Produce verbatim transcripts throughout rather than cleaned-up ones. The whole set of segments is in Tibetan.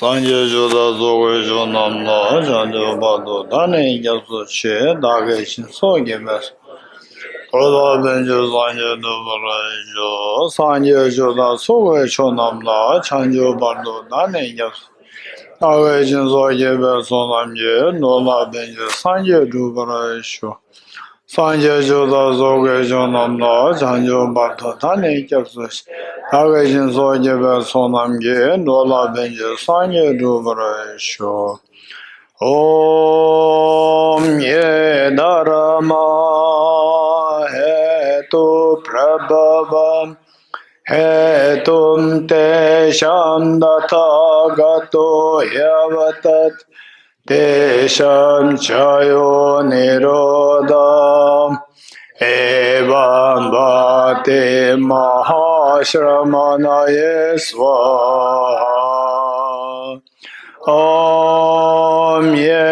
སངས་རྒྱས་ཆོས་དང་ཚོགས་ཀྱི་མཆོག་རྣམས་ལ། བྱང་ཆུབ་བར་དུ་བདག་ནི་སྐྱབས་སུ་མཆི། བདག་གིས་སྦྱིན་སོགས་བགྱིས་པའི་ཚོགས། འགྲོ་ལ་ཕན་ཕྱིར་སངས་རྒྱས་འགྲུབ་པར་ཤོག་སངས་རྒྱས་ཆོས་དང་ཚོགས་ཀྱི་མཆོག་རྣམས་ལ། བྱང་ཆུབ་བར་དུ་བདག་ནི་སྐྱབས་སུ། བདག་གིས་སྦྱིན་སོགས་བགྱིས་པའི་ཚོགས་རྣམས་ཀྱིས། འགྲོ་ལ་ཕན་ཕྱིར་སངས་རྒྱས་འགྲུབ་པར་ཤོག་སངས་རྒྱས་ཆོས་དང་ཚོགས་ཀྱི་མཆོག་རྣམས་ལ། བྱང་ཆུབ་བར་དུ་བདག་ནི་སྐྱབས་སུ་མཆི། བདག་གིས་སྦྱིན་སོགས་བགྱིས་པའི་ཚོགས་རྣམས་ཀྱིས། འགྲོ་ལ་ཕན་ཕྱིར་སངས་རྒྱས་འགྲུབ་པར་ཤོག ॐ ये धर्मा हेतुप्रभवं हेतुं तेषां तथागतो ह्यवदत्। तेषां च यो निरोध एवं वति महाश्रमणये स्वाहा। ॐ ये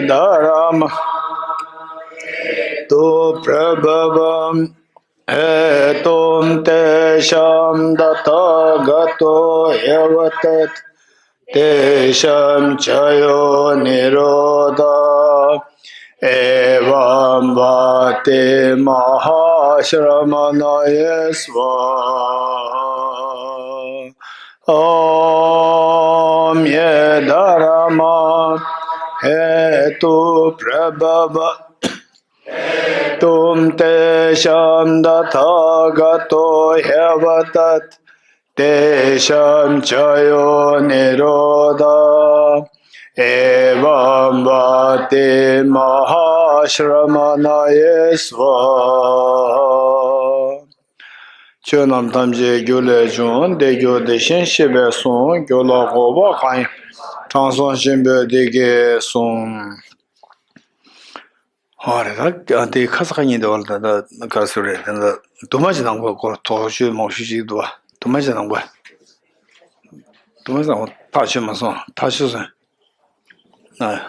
धर्मा हेतुप्रभवं हेतुं तेषां तथागतो ह्यवदत्। तेषां च यो निरोध एवं वति महाश्रमणये स्वाहा। ॐ ये धर्मा हेतुप्रभव हेतुं तेषां तथागतो ह्यवदत्। तेषां च यो निरोध एवं वति महाश्रमणये स्वाहा। ཆོས་རྣམས་ཐམས་ཅད་རྒྱུ་ལས་བྱུང་། དེ་རྒྱུ་དེ་བཞིན་གཤེགས་པས་གསུངས། རྒྱུ་ལ་འགོག་པ་གང་ཡང་། དྲང་སྲོང་ཆེན་པོས་འདི་སྐད་གསུངས། ཧོ་རེད་ད། དེ་ཁ་ས་ཁ་ཉིན་དེ་བ་ལ་ད་ལྟ་ག་རེ་ཟེར་རེད། དེ་ལ་དུ་མ་ཅི་ནང་པ་སྐོར་དོགས་གཅོད་མང་ཤོས་ཅིག་འདུག་བ། དུ་མ་ཅི་ནང་པ། དུ་མ་ཅི་ནང་པ་ཐག་ཆོད་མ་སོང་། ཐག་ཆོད་སོང་། ཨ།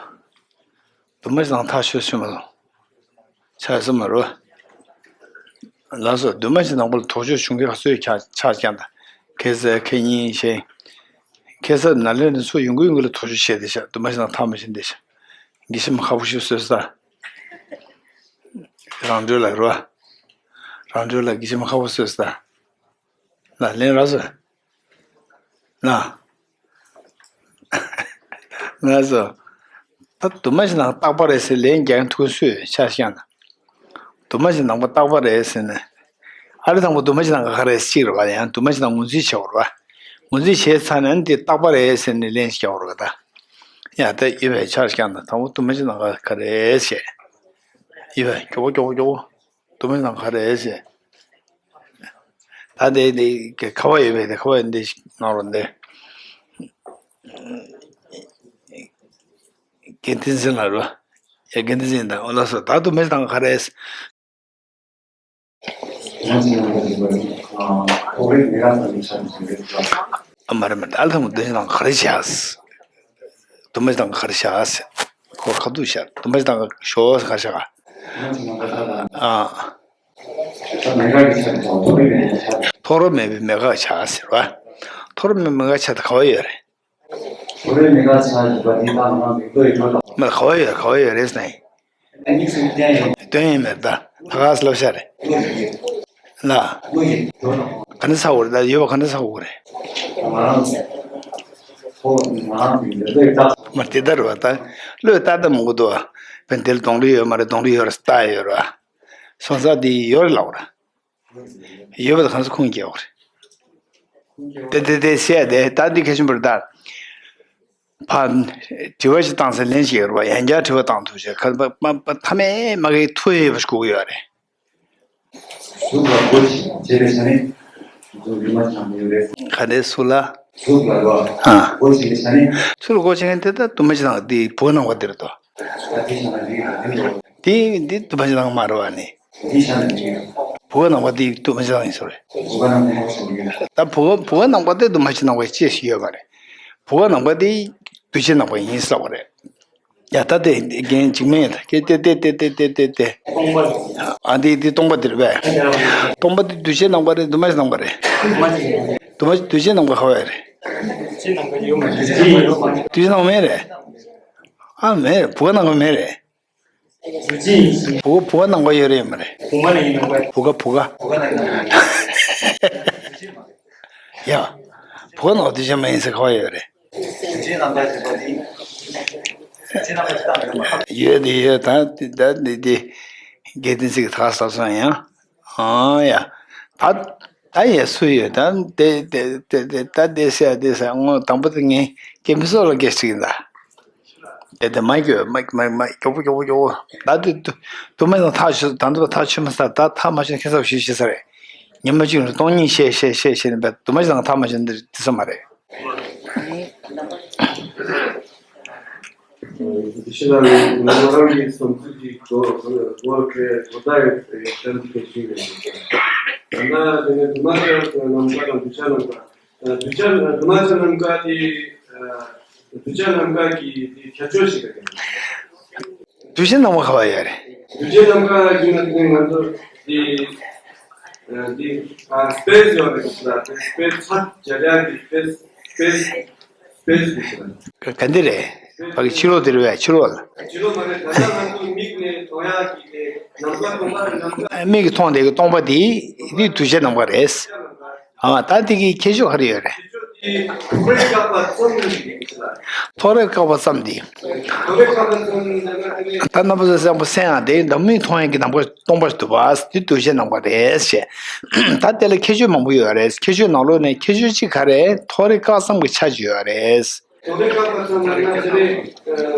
དུ་མ་ཅི་ནང་ཐག་ཆོད་ཆོད་མ་སོང་། ཆགས་སོང་མ་རེད། ལགས་སོ། དུ་མ་ཅི་ནང་པ་ལ་དོགས་གཅོད་བྱུང་མཁན་ག་ཚོད་ཆགས་ཆགས་ཀྱང་ད། ཁ་སང་ཁ་ཉིན་བྱས། ཁ་སང་ནཱ་ལེནྡྲ་ནས་ཚུར་ཡོང་གི་ཡོང་གི་ལ་དོགས་གཅོད་བྱས་བསྡད་ཤག་དུ་མ་ཅི་ནང་ཐག་མ་ཆོད་བསྡད་ཤག་དགེ་བཤེས་མ་ཁ་པོ་ཞིག་བཟོས་ས། རང་གྲོལ་ལ་རོ། རང་གྲོལ་ལ་དགེ་བཤེས་མ་ཁ་པོ་བཟོས་ས། ལ་ལན་རག་སོང་། ལ། ལགས་སོ། ད་དུ་མ་ཅི་ནང་རྟག་པ་རེད་ཟེར་ལན་རྒྱག་མཁན་ཐུག་སུས་ཆ་ཤས་ན། དུ་མ་ཅི་ནང་པ་རྟག་པ་རེད་ཟེར་ནས། ཨ་རི་དང་པོ་དུ་མ་ཅི་ནང་ག་རེད་གཅིག་རེད་བ། ཡང་དུ་མ་ཅི་ནང་ངོས་འཛིན་བྱེད་དགོས་རེད་བ། ངོས་འཛིན་བྱས་ཚར་ནས་འདི་རྟག་པ་རེད་ཟེར་ནས་ལན་རྒྱག་དགོས་རེད་བ་ད། ཡ་ད་ཡོད་པའི་ཆ་ཤས་ན་དང་པོ་དུ་མ་ཅི་ནང་ག་རེད་ཟེར། ཡོད་པའི་མགྱོགས་པོ་མགྱོགས་པོ་མགྱོགས་པོ། དུ་མ་ཅི་ནང་ག་རེད་ཟེར། ད་དེ་དེ་གི་ཁ་བ་ཡོད་པས་དེ་ཁ་བ་ཡོད་འདི་ཞིག་གནང་རོགས་འདི། དགེ་འདུན་འཛིན་ལ་རོ། ཡ་དགེ་འདུན་འཛིན་དང་ཨོ་ལགས་སོ། ད་དུ་མ་ཅི་ནང་ག་རེད། ཨ་མ་རེད་མ་རེད། ཨ་ལ་ཐང་དུ་མ་ཅི་ནང་ག་རེད་བྱས། དུ་མ་ཅི་ནང་ག་རེད་བྱས། ཁོ་ཁ་ཐུག་བྱས། དུ་མ་ཅི་ནང་ཞོ་ག་རེད་བྱས། ཨ། ཐོ་རངས་མེད་པའི་མེད་དགག་བྱས་ཟེར་བ། ཐོ་རངས་མེད་མེད་དགག་བྱས་ད་ག་བ་ཡོད་རེད། ཐོ་རངས་མེད་དགག་བྱས་ཡོད་པ་འདི་དང་ང་མི་ལྟོས་ཡོད་ལ། མ་ག་བ་ཡོད་ག་བ་ཡོད་རེད་ཟེར་ན། དོན་ཡོད་མེད་ད་ད་ག་སློབ་བྱ་རེད། ལ། ག་འདྲ་ཚ་བོ་རེད་ད་ཡོད་པ་ག་འདྲ་ཚ་བོ་རེད། མ་དེ་ལྟར་བ་ད་བློས་བཏགས་ད་མང་པོ་འདུག་བ། བན་དེ་ལ་གདོང་ལེན་ཡོད་མ་རེད། གདོང་ལེན་ཡོད་རེད་ལྟ་ཡོད་རེད་བ། སོང་ཙང་དེ་ཡོད་རེད་ལབ་ར། ཡོད་པ་དང་གང་ཟག་ཁུངས་སྐྱེལ་བ་རེད། དེ་དེ་དེ་བཤད་དེ་ད་འདི་གལ་ཆེན་པོ་རེད་ད། ཕ། དྲི་བ་ཞིག་བཏང་ཟེར་ལན་ཞིག་ཡོད་རེད་བ། ཡང་བསྐྱར་དྲི་བ་བཏང་ཐུབ་ཤག་ཁ་པ་པ་པ་ཐ་མའི་མ་གི་ཐུ་ཡོད་པ་ཞིག་དགོས་ཀྱི་ཡོད་རེད། གཟུགས་ལ་སྒོ་ཞིག་བྱས་པའི་ཆ་ནས་གཟུགས་ལུས་མ་བྱང་མི་ཡོད་རེད། ག་རེ་སུ་ལ། གཟུགས་ལ་རོ། ཨ། སྒོ་ཞིག་གི་ཆ་ནས། ཚུར་སྒོ་ཕྱེ་མཁན་དེ་ད་དུ་མ་ཅི་ནང་དེ་བུ་ག་ནང་པ་དེ་རེད་དོ། ད་དེ་བྱས་ན་འགྲིག་གི་རེད་དོ། དེ་དེ་དུ་མ་ཅི་ནང་མ་རེད་བ་ནི། འདི་ཤ་ནི་འདི། བུ་ག་ནང་པ་དེ་དུ་མ་ཅི་ནང་ཡིན་ས་རེད། བུ་ག་ནང་པ་ནང་པ་ཞིག་ཡིན། ད་བུ་ག་བུ་ག་ནང་པ་དེ་དུ་མ་ཅི་ནང་པ་ཅི་ཞིག་ཡོད་མ་རེད། བུ་ག་ནང་པ་དེ་དུ་ཅི་ནང་པ་ཡིན་ས་བ་རེད། ཡ་ད་དེ་རྒན་འཇིགས་མེད་ད་ཀེ་ཏེ་ཏེ་ཏེ་ཏེ་ཏེ། ཨ་དེ་དེ་སྟོང་པ་དེ་རེད་པས། སྟོང་པ་དེ་དུ་ཅི་ནང་པ་རེད་དུ་མ་ཅི་ནང་པ་རེད། དུ་མ་དུ་ཅི་ནང་པ་ག་བ་རེད། ཏུས་ནང་ག་མེད་རེད། ཨ་མེད་རེད། བུ་ག་ནང་ག་མེད་རེད། བུ་བུ་ག་ནང་ག་ཡོད་རེད་མ་རེད། བུ་ག་བུ་ག་བུ་ག་ནང་ག་ཡོད་རེད། ཡོད་དེ་ཡོད། ད་ད་འདི་འདི་དགེ་འདུན་ཚིག་ཐག་ཟབ་སོང་ཡང་། ཨང་ཡ། ད་ད་ཡ་སུ་ཡོད་ད་དེ་དེ་དེ་དེ་ད་དེ་སེ་ཡ་དེ་སེ་ངོ་དང་པོ་དེ་ངས་སྐྱེ་མི་སོགས་ལ་སྐད་ཅིག་ཡིན་ད། དེ་དེ་མ་གྱོ་མ་མ་མ་གྱོ་པོ་གྱོ་པོ་གྱོ་པོ། ད་དེ་དུ་དུ་མ་ཡང་ཐག་ཆོད་ད་དུ་ཐག་ཆོད་མ་ས་ད་ཐག་མ་ཆོད་ཁེ་སབ་ཞིག་ཤེས་ས་རེད། ཉི་མ་གཅིག་ལ་སྟོང་ཉིད་ཤེས་ཤེས་ཤེས་ཤེས་ནས་དུ་མ་ཞིག་དང་ཐག་མ་ཆོད་འདི་དེ་ས་མ་རེད། དེ་ཕྱི་ལ་ང་རང་གི་བསམ་ཚུལ་གྱི་སྒོ་སྒོ་སྒོ་ཁྲལ་སྒོ་ཟླ་ཡོད་པའི་གཏམ་གྱི་ཞིག་རེད། ད་ལྟ་དེ་ནས་དུ་མ་ཁྲལ་ནམ་མཁའ་དང་གདུལ་བྱ་ནམ་མཁའ། གདུལ་བྱ་གདུལ་བྱ་ནམ་མཁའ་དེ་གདུལ་བྱ་ནམ་མཁའ་གི་དེ་ཁྱད་ཆོས་ཤིག་རེད། གདུལ་བྱ་ནམ་མཁའ་ག་བ་ཡོད་རེད། གདུལ་བྱ་ནམ་མཁའ་ཡིན་ན་དེ་ང་ཚོ་དེ་དེ་སྤེས་ཡོད་རེད་ལ། དེ་སྤེས་ཚ་རྒྱ་རྒྱ་གི་སྤེས་སྤེས་སྤེས་དེ་ཤི་ལ། ག་འདི་རེད། ཕ་གི་ཕྱི་ལོགས་དེ་རེད་བས། ཕྱི་ལོགས་ལ། ཕྱི་ལོགས་མ་རེད། ད་ལྟ་ང་ཚོ་མིག་ནས་མཐོང་ཡག་གི་དེ་ནམ་མཁའ་སྟོང་པ་རེད། ནམ་མཁའ། མིག་གིས་མཐོང་དེ་གི་སྟོང་པ་དེ་དེ་གདུལ་བྱ་ནམ་མཁའ་རེད། ཨ་ད་དེ་གི་ཁྱད་ཆོས་ག་རེ་ཡོད་རེད། ཐོ་རེ་བཀག་པ་ཙམ་དེ། ད་རྣམ་པ་ཚོ་བསམ་པ་སེམས་ཡང་དེ་འདྲ་མིག་མཐོང་ཡང་གི་ནམ་མཁའ་སྟོང་པ་ཞིག་འདུག་པ། དེ་གདུལ་བྱ་ནམ་མཁའ་རེད་ཞེས། ད་དེ་ལ་ཁྱད་ཆོས་མང་པོ་ཡོད་རེད། ཁྱད་ཆོས་ནང་ལོགས་ནས་ཁྱད་ཆོས་གཅིག་ག་རེ། ཐོ་རེ་བཀག་ཙམ་གྱི་ཆ་ཅིག་ཡོད་རེད། ཐོ་རེ་བཀག་པ་ཙམ་ལ་ན་དེ་ནས་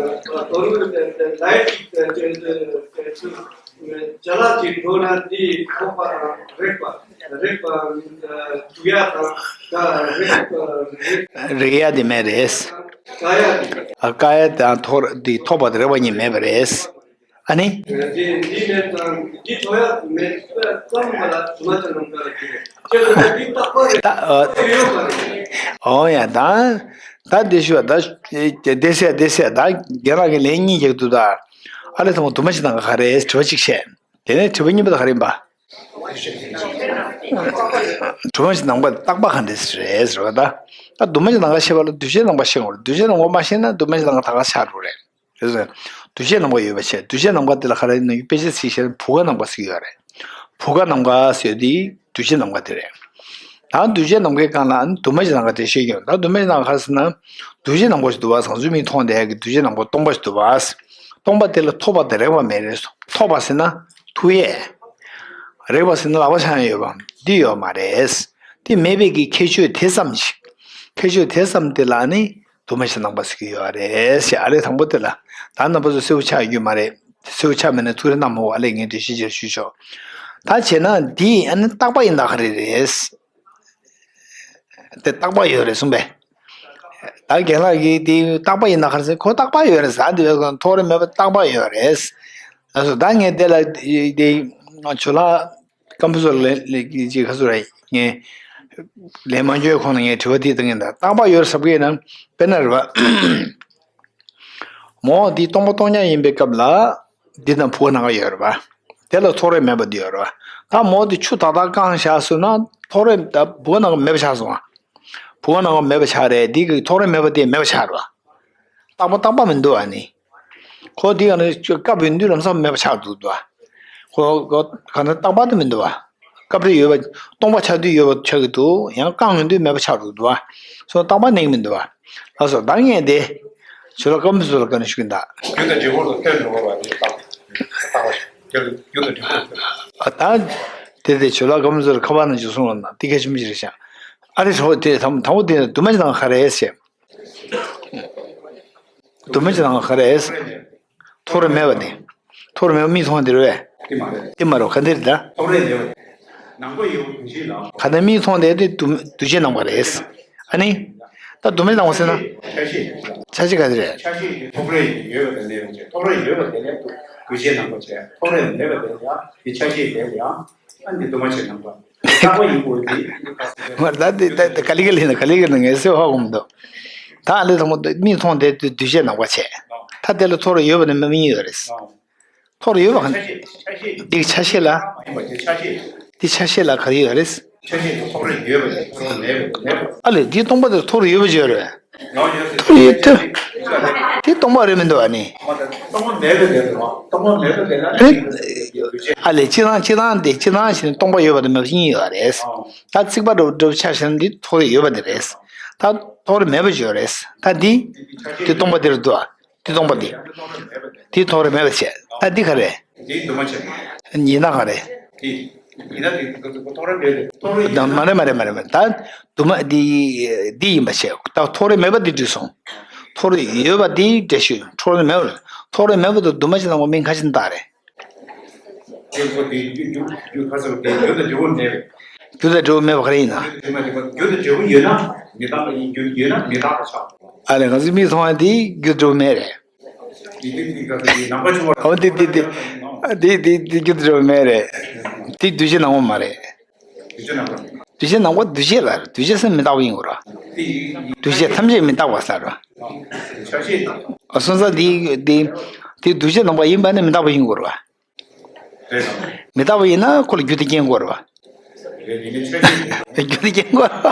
ཐོ་རེ་ལའི་ཅིག་ཅ་ལག་ཅིག་འགྲོ་ན་དེ་ཐོགས་པ་དང་རེག་པ། རེག་པ་འདུག་ཡ་དང་ད་རེག་པ་རེག་རེག་ཡ་དེ་མེད་རེད། ཀ་ཡ་དེ། ཨ་ཀ་ཡ་དང་ཐོ་རེ་དེ་ཐོགས་པ་དང་རེག་པ་གཉིས་མེད་པ་རེད། ཨ་ནི། འདི་འདི་མེད་ཙང་འདི་ཐོ་ཡ་མེད་ཙམ་པ་ལ་དུ་མ་ཅ་ནམ་མཁའ་ལ་གྱུར་རེད། ཅེས་པ་འདི་རྟག་པ་རེད། ད་ཨ་ཡོད་པ་རེད། ཨོ་ཡ་ད། ད་འདི་ཞུ་བ་ད། དེ་སེ་དེ་སེ་ད་རྒན་ལགས་ཀྱི་ལན་གཉིས་རྒྱག་ཏུ་ད། ཨ་ལེ་ཐོང་དུ་མ་ཅི་ནམ་མཁའ་ག་རེ་དྲི་བ་གཅིག་བཤད། དེ་ནས་དྲི་བ་གཉིས་པ་ད་ག་རེ་ཡིན་པ། དུ་མ་ཅི་ནམ་མཁའ་རྟག་པ་ག་འདྲ་རེད་ཟེར་བ་ད། ད་དུ་མ་ཅི་ནམ་མཁའ་ཤེས་པ་ལ་གདུལ་བྱའི་ནམ་མཁའ་ཤེས་དགོས་རེད། གདུལ་བྱའི་ནམ་མཁའ་མ་ཤེས་ན་དུ་མ་ཅི་ནམ་མཁའ་ད་ག་ཆགས་འགྲོ་རེད། རེད་སོ། གདུལ་བྱའི་ནམ་མཁའ་ཡོད་པ་བྱས། གདུལ་བྱའི་ནམ་མཁའ་དེ་ལ་ག་རེ་ཡིན་ན་དཔེ་ཆ་ཚིག་བཤད་ན་བུ་ག་ནམ་མཁའ་ཟེར་གྱི་ཡོད་རེད། བུ་ག་ནམ་མཁའ་ཟེར་དེ་གདུལ་བྱའི་ནམ་མཁའ་དེ་རེད། ད་གདུལ་བྱའི་ནམ་མཁའི་སྒང་ལ་དུ་མ་ཅི་ནམ་མཁའ་དེ་བཤད་ཀྱི་ཡོད། ད་དུ་མ་ཅི་ནམ་མཁའ་ཟེར་ན། གདུལ་བྱའི་ནམ་མཁའ་ཞིག་འདུག་པ། བཟང་པོའི་མིག་མཐོང་དེ་གི་གདུལ་བྱའི་ནམ་མཁའ་སྟོང་པ་ཞིག་འདུག་པ། སྟོང་པ་དེ་ལ་ཐོགས་པ་དང་རེག་པ་མེད་རེད། ཐོགས་པ་ཟེར་ན་ཐུག་ཡས། རེག་པ་ཟེར་ན་ལག་པ་འཆང་ཡས་ཡོད་པ་འདི་ཡོད་མ་རེད། དེ་མེད་པའི་གི་ཁྱད་ཆོས་དེ་ཙམ་ཞིག་ཁྱད་ཆོས་དེ་ཙམ་དེ་ལ་ནི། དུ་མ་ཅི་ནམ་མཁའ་ཟེར་གྱི་ཡོད་རེད་ཞེས། ཨ་ལེ་དང་པོ་དེ་ལ་ད་རྣམ་པ་ཚོ་གསལ་པོ་ཆགས་ཡོད་མ་རེད། གསལ་པོ་ཆགས་མེད་ན་ཐུགས་རེ་གནང་མ་འོ། ཨ་ལེ་ངས་འགྲེལ་བཤད་ཅིག་ཞུས་ཆོག་ད་བྱས་ན་འདི་ཨ་ནི་རྟག་པ་ཡིན་ན་ག་རེ་རེད། དེ་རྟག་པ་ཡོད་རེད་གསུངས་པས། ད་རྒན་ལགས་ཀྱིས་དེ་རྟག་པ་ཡིན་ན་ག་རེ་ཟེར། ཁོ་རྟག་པ་ཡོད་རེད་ཟེར། འདི་བས་ཐོ་རེ་མེད་པ་རྟག་པ་ཡོད་རེད། ལགས་སོ། ད་ངས་དེ་ལ་དེ་ཇོ་ལགས། སྐམ་པོ་ཚོ་ལ་ལ་ཅིག་ཁ་སུ་རེད། ངས་ལན་མ་འཇོག་གོང་ལ་ངས་དྲི་བ་འདི་བཏང་གིན་ད། རྟག་པ་ཡོད་ཟེར་གྱི་ན་དཔེར་ན་རེད་པ། མོ་འདི་སྟོང་པ་སྟོང་རྐྱང་ཡིན་པའི་སྐབས་ལ་འདི་དང་བུ་ག་ནམ་མཁའ་ཡོད་རེད་པ། དེ་ལ་ཐོ་རེ་མེད་པ་འདི་ཡོད་རེད་པ། ད་མོ་འདི་ཆུ་ཏག་ཏག་བཀང་བཞག་སོང་ན་ཐོ་རེ་ད་བུ་ག་ནམ་མཁའ་མེད་པ་ཆགས་སོང་ང་། བུ་ག་ནམ་མཁའ་མེད་པ་ཆགས་རེད། འདི་གི་ཐོ་རེ་མེད་པ་དེ་མེད་པ་ཆགས་རེད་པ། རྟག་པ་རྟག་པ་མི་འདུག་ཨ་ནི། ཁོ་འདི་ག་ནས་སྐབས་ཡོང་དུས་ལམ་སང་མེད་པ་ཆགས་འདུག་འདུག་ཨ། ཁོ་ཁོ་ག་ནས་རྟག་པ་དེ་མི་འདུག་ཨ། སྐབས་རེ་ཡོད་པ་སྟོང་པ་ཆགས་དུས་ཡོད་པ་ཆགས་ཀྱི་འདུག་ཡང་བཀང་ཡོང་དུས་མེད་པ་ཆགས་འདུག་འདུག་ཨ། སོ་རྟག་པ་གནས་ཀྱི་མི་འདུག་ཨ། ལགས་སོ། ད་ངས་དེ་ཇོ་ལགས་སྐམ་པོ་ཚོ་ལ་བཀའ་འདྲི་ཞུ་གི་ཡིན་ད། རྒྱུ་དང་འབྲས་བུ་ལ་ལྟོས་འགྲོ་བ་དེ་རྟག་པ་རྟག་པ་ཞིག་རྒྱུ་དང་འབྲས་བུ་ལ་ལྟོས། ཨ་ད། དེ་དེ་ཇོ་ལགས་སྐམ་པོ་ཚོ་ལ་ཁ་པར་ནང་བྱུང་སོང་ལ་ན་དེ་གལ་ཆེན་པོ་ཞིག་རེད་ཤག་ཨ་རེ་ཁྲོ་དེ་དང་དང་པོ་དེ་དུ་མ་ཅི་ནམ་མཁའ་ག་རེ་རེད་ཟེར། དུ་མ་ཅི་ནམ་མཁའ་ག་རེ་རེད། ཐོ་རེ་མེད་པ་དེ། ཐོ་རེ་མེད་པ་མིག་མཐོང་དེ་རེད་པས། དེ་མ་རེད། དེ་མ་རེད། ག་འདིར་ད། ཐོ་རེ་མེད་པ་དེ། ནམ་མཁའ་ཡོད་པ་དུས་ཆེན་ལ། ག་ད་མིག་མཐོང་དེ་དེ་དུ་དུས་ཆེན་ནམ་མཁའ་རེད། ཨ་ནི། ད་དུ་མ་ཅི་ནམ་མཁའ་ཟེར་ན། ཆ་ཤས། ཆ་ཤས་ག་འདི་རེད། ཆ་ཤས་ཀྱི་ཐོ་རེ་ཡོད་པ་དེ་ལས་ཡོང་ཆེ། ཐོ་རེ་ཡོད་པ་དེ་ལས་དུ་དུས་ཆེན་ནམ་མཁའ་ཆེ། ཐོ་རེ་མེད་པ་དེ་ལ་ཡང་དེ་ཆ་ཤས་དེ་ལ་ཡང་། ཨ་ནི་དུ་མ་ཅི་ནམ་མཁའ། རྟག་པ་ཡིན་དགོས་ཀྱི། མ་ད་དེ་ད་ད་ག་ལེ་ག་ལེ་ན་ག་ལེ་ག་ལེ་ངས་སེ་ཧ་གོ་མི་འདུག་ད་ཨ་ལེ་ཚང་མ་མིག་མཐོང་དེ་དུས་དུས་ཆེན་ནམ་མཁའ་ཆེ། ད་དེ་ལ་ཐོ་རེ་ཡོད་པ་ནི་མ་མི་ཡོད་རེད། ཐོ་རེ་ཡོད་པ་ག་འདི་ཆ་ཤས་ལ། འདི་ཆ་ཤས་ལ་ག་རེ་ཡོད་རེད། ཆ་ཤས་དུ་ཐོ་རེ་ཡོད་པ་ནི་ཐོ་རེ་མེད་པ་མེད་པ། ཨ་ལེ་འདི་སྟོང་པ་དེ་ཐོ་རེ་ཡོད་པ་ཅིག་ཡོད་རེད། ཐུར་ཡོད་ཐུར། དེ་སྟོང་པ་རེད་མི་འདུག་ཨ་ནི། སྟོང་པ་མེད་པ་དེ་རེད་བ། སྟོང་པ་མེད་པ་དེ་ལ་ཨ་ནི། ཨ་ལས་སྤྱིར་བཏང་སྤྱིར་བཏང་དེ་སྤྱིར་བཏང་ཞིག་ནི་སྟོང་པ་ཡོད་པ་དང་མེད་པ་གཉིས་ཡོད་རེད། ད་རྩིག་པ་འདྲ་འདྲ་ཆ་བཞག་ན་འདི་ཐོགས་རེག་ཡོད་པ་དེ་རེད། ད་ཐོགས་རེག་མེད་པ་ཞིག་ཡོད་རེད། ད་འདི་དེ་སྟོང་པ་དེ་རེད་འདུག་ཨ། དེ་སྟོང་པ་དེ། དེ་ཐོགས་རེག་མེད་པ་བྱས། ད་འདི་ག་རེད། དེའི་དུ་མ་བྱས། ཡིན་ན་ག་རེད། དེ་ཡིན་ན་དེ་ཐོགས་རེག་མེད་རེད། ཐོགས་རེག་ད་མ་རེད་མ་རེད་མ་རེད་མ་རེད། ད་དུ་མ་འདི་འདི་ཡིན་པ་བྱས། ད་ཐོགས་རེག་མེད་པ་འདི་འགྲིག་སོང་། ཐོགས་རེག་ཡོད་པ་འདི་འགྲེལ་བཤད། ཐོགས་རེག་མེད་པ་རེད། ཐོགས་རེག་མེད་པ་དང་དུ་མ་བྱས་ནང་པ་མིང་ཁ་ཅིག་བཏགས་རེད། རྒྱུ་ཁ་ཚོ་དེ་རྒྱུ་རྒྱུ་ཁ་ཚོ་དེ་རྒྱུ་དང་འབྲས་བུ་མེད་པས། རྒྱུ་དང་འབྲས་བུ་མེད་པ་ག་རེ་ཡིན་ན། རྒྱུ་དང་འབྲས་བུ་ཡོད་ན་མི་རྟག་པ་ཡིན། རྒྱུ་ཡོད་ན་མི་རྟག་པ་ཆགས། ཨ་ལས་ང་ཚོའི་མིག་མཐོང་བ་དེ་རྒྱུ་འབྲས་བུ་མེད་རེད། ཡིན་དུས་དེ་ག་ཚོད་ཡིན་ནམ་པ་ཆུང་བ། འོ་དེ་དེ་དེ་དེ་དེ་དེ་རྒྱུ་འབྲས་བུ་མེད་རེད། དེ་འདུས་བྱས་སྣང་བ་མ་རེད། འདུས་བྱས་སྣང་བ། འདུས་བྱས་སྣང་བ་འདུས་བྱས་ལ་རེད། འདུས་བྱས་སེམས་མི་རྟག་པ་ཡིན་དགོས་ར། འདུས་བྱས་ཐམས་ཅད་མི་རྟག་པ་ཟེར་ར། ཆ་ཤས་དང་། ཨ་སོང་ཙང་དེ་དེ་དེ་འདུས་བྱས་སྣང་བ་ཡིན་པ་ནི་མི་རྟག་པ་ཡིན་དགོས་ར། རེད། མི་རྟག་པ་ཡིན་ན་ཁོ་ལ་རྒྱུ་དེ་རྐྱེན་དགོས་རེད་བ། རེད། ཡིན་ནའི་ཆ་ཤས་དེ། རྒྱུ་དེ་རྐྱེན་དགོས་རེད་བ།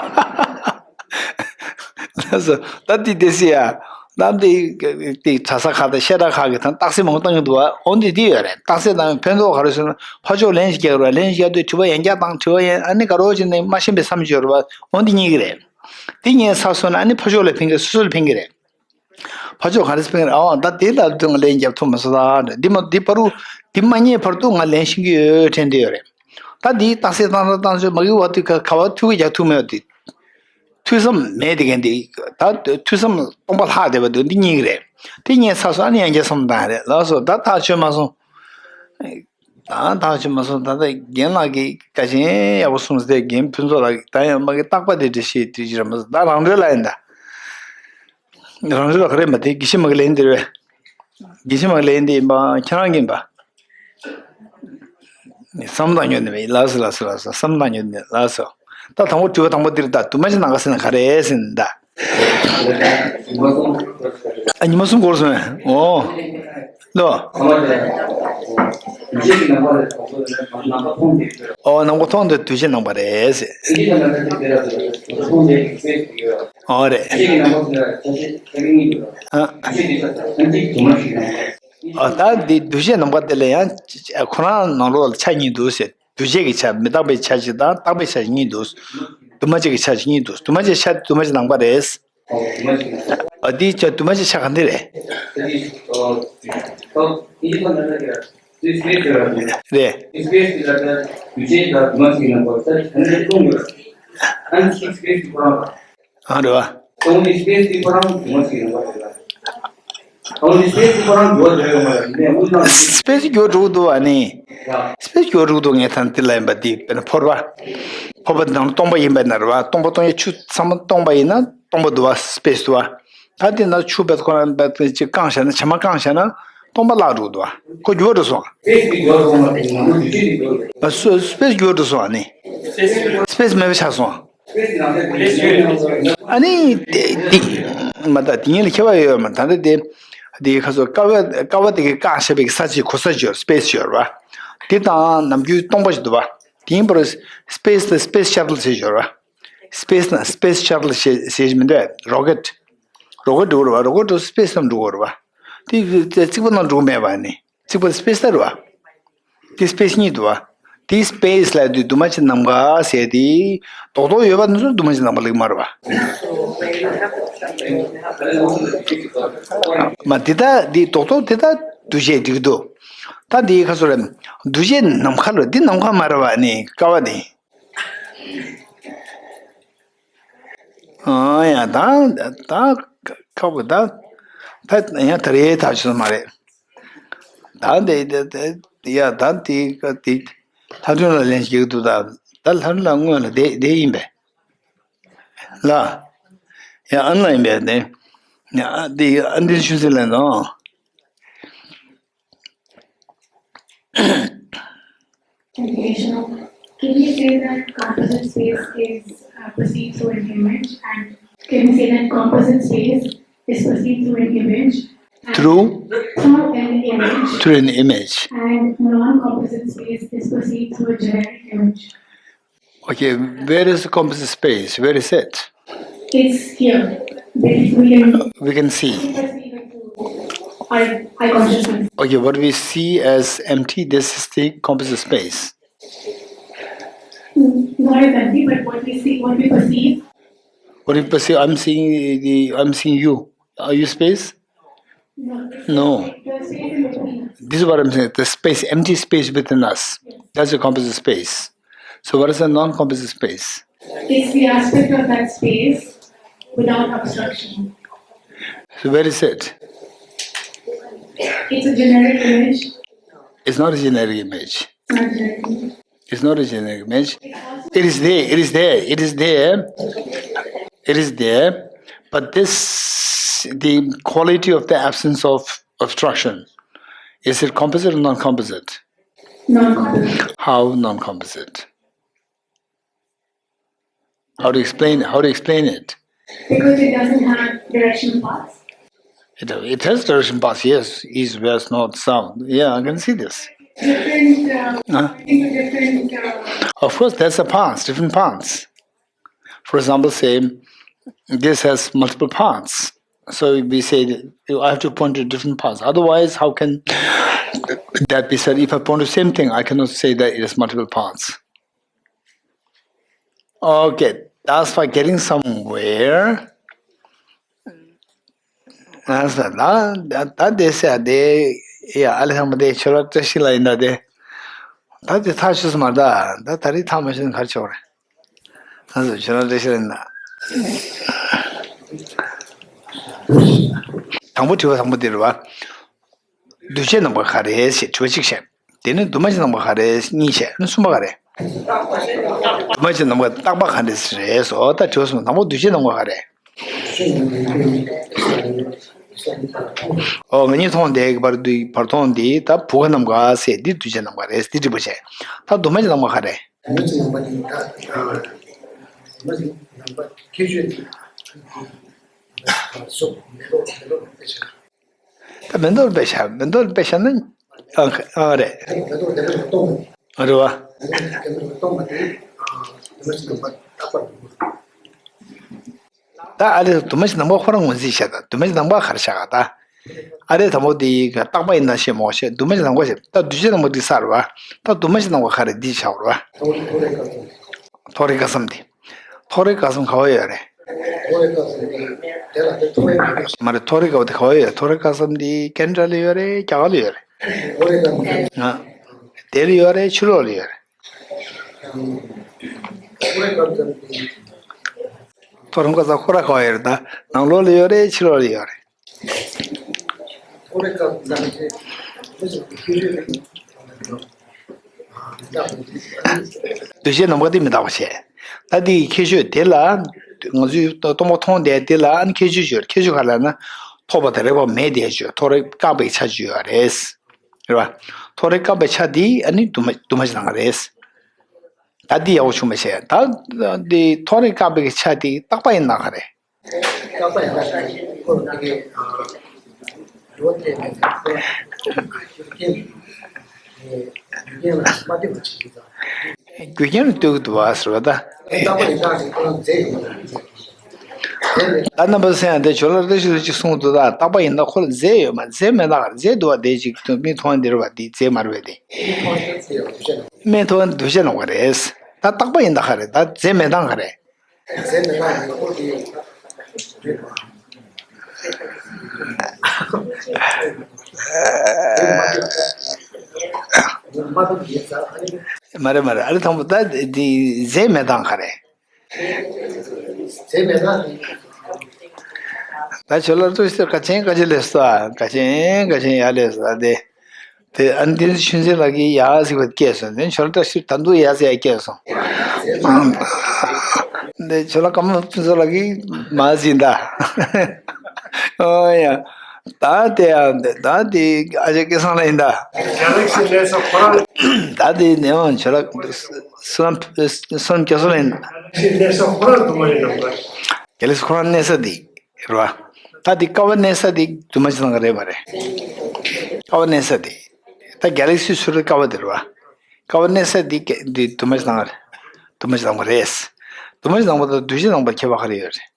ལགས་སོ། ད་དེ་དེ་སྲིད་ཡ། ད་དེ་དེ་གྲྭ་ས་ཁག་དང་བཤད་གྲྭ་ཁག་གི་ཐང་རྟགས་གསལ་མང་པོ་བཏང་གི་འདུག་བ། འོན་ཏེ་དེ་ཡོད་རེད། རྟགས་གསལ་དང་ཕན་ཐོགས་ག་རེ་ཟེར་ན། ཕར་ཕྱོགས་ལན་ཞིག་རྒྱག་རེད་བ། ལན་ཞིག་རྒྱག་དུས་དྲི་བ་ཡང་བསྐྱར་བཏང་། དྲི་བ་ཡང་ཨ་ནི་དགའ་རོགས་བྱས་ནས་མ་ཤེས་པའི་བསམ་བྱས་རེད་བ། འོན་ཏེ་རྙེད་ཀྱི་རེད། དེ་རྙེད་ཚར་སོང་ན་ཨ་ནི་ཕར་ཕྱོགས་ལ་ཕན་གྱི་རེད། སོ་སོ་ལ་ཕན་གྱི་རེད། ཕར་ཕྱོགས་ག་རེ་ཕན་རེད། ཨ་ད་དེ་ལ་དུ་ང་ལན་རྒྱབ་ཐུབ་མ་སོང་ད་འདི་མ་འདི་བར་དུ་འདི་མ་རྙེད་བར་དུ་ང་ལན་ཤེས་ཀྱི་ཡོད་དྲན་འདི་ཡོད་རེད། ད་འདི་རྟགས་གསལ་བཏང་ར་བཏང་ཚོད་མ་གི་བར་དུ་ག་ག་བ་ཐུག་གི་རྒྱག་ཐུབ་མེད་པ་འདི། ཐོས་བསམ་མེད་དེ་གན་འདི་ད་ཐོས་བསམ་སྟོང་པ་ལྷག་བསྡད་པ་འདི་འདི་རྙེད་ཀྱི་རེད། དེ་རྙེད་ཚར་སོང་ཨ་ནི་ཡང་བསྐྱར་བསམ་བཏང་རེད། ལགས་སོ། ད་ཐག་ཆོད་མ་སོང་། ད་ཐག་ཆོད་མ་སོང་། ད་ལྟ་རྒན་ལགས་ཀྱིས་བཀའ་ཆེན་ཡག་པོ་གསུངས་ཏེ་རྒན་ཕུན་ཚོགས་ལགས་ཀྱིས་ད་ཡང་མ་གི་རྟག་པ་དེ་འདྲ་ཞིག་དེ་ཅི་ར་མ་སོང་། ད་རང་གྲོལ་ལ་ཡིན་ད། རང་རེ་ལ་ག་རེ་མ་དེ་དགེ་བཤེས་མ་གི་ལན་འདིར་བས། དགེ་བཤེས་མ་གི་ལན་འདི་ཡིན་པ་ཁྱེད་རང་གིན་པ། བསམ་བཏང་ཉོན་ནི་མེད། ལགས་སོ་ལགས་སོ་ལགས་སོ། བསམ་བཏང་ཉོན་ནི་ལགས་སོ། ད་དང་པོ་དྲི་བ་དང་པོ་འདིར་ད་དུ་མ་ཅི་ནང་ག་ཟེར་ན་ག་རེ་ཟེར་ན་ད། ཨ་ཉི་མ་གསུམ་འགོར་སོང་ངས། འོ། ལོ། ཨོ་ནང་པ་མཐོང་དུས་འདུས་བྱས་སྣང་བ་རེད་ཟེར། ཨོ་རེད། ཨ། ཨ་ད་འདི་འདུས་བྱས་སྣང་བ་དེ་ལ་ཡང་ཁོ་རང་ནང་ལོགས་ལ་ཆ་གཉིས་འདུག་ཟེར། འདུས་བྱས་ཀྱི་ཆ། མི་རྟག་པའི་ཆ་གཅིག་དང་རྟག་པའི་ཆ་གཉིས་འདུག་འདུས་མ་བྱས་ཀྱི་ཆ་གཉིས་འདུག་འདུས་མ་བྱས་ཆ་འདུས་མ་བྱས་སྣང་བ་རེད། ཨ་འདི་ཆ་འདུས་མ་བྱས་ཆ་ག་འདི་རེད། རེད། ཨ་རེད་བ། སི་པེ་སི་འགྱུར་འགྲོ་གི་འདུག་བ་ནི། སི་པེ་སི་འགྱུར་འགྲོ་གི་འདུག་ངས་ཐང་འདི་ལ་ཡིན་པ་འདི་དཔེར་ན་ཕོར་པ། ཕོར་པ་འདི་ནང་སྟོང་པ་ཡིན་པ་ན་རེད་བ། སྟོང་པ་སྟོང་ཡ་ཆུ་ཚང་མ་སྟོང་པ་ཡིན་ན་སྟོང་པ་འདུག་བ། སི་པེ་སི་འདུག་བ། ད་འདི་ན་ཆུ་བེད་ཁོ་རང་བེད་ཅིག་བཀང་བཞག་ན་བྱེ་མ་བཀང་བཞག་ན་སྟོང་པ་བརླག་འགྲོ་གི་འདུག་བ། ཁོ་འགྱུར་བ་འགྲོ་སོང་། སི་པེ་སི་འགྱུར་བ་འགྲོ་སོང་བ་ནི། སི་པེ་སི་མེད་པ་ཆགས་སོང་། ཨ་ནི་དེ་དེ་མ་ད་དེ་ཉིད་ལ་ཁྱད་པར་ཡོད་མ། ད་ལྟ་དེ་དེ་ཁ་སོ་ཀ་བ་ཀ་བ་དེ་གི་བཀག་བྱས་པའི་ས་ཆའི་གོ་ས་ཅིག་ཡོད། སི་པེ་སི་ཅིག་ཡོད་རེད་བ། དེ་དང་ནམ་རྒྱུན་སྟོང་པ་ཞིག་འདུག་བ། དེ་ཡིན་པར་སི་པེ་སི་དང་སི་པེ་སི་ཤ་ཊལ་ཟེར་ཡོད་རེད་བ། སི་པེ་སི་དང་སི་པེ་སི་ཤ་ཊལ་ཟེར་ཟེར་གྱི་མི་འདུག་རོ་ཀེ་ཊི། རོ་ཀེ་ཊི་འགྲོ་གི་རེད་བ། རོ་ཀེ་ཊི་སི་པེ་སི་ནང་འགྲོ་གི་རེད་བ། དེ་རྩིག་པ་ནང་འགྲོ་གི་མེད་པ་ནི། རྩིག་པ་སི་པེ་སི་ལྟར་བ། དེ་སི་པེ་སི་གཉིས་འདུག་བ། དེ་སི་པེ་སི་ལ་དུས་འདུས་མ་བྱས་སྣང་བ་ཟེར་དེ། རྡོག་རྡོག་ཡོད་པ་དེ་ཚོ་འདུས་མ་བྱས་སྣང་བ་ལེགས་མ་རེད་བ། མ་དེ་ད་དེ་རྡོག་རྡོག་དེ་ད་འདུས་བྱས་འགྲིག་འདུག་ད་དེ་ཁ་སོ་རེད། འདུས་བྱས་ནམ་མཁའ་ལ་དེ་ནམ་མཁའ་མ་རེད་བ་ནི་ཀ་བ་ནི། ཨ་ཡ་ད་ད་ཁག་པོ་ད་ད་ཡ་ད་རེད་ད་ཆོག་མ་རེད། ད་འདི་འདི་འདི་ཡ་ད་འདི་འདི་ལྷ་སྒྲོན་ལ་ལན་ཞིག་འདུག་ད་ད་ལྷ་སྒྲོན་ལ་སྔོན་ལ་བསྡད་བསྡད་ཡིན་པས། ལ་ཡ་ཨ་ན་ཡིན་པས་འདི་ཡ་འདི་ཨ་འདི་ཆུ་ཚན་ལ་ནོ། Can you say that composite space is uh, perceived through an image? And can you say that composite space is perceived through an image? And through? Through an image. Through an image. And non-composite space is perceived through a generic image. Okay, where is the composite space? Where is it? It's here. This we can we can see. Perceive it through our, our consciousness. Okay, what we see as empty, this is the composite space. Not as empty, but what we see, what we perceive. What do you perceive? I'm seeing the, I'm seeing you. Are you space? No. No. The space in between us. This is what I'm saying. The space, empty space within us. Yes. That's a composite space. So what is a non-composite space? It's the aspect of that space without obstruction. So where is it? It's a generic image. It's not a generic image. Not generic image. It's not a generic image. It is there. It is there. It is there. It is there. But this, the quality of the absence of obstruction, is it composite or non-composite? Non-composite. How non-composite? How to explain? How to explain it? Because it doesn't have directional paths. It, it has direction paths, yes, east, west, north, south. Yeah, I can see this. Different, uh, huh? Different, uh, of course, there's a paths, different paths. For example, say this has multiple paths. So we say that I have to point to different paths. Otherwise, how can that be said? If I point to same thing, I cannot say that it has multiple paths. Okay, that's for getting somewhere. ང་ས་ད་ད་ད་དེ་ཟེར་དེ་ཡ་ཨ་ལེ་ཚང་མ་དེ་ཆོ་ལ་བཀྲ་ཤིས་ལ་ཡིན་ད་དེ། ད་དེ་ཐག་ཆོད་སོང་མ་རེད་ད། ད་ད་རེས་ཐག་མ་ཆོད་ན་ག་རེ་བྱེད་དགོས་རེད། ང་ཚོ་ཆོ་ལ་བཀྲ་ཤིས་ལ་ཡིན་ད། དང་པོ་དྲི་བ་དང་པོ་དེ་རེད་བ། འདུས་བྱས་རྣམ་པ་ག་རེ་ཞེས་དྲི་བ་གཅིག་བྱས། དེ་ནས་འདུས་མ་བྱས་རྣམ་པ་ག་རེ་གཉིས་བྱས། ཨ་ནི་གསུམ་པ་ག་རེ། འདུས་མ་བྱས་རྣམ་པ་རྟག་པ་ག་འདྲ་རེད་ཟེར། ད་དྲི་བ་གསུམ། དང་པོ་འདུས་བྱས་རྣམ་པ་ག་རེ། ཨོ་ང་གཉིས་མཐོང་དེ་གི་བར་དུ་བར་མཐོང་འདི་ད་བུ་ག་རྣམ་པ་ཟེར། འདི་འདུས་བྱས་རྣམ་པ་རེད། འདི་དྲི་བ་བྱས། ད་འདུས་མ་བྱས་རྣམ་པ་ག་རེ། ད་མེ་ཏོག་དེ་ལ་དཔེ་བཞག་མེ་ཏོག་དེ་ལ་དཔེ་བཞག་ན་ཨ་ཨ་རེད། ཨ་རེད་བ། ད་ཨ་ལེ་འདུས་མ་བྱས་རྣམ་པ་ཁོ་རང་ངོས་འཛིན་བྱས། ད་འདུས་མ་བྱས་རྣམ་པ་ག་རེ་བྱ་ག་ད། ཨ་རེ་དང་པོ་དེ་རྟག་པ་ཡིན་ན་ཞེས་མོ་ཞེས་འདུས་མ་བྱས་རྣམ་པ་ཞེས། ད་འདུས་བྱས་རྣམ་པ་འདི་ས་རེད་བ། ད་འདུས་མ་བྱས་རྣམ་པ་ག་རེ་འདི་བྱ་བ་རེད་བ། མཐོ་རིས་སྐབས་སུ་དེ། མཐོ་རིས་སྐབས་སུ་ག་བ་ཡོད་རེད། མཐོ་རིས་སྐབས་སུ་དེ་དེ་ལ་དེ་མཐོ་རིས་སྐབས་སུ། མ་རེད། མཐོ་རིས་སྐབས་དེ་ག་བ་ཡོད། མཐོ་རིས་སྐབས་སུ་དེ་ཀན་ཊ་ལ་ཡོད་རེད། རྒྱ་གར་ལ་ཡོད་རེད། མཐོ་རིས་སྐབས་སུ། ང་། དེ་ལ་ཡོད་རེད། ཕྱི་ལོགས་ལ་ཡོད་རེད། མཐོ་རིས་སྐབས་སུ་དེ། མཐོ་རིས་སྐབས་སུ་ཁོ་ར་ག་བ་ཡོད་རེད། ད་ནང་ལོགས་ལ་ཡོད་རེད། ཕྱི་ལོགས་ལ་ཡོད་རེད། འདུས་བྱས་རྣམ་པ་དེ་མི་རྟག་པ་བྱས། ད་དེའི་ཁྱད་ཆོས་དེ་ལ། ང་ཚོས་སྟོང་པ་མཐོང་དེ་དེ་ལ་ཨ་ནི་ཁྱད་ཆོས་ཡོད། ཁྱད་ཆོས་ག་རེ་ལབ་ན། ཐོགས་པ་དང་རེག་པ་མེད་དེ་ཆོས། མཐོ་རིས་བཀག་པའི་ཆ་ཆོས་ཡོད་རེད། རེད་བ། མཐོ་རིས་བཀག་པའི་ཆ་དེ་ཨ་ནི་འདུས་མ་འདུས་མ་བྱས་རྣམ་པ་རེད། ད་དེ་ཡག་པོ་བྱུང་བ་བྱས། ད་དེ་མཐོ་རིས་བཀག་པའི་ཆ་དེ་རྟག་པ་ཡིན་ན་ག་རེ། རྟག་པ་ཡིན་ན་ཁོ་རང་གི་རྒྱུ་རྐྱེན་ལ་མ་ལྟོས་པ་བྱེད་ཀྱི་ཙང་། རྒྱུ་རྐྱེན་ལ་ལྟོས་ཀྱི་འདུག་བ་ཟེར་བ་ད། རྟག་པ་ཡིན་ན་ཁོ་རང་རྫས་ཡོད་མ་རེད། ད་རྣམ་པ་ཚོས་ཡང་དེ་ཇོ་ལགས་བཀྲ་ཤིས་ལགས་ཀྱིས་གསུངས་འདུག་ད་རྟག་པ་ཡིན་ན་ཁོ་ལ་རྫས་ཡོད་མ་རེད། རྫས་མེད་ན་ག་རེ། རྫས་འདུག་བ་དེ་ཅིག་མིག་མཐོང་ཡ་འདི་རེད་བ། དེ་རྫས་མ་རེད་བས་དེ། མིག་མཐོང་ཡ་འདུས་བྱས་རྣམ་པ་རེད། ད་རྟག་པ་ཡིན་ན་ག་རེ། ད་རྫས་མེད་ན་ག་རེ། ཟས་མེད་ན་ཡང་ཁོ་དེ་འདོད་པ། མ་རེད་མ་རེད། ཨ་རི་དང་པོ་ད་དེ་ཟས་མེད་སྟངས་ག་རེ། ཟས་མེད་ན། ད་ཁྱོད་ལ་ཏུ་ཤི་ཀ་ཆེན་ཀ་ཆེན་ལས་སོ། ཀ་ཆེན་ཀ་ཆེན་ཡ་ལས་སོ་དེ། དེ་ཨ་ནི་དེ་ཆུ་འཛིན་ལགས་ཀྱིས་ཡ་ཟིག་པ་སྐྱེས་སོང་། དེ་ཆོ་ལ་བཀྲ་ཤིས་ད་དུང་ཡ་ཟིག་ཡ་སྐྱེས་སོང་། དེ་ཆོ་ལ་ཀརྨ་ཕུན་ཚོགས་ལགས་ཀྱིས་མ་ཟིན་ད། ཨོ་ཡ། ད་དེ་ཡ་ད་དེ་ཨ་ཅག་སྐལ་བཟང་ལགས་ཡིན་ད། རྒྱལ་ལེགས་སི་གནས་ས་ཁོ་རང་། ད་དེ་ནས་འོང་ཆོ་ལ་བསོད་ནམས་བསོད་ནམས་རྒྱ་མཚོ་ལགས་ཡིན་ད། རྒྱལ་ལེགས་སི་གནས་ས་ཁོ་རང་དུ་མ་ཡིན་ནམ་ད། རྒྱལ་ལེགས་སི་ཁོ་རང་གནས་ས་དེ། རེད་བ། ད་འདི་ཀ་བ་གནས་ས་དེ་འདུས་མ་བྱས་སྣང་ག་རེད་པ་རེད། ཀ་བ་གནས་ས་དེ། ད་གྷ་ལེག་སི་སུ་རི་ཀ་བ་དེ་རེད་བ། ཀ་བ་གནས་ས་དེ་ག་འདི་འདུས་མ་བྱས་སྣང་ག་རེད། འདུས་མ་བྱས་སྣང་ག་རེད། འདུས་མ་བྱས་ནམ་མཁའ་དང་འདུས་བྱས་ནམ་མཁའ་ཁྱད་པར་ག་རེ་ཡོད་རེད།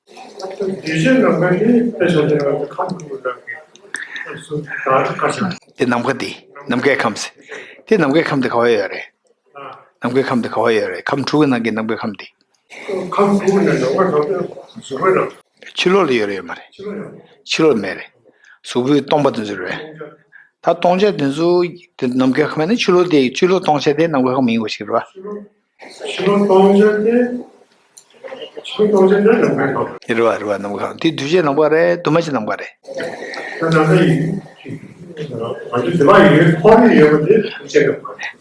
འདུས་བྱས་ནམ་མཁའ་དེ་དཔེ་ཆ་དེ་རང་གི་ཁམས་ཀྱི་སྐུ་དྲག་གི་སུ་ད་ཁ་ཆ། དེ་ནམ་མཁའ་དེ་ནམ་མཁའི་ཁམས་ཟེར། དེ་ནམ་མཁའི་ཁམས་དེ་ག་བ་ཡོད་རེད། ནམ་མཁའི་ཁམས་དེ་ག་བ་ཡོད་རེད། ཁམས་དྲུག་གི་ནང་གི་ནམ་མཁའི་ཁམས་དེ། ཁམས་དྲུག་ནས་ནམ་མཁའ་ཁམས་དེ་གཟུགས་པོའི་ནང་། ཕྱི་ལོགས་ལ་ཡོད་རེད་ཡོད་མ་རེད། ཕྱི་ལོགས་ཡོད། ཕྱི་ལོགས་མེད་རེད། གཟུགས་པོའི་སྟོང་པ་དེ་ཚོ་རེད། ད་སྟོང་ཆ་དེ་ཚོ་དེ་ནམ་མཁའི་ཁམས་ནི་ཕྱི་ལོགས་དེ་ཕྱི་ལོགས་སྟོང་ཆ་དེ་ནམ་མཁའི་ཁམས་ཡིན་དགོས་ཤིག་རེད་བ། ཕྱི་ལོགས་སྟོང་ཆ་དེ། ཕྱི་ལོགས་སྟོང་ཆ་དེ་ནམ་མཁའི་ཁམས། རེད་བ་རེད་བ། ནམ་མཁའི་ཁམས་དེ་འདུས་བྱས་ནམ་མཁའ་རེད། འདུས་མ་བྱས་ནམ་མཁའ་རེད། ད་ནམ་མཁའ་ཡིན། ང་ཚོ་དེ་བ་ཡོད་ཐོག་རེ་ཡོད་པ་དེ་འདུས་བྱས་ནམ་མཁའ་རེད།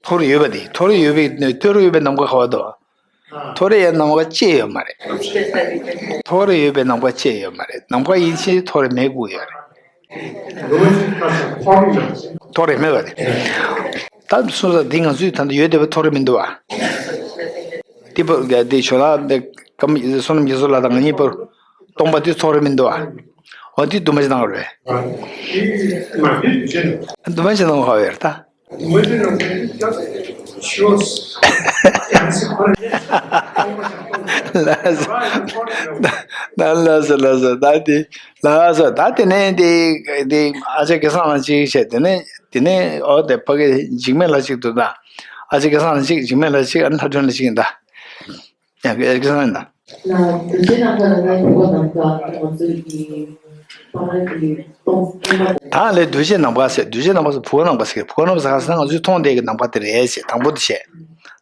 ཐོག་རེ་ཡོད་པ་དེ་ཐོག་རེ་ཡོད་པའི་ཐོག་རེ་ཡོད་པའི་ནམ་མཁའ་ག་བ་འདུག་ཐོག་རེ་ཡོད་ནམ་མཁའ་ཅི་ཡོད་མ་རེད། ཐོག་རེ་ཡོད་པའི་ནམ་མཁའ་ཅི་ཡོད་མ་རེད། ནམ་མཁའ་ཡིན་ཕྱིན་ཐོག་རེ་མེད་དགོས་ཡོད་རེད། ཐོག་རེ་མེད་པ་རེད། ད་སོང་ཙང་འདི་ང་ཚོས་ད་ལྟ་ཡོད་བསྡད་པའི་ཐོག་རེ་མི་འདུག་བ། འདི་པོ་འདི་ཞོ་ལགས་འདི་བསོད་ནམས་རྒྱ་མཚོ་ལགས་དང་ང་གཉིས་པོ་སྟོང་པ་འདི་ཐོག་རེ་མི་འདུག་བ། འོ་འདི་འདུས་མ་བྱས་ནམ་མཁའ་རེད། འདུས་མ་བྱས་ནམ་མཁའ་ཡོད་རེད་ད། ལགས་སོ། ལགས་སོ། ལགས་སོ། ད་དེ། ལགས་སོ། ད་དེ་ནས་དེ་དེ་ཨ་ཅག་སྐལ་བཟང་ལགས་གཅིག་བྱས། དེ་ནས་དེ་ནས་འོ་དེ་ཕ་གི་འཇིགས་མེད་ལགས་གཅིག་འདུག་ད། ཨ་ཅག་སྐལ་བཟང་ལགས་གཅིག་འཇིགས་མེད་ལགས་གཅིག་ཨ་ནི་ལྷ་སྒྲོན་ལགས་གཅིག་ཡིན་ད། ཡ་སྐལ་བཟང་ཡིན་ད། ལ་འདུས་བྱས་ནམ་མཁའ་ལ་ནི་བུམ་པ་ནམ་མཁའ་ང་ཚོའི་གི་པར་གྱི་སྟོང་སྟོང་པ། ད་ལས་འདུས་བྱས་ནམ་མཁའ་ཟེར། འདུས་བྱས་ནམ་མཁའ་ཟེར། བུམ་པ་ནམ་མཁའ་ཟེར། བུམ་པ་ནམ་མཁའ་ཟེར་ག་ཟེར་ན་ང་ཚོས་མཐོང་བསྡད་ཀྱི་ནམ་མཁའ་དེ་རེད་ཟེར། དང་པོ་དེ་བྱས།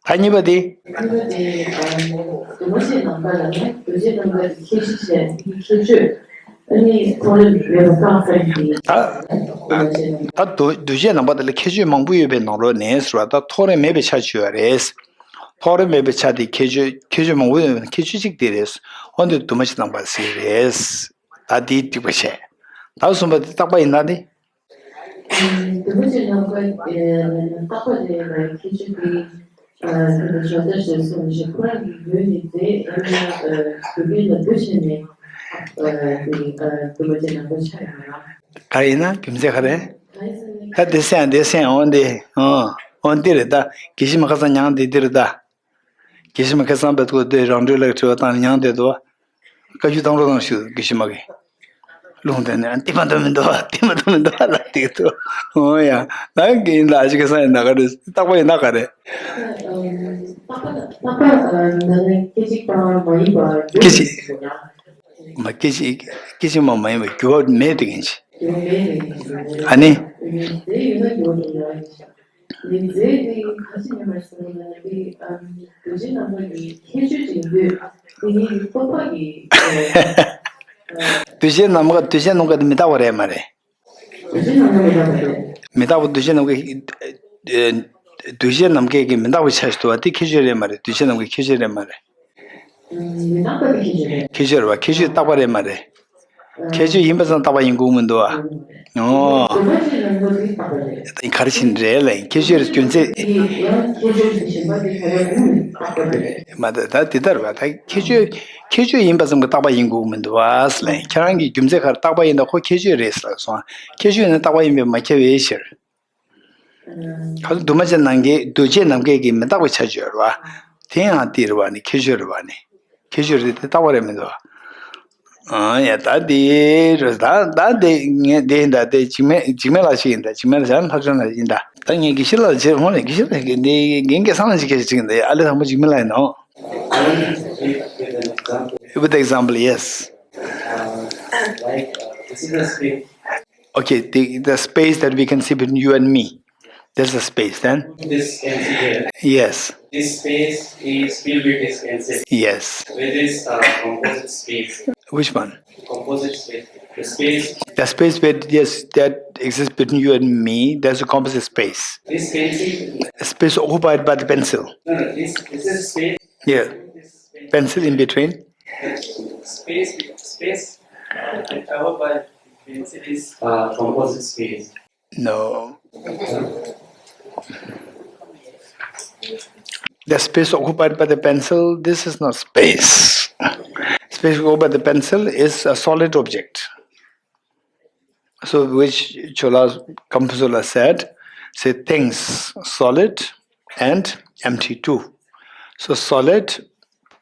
ད་གཉིས་པ་དེ། གཉིས་པ་དེ་འདུས་མ་བྱས་ནམ་མཁའ་ལ་ནི་འདུས་བྱས་ནམ་མཁའ་དེ་ཁྱད་ཆོས་བྱས་ཁྱད་ཆོས་ཨ་ནི་ཐོག་རེ་མེད་པ་བཀག་ཚར་གྱི། ད་འདུས་མ་བྱས་ནམ་མཁའ། ད་འདུས་འདུས་བྱས་ནམ་མཁའ་དེ་ལ་ཁྱད་ཆོས་མང་པོ་ཡོད་པའི་ནང་ལོགས་ནས་ཟེར་བ་ད་ཐོག་རེ་མེད་པའི་ཆ་བཅོས་པ་རེད། ཐོག་རེ་མེད་པའི་ཆ་དེ་ཁྱད་ཆོས་ཁྱད་ཆོས་མང་པོ་ཡོད་པའི་ཁྱད་ཆོས་གཅིག་དེ་རེད། འོ་འདི་འདུས་མ་བྱས་ནམ་མཁའ་ཟེར་རེད། ད་དེའི་ཏིག་པ་བྱས། ད་གསུམ་པ་དེ་རྟག་པ་ཡིན་ན་ནི། འདུས་མ་བྱས་ནམ་མཁའ་རྟག་པ་ལས་ཁྱད་ཆོས་དེ་ཞོ་ལྟར་ཞེས་གསུངས་ཞེས་ཁོ་རང་གི་ཡུལ་ནི་རྫས་ཡང་ན་རྒྱུ་རྐྱེན་ལ་འདུ་བྱས་ནས་འདུས་མ་བྱས་ནམ་མཁའ་ཆགས་ཡོད་ན། ག་རེ་ཡིན་ན་རྒྱུ་མཚན་ག་རེ། ད་འདི་སེམས་འདི་སེམས་འོ་འདི་འོ་འོ་འདི་རེད་ད། དགེ་བཤེས་མ་ཁ་སང་མྱང་འདི་འདི་རེད་ད། དགེ་བཤེས་མ་ཁ་སང་བས་ཁོ་འདི་རང་གྲོལ་ལ་དྲི་བ་བཏང་ནས་མྱང་བསྡད་འདུག་བཀའ་བརྒྱུད་གཏམ་རོ་ནང་ཞུ་དགེ་བཤེས་མ་གིས། རླུང་དེ་ནས་འདི་མ་འདུག་མི་འདུག་ལ་འདི་མ་འདུག་མི་འདུག་ལ་འདི་འདུག་འོ་ཡ། ད་གིན་ལ་ཨ་ཅི་ཁ་སང་ཡིན་ན་ག་རེ། རྟག་པ་ཡིན་ན་ག་རེ། རྟག་པ་རྟག་པ་ནང་ནས་སྐད་ཅིག་ལྟ་བ་མ་ཡིན་པ། སྐད་ཅིག་མ་སྐད་ཅིག་སྐད་ཅིག་མ་མ་ཡིན་པ་འགྱུར་བ་མེད་དེ་ཡིན་ཞིག་འགྱུར་བ་མེད་དེ་ཡིན་ཞིག་ཨ་ནི། རྫས་ཡོད་ན་འགྱུར་བ་འགྲོ་ཡ་ཡིན་ཞིག་མི་མཛེས་ཏེ་ཁ་ཅིག་ཉམས་པར་སོང་ན་དེ་ཨམ་འདུས་བྱས་རྣམ་པ་གི་ཁྱད་ཆོས་ཅིག་ཡིན་དུས་དེ་ཉིད་ཀྱི་རྟོག་པ་གི་འདུས་བྱས་རྣམ་པ་འདུས་བྱས་རྣམ་པ་དེ་མི་རྟག་པ་རེད་མ་རེད། འདུས་བྱས་རྣམ་པ་མི་རྟག་པ་རེད། མི་རྟག་པ་འདུས་བྱས་རྣམ་པ་ཨེ་འདུས་བྱས་རྣམ་པ་གི་མི་རྟག་པའི་ཆ་ཞིག་འདུག་པ་དེ་ཁྱད་ཆོས་རེད་མ་རེད། འདུས་བྱས་རྣམ་པ་གི་ཁྱད་ཆོས་རེད་མ་རེད། མི་རྟག་པ་དེ་ཁྱད་ཆོས་རེད། ཁྱད་ཆོས་རེད་པ། ཁྱད་ཆོས་རྟག་པ་རེད་མ་རེད། ཁྱད་ཆོས་ཡིན་པ་ཙམ་རྟག་པ་ཡིན་དགོས་མི་འདུག་ཨ། ཨོ། ག་རེ་བྱས་ནས་རེད་ལ་ཁྱད་ཆོས་རྒྱུ་མཚན། མ་ད་ད་དེ་ལྟར་བ་ད་ཁྱད་ཆོས་ཁྱད་ཆོས་ཡིན་པ་ཙམ་གྱིས་རྟག་པ་ཡིན་དགོས་མི་འདུག་ཨ་ཟེར་ལ། ཁྱེད་རང་གི་རྒྱུ་མཚན་ག་རེ་རྟག་པ་ཡིན་ད་ཁོ་ཁྱད་ཆོས་རེད་ཟེར་ལ་སོང་ཨ། ཁྱད་ཆོས་ནི་རྟག་པ་ཡིན་པས་མ་ཁྱབ་པའི་ཕྱིར། ག་ཚོད་འདུས་མ་བྱས་ནམ་མཁའི་འདུས་བྱས་ནམ་མཁའི་གི་མི་རྟག་པའི་ཆ་བཅོས་རེད་བ། དེ་ཡང་དེ་རེད་བ་ནི་ཁྱད་ཆོས་རེད་བ་ནི། ཁྱད་ཆོས་རེད་དེ་རྟག་པ་རེད་མི་འདུག་ཨ་ཡ་ད་དེ་རེད་ད་ད་དེ་ངས་དེ་ཡིན་ད་དེ་འཇིགས་མེད་འཇིགས་མེད་ལགས་ཤིག་ཡིན་ད། འཇིགས་མེད་ལགས་ཤག་ལྷ་སྒྲོན་ལགས་ཡིན་ད། ད་ངས་དགེ་བཤེས་ལགས་ལ་བྱེད་ཧོན་ལ་དགེ་བཤེས་ལགས་ཀྱི་འདི་རྒན་སྐལ་བཟང་ལགས་ཤིག་སྐད་ཆ་དྲིས་ཡིན་ད། ཨ་ལེ་དང་པོ་འཇིགས་མེད་ལགས་ཡིན་ནོ། With example, yes. Okay, the, the space that we can see between you and me, that's a space, then? This can see here. Yes. This space is filled with this can see. Yes. With this uh, composite space. Which one? Composite space. The space. The space where, yes, that exists between you and me, that's a composite space. This can see. A space occupied by the pencil. No, no, this, this is space. Yeah. This is space. Pencil in between. Space, space. Uh, covered by pencil is uh, composite space. No. The space occupied by the pencil, this is not space. Space occupied by the pencil is a solid object. So, which Chola Kamphuzula said, say things solid and empty too. So, solid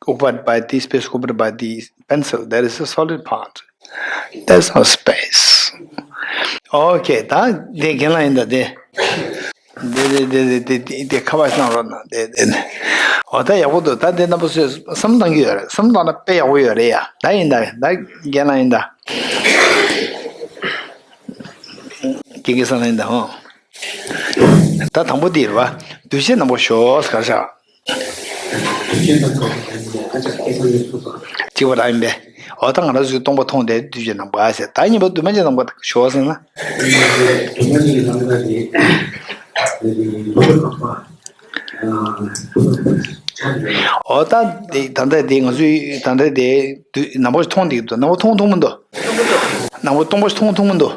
occupied by this space, occupied by the pencil. There is a solid part. There's no space. Okay, ད་དེ་རྒན་ལགས་ཡིན་ད་དེ། དེ་དེ་དེ་དེ་དེ་དེ་དེ་ཁ་པར་གནང་རོགས་གནང་དེ་དེ་དེ། འོ་ད་ཡག་པོ་འདུག་ད་དེ་རྣམ་པ་ཚོས་བསམ་བློ་གཏང་གི་ཡོད་རེད། བསམ་བློ་བཏང་ན་དཔེ་ཡག་པོ་ཡོད་རེད་ཡ། ད་ཡིན་ད་ད་རྒན་ལགས་ཡིན་ད། དགེ་རྒན་བཟང་ལགས་ཡིན་ད་ཧོ། ད་དང་པོ་དེ་རེད་བ། འདུ་བྱེད་རྣམ་པར་ཤོག་ག་རེ་བྱ། གཅིག་པ་རང་ཡིན་པས། འོ་ད་ང་རང་ཚོའི་སྟོང་པ་མཐོང་སྟེ་འདུ་བྱེད་རྣམ་པ་ཟེར། ད་གཉིས་པ་འདུས་མ་བྱས་རྣམ་པར་ཤོག་ཟེར་ན། འོ་ད་དེ་ད་ལྟ་དེ་ང་ཚོས་ད་ལྟ་དེ་འདུས་རྣམ་པར་མཐོང་བསྡད་ཀྱི་འདུག་རྣམ་པར་མཐོང་མཐོང་མི་འདུག་རྣམ་པར་སྟོང་པ་མཐོང་མཐོང་མི་འདུག་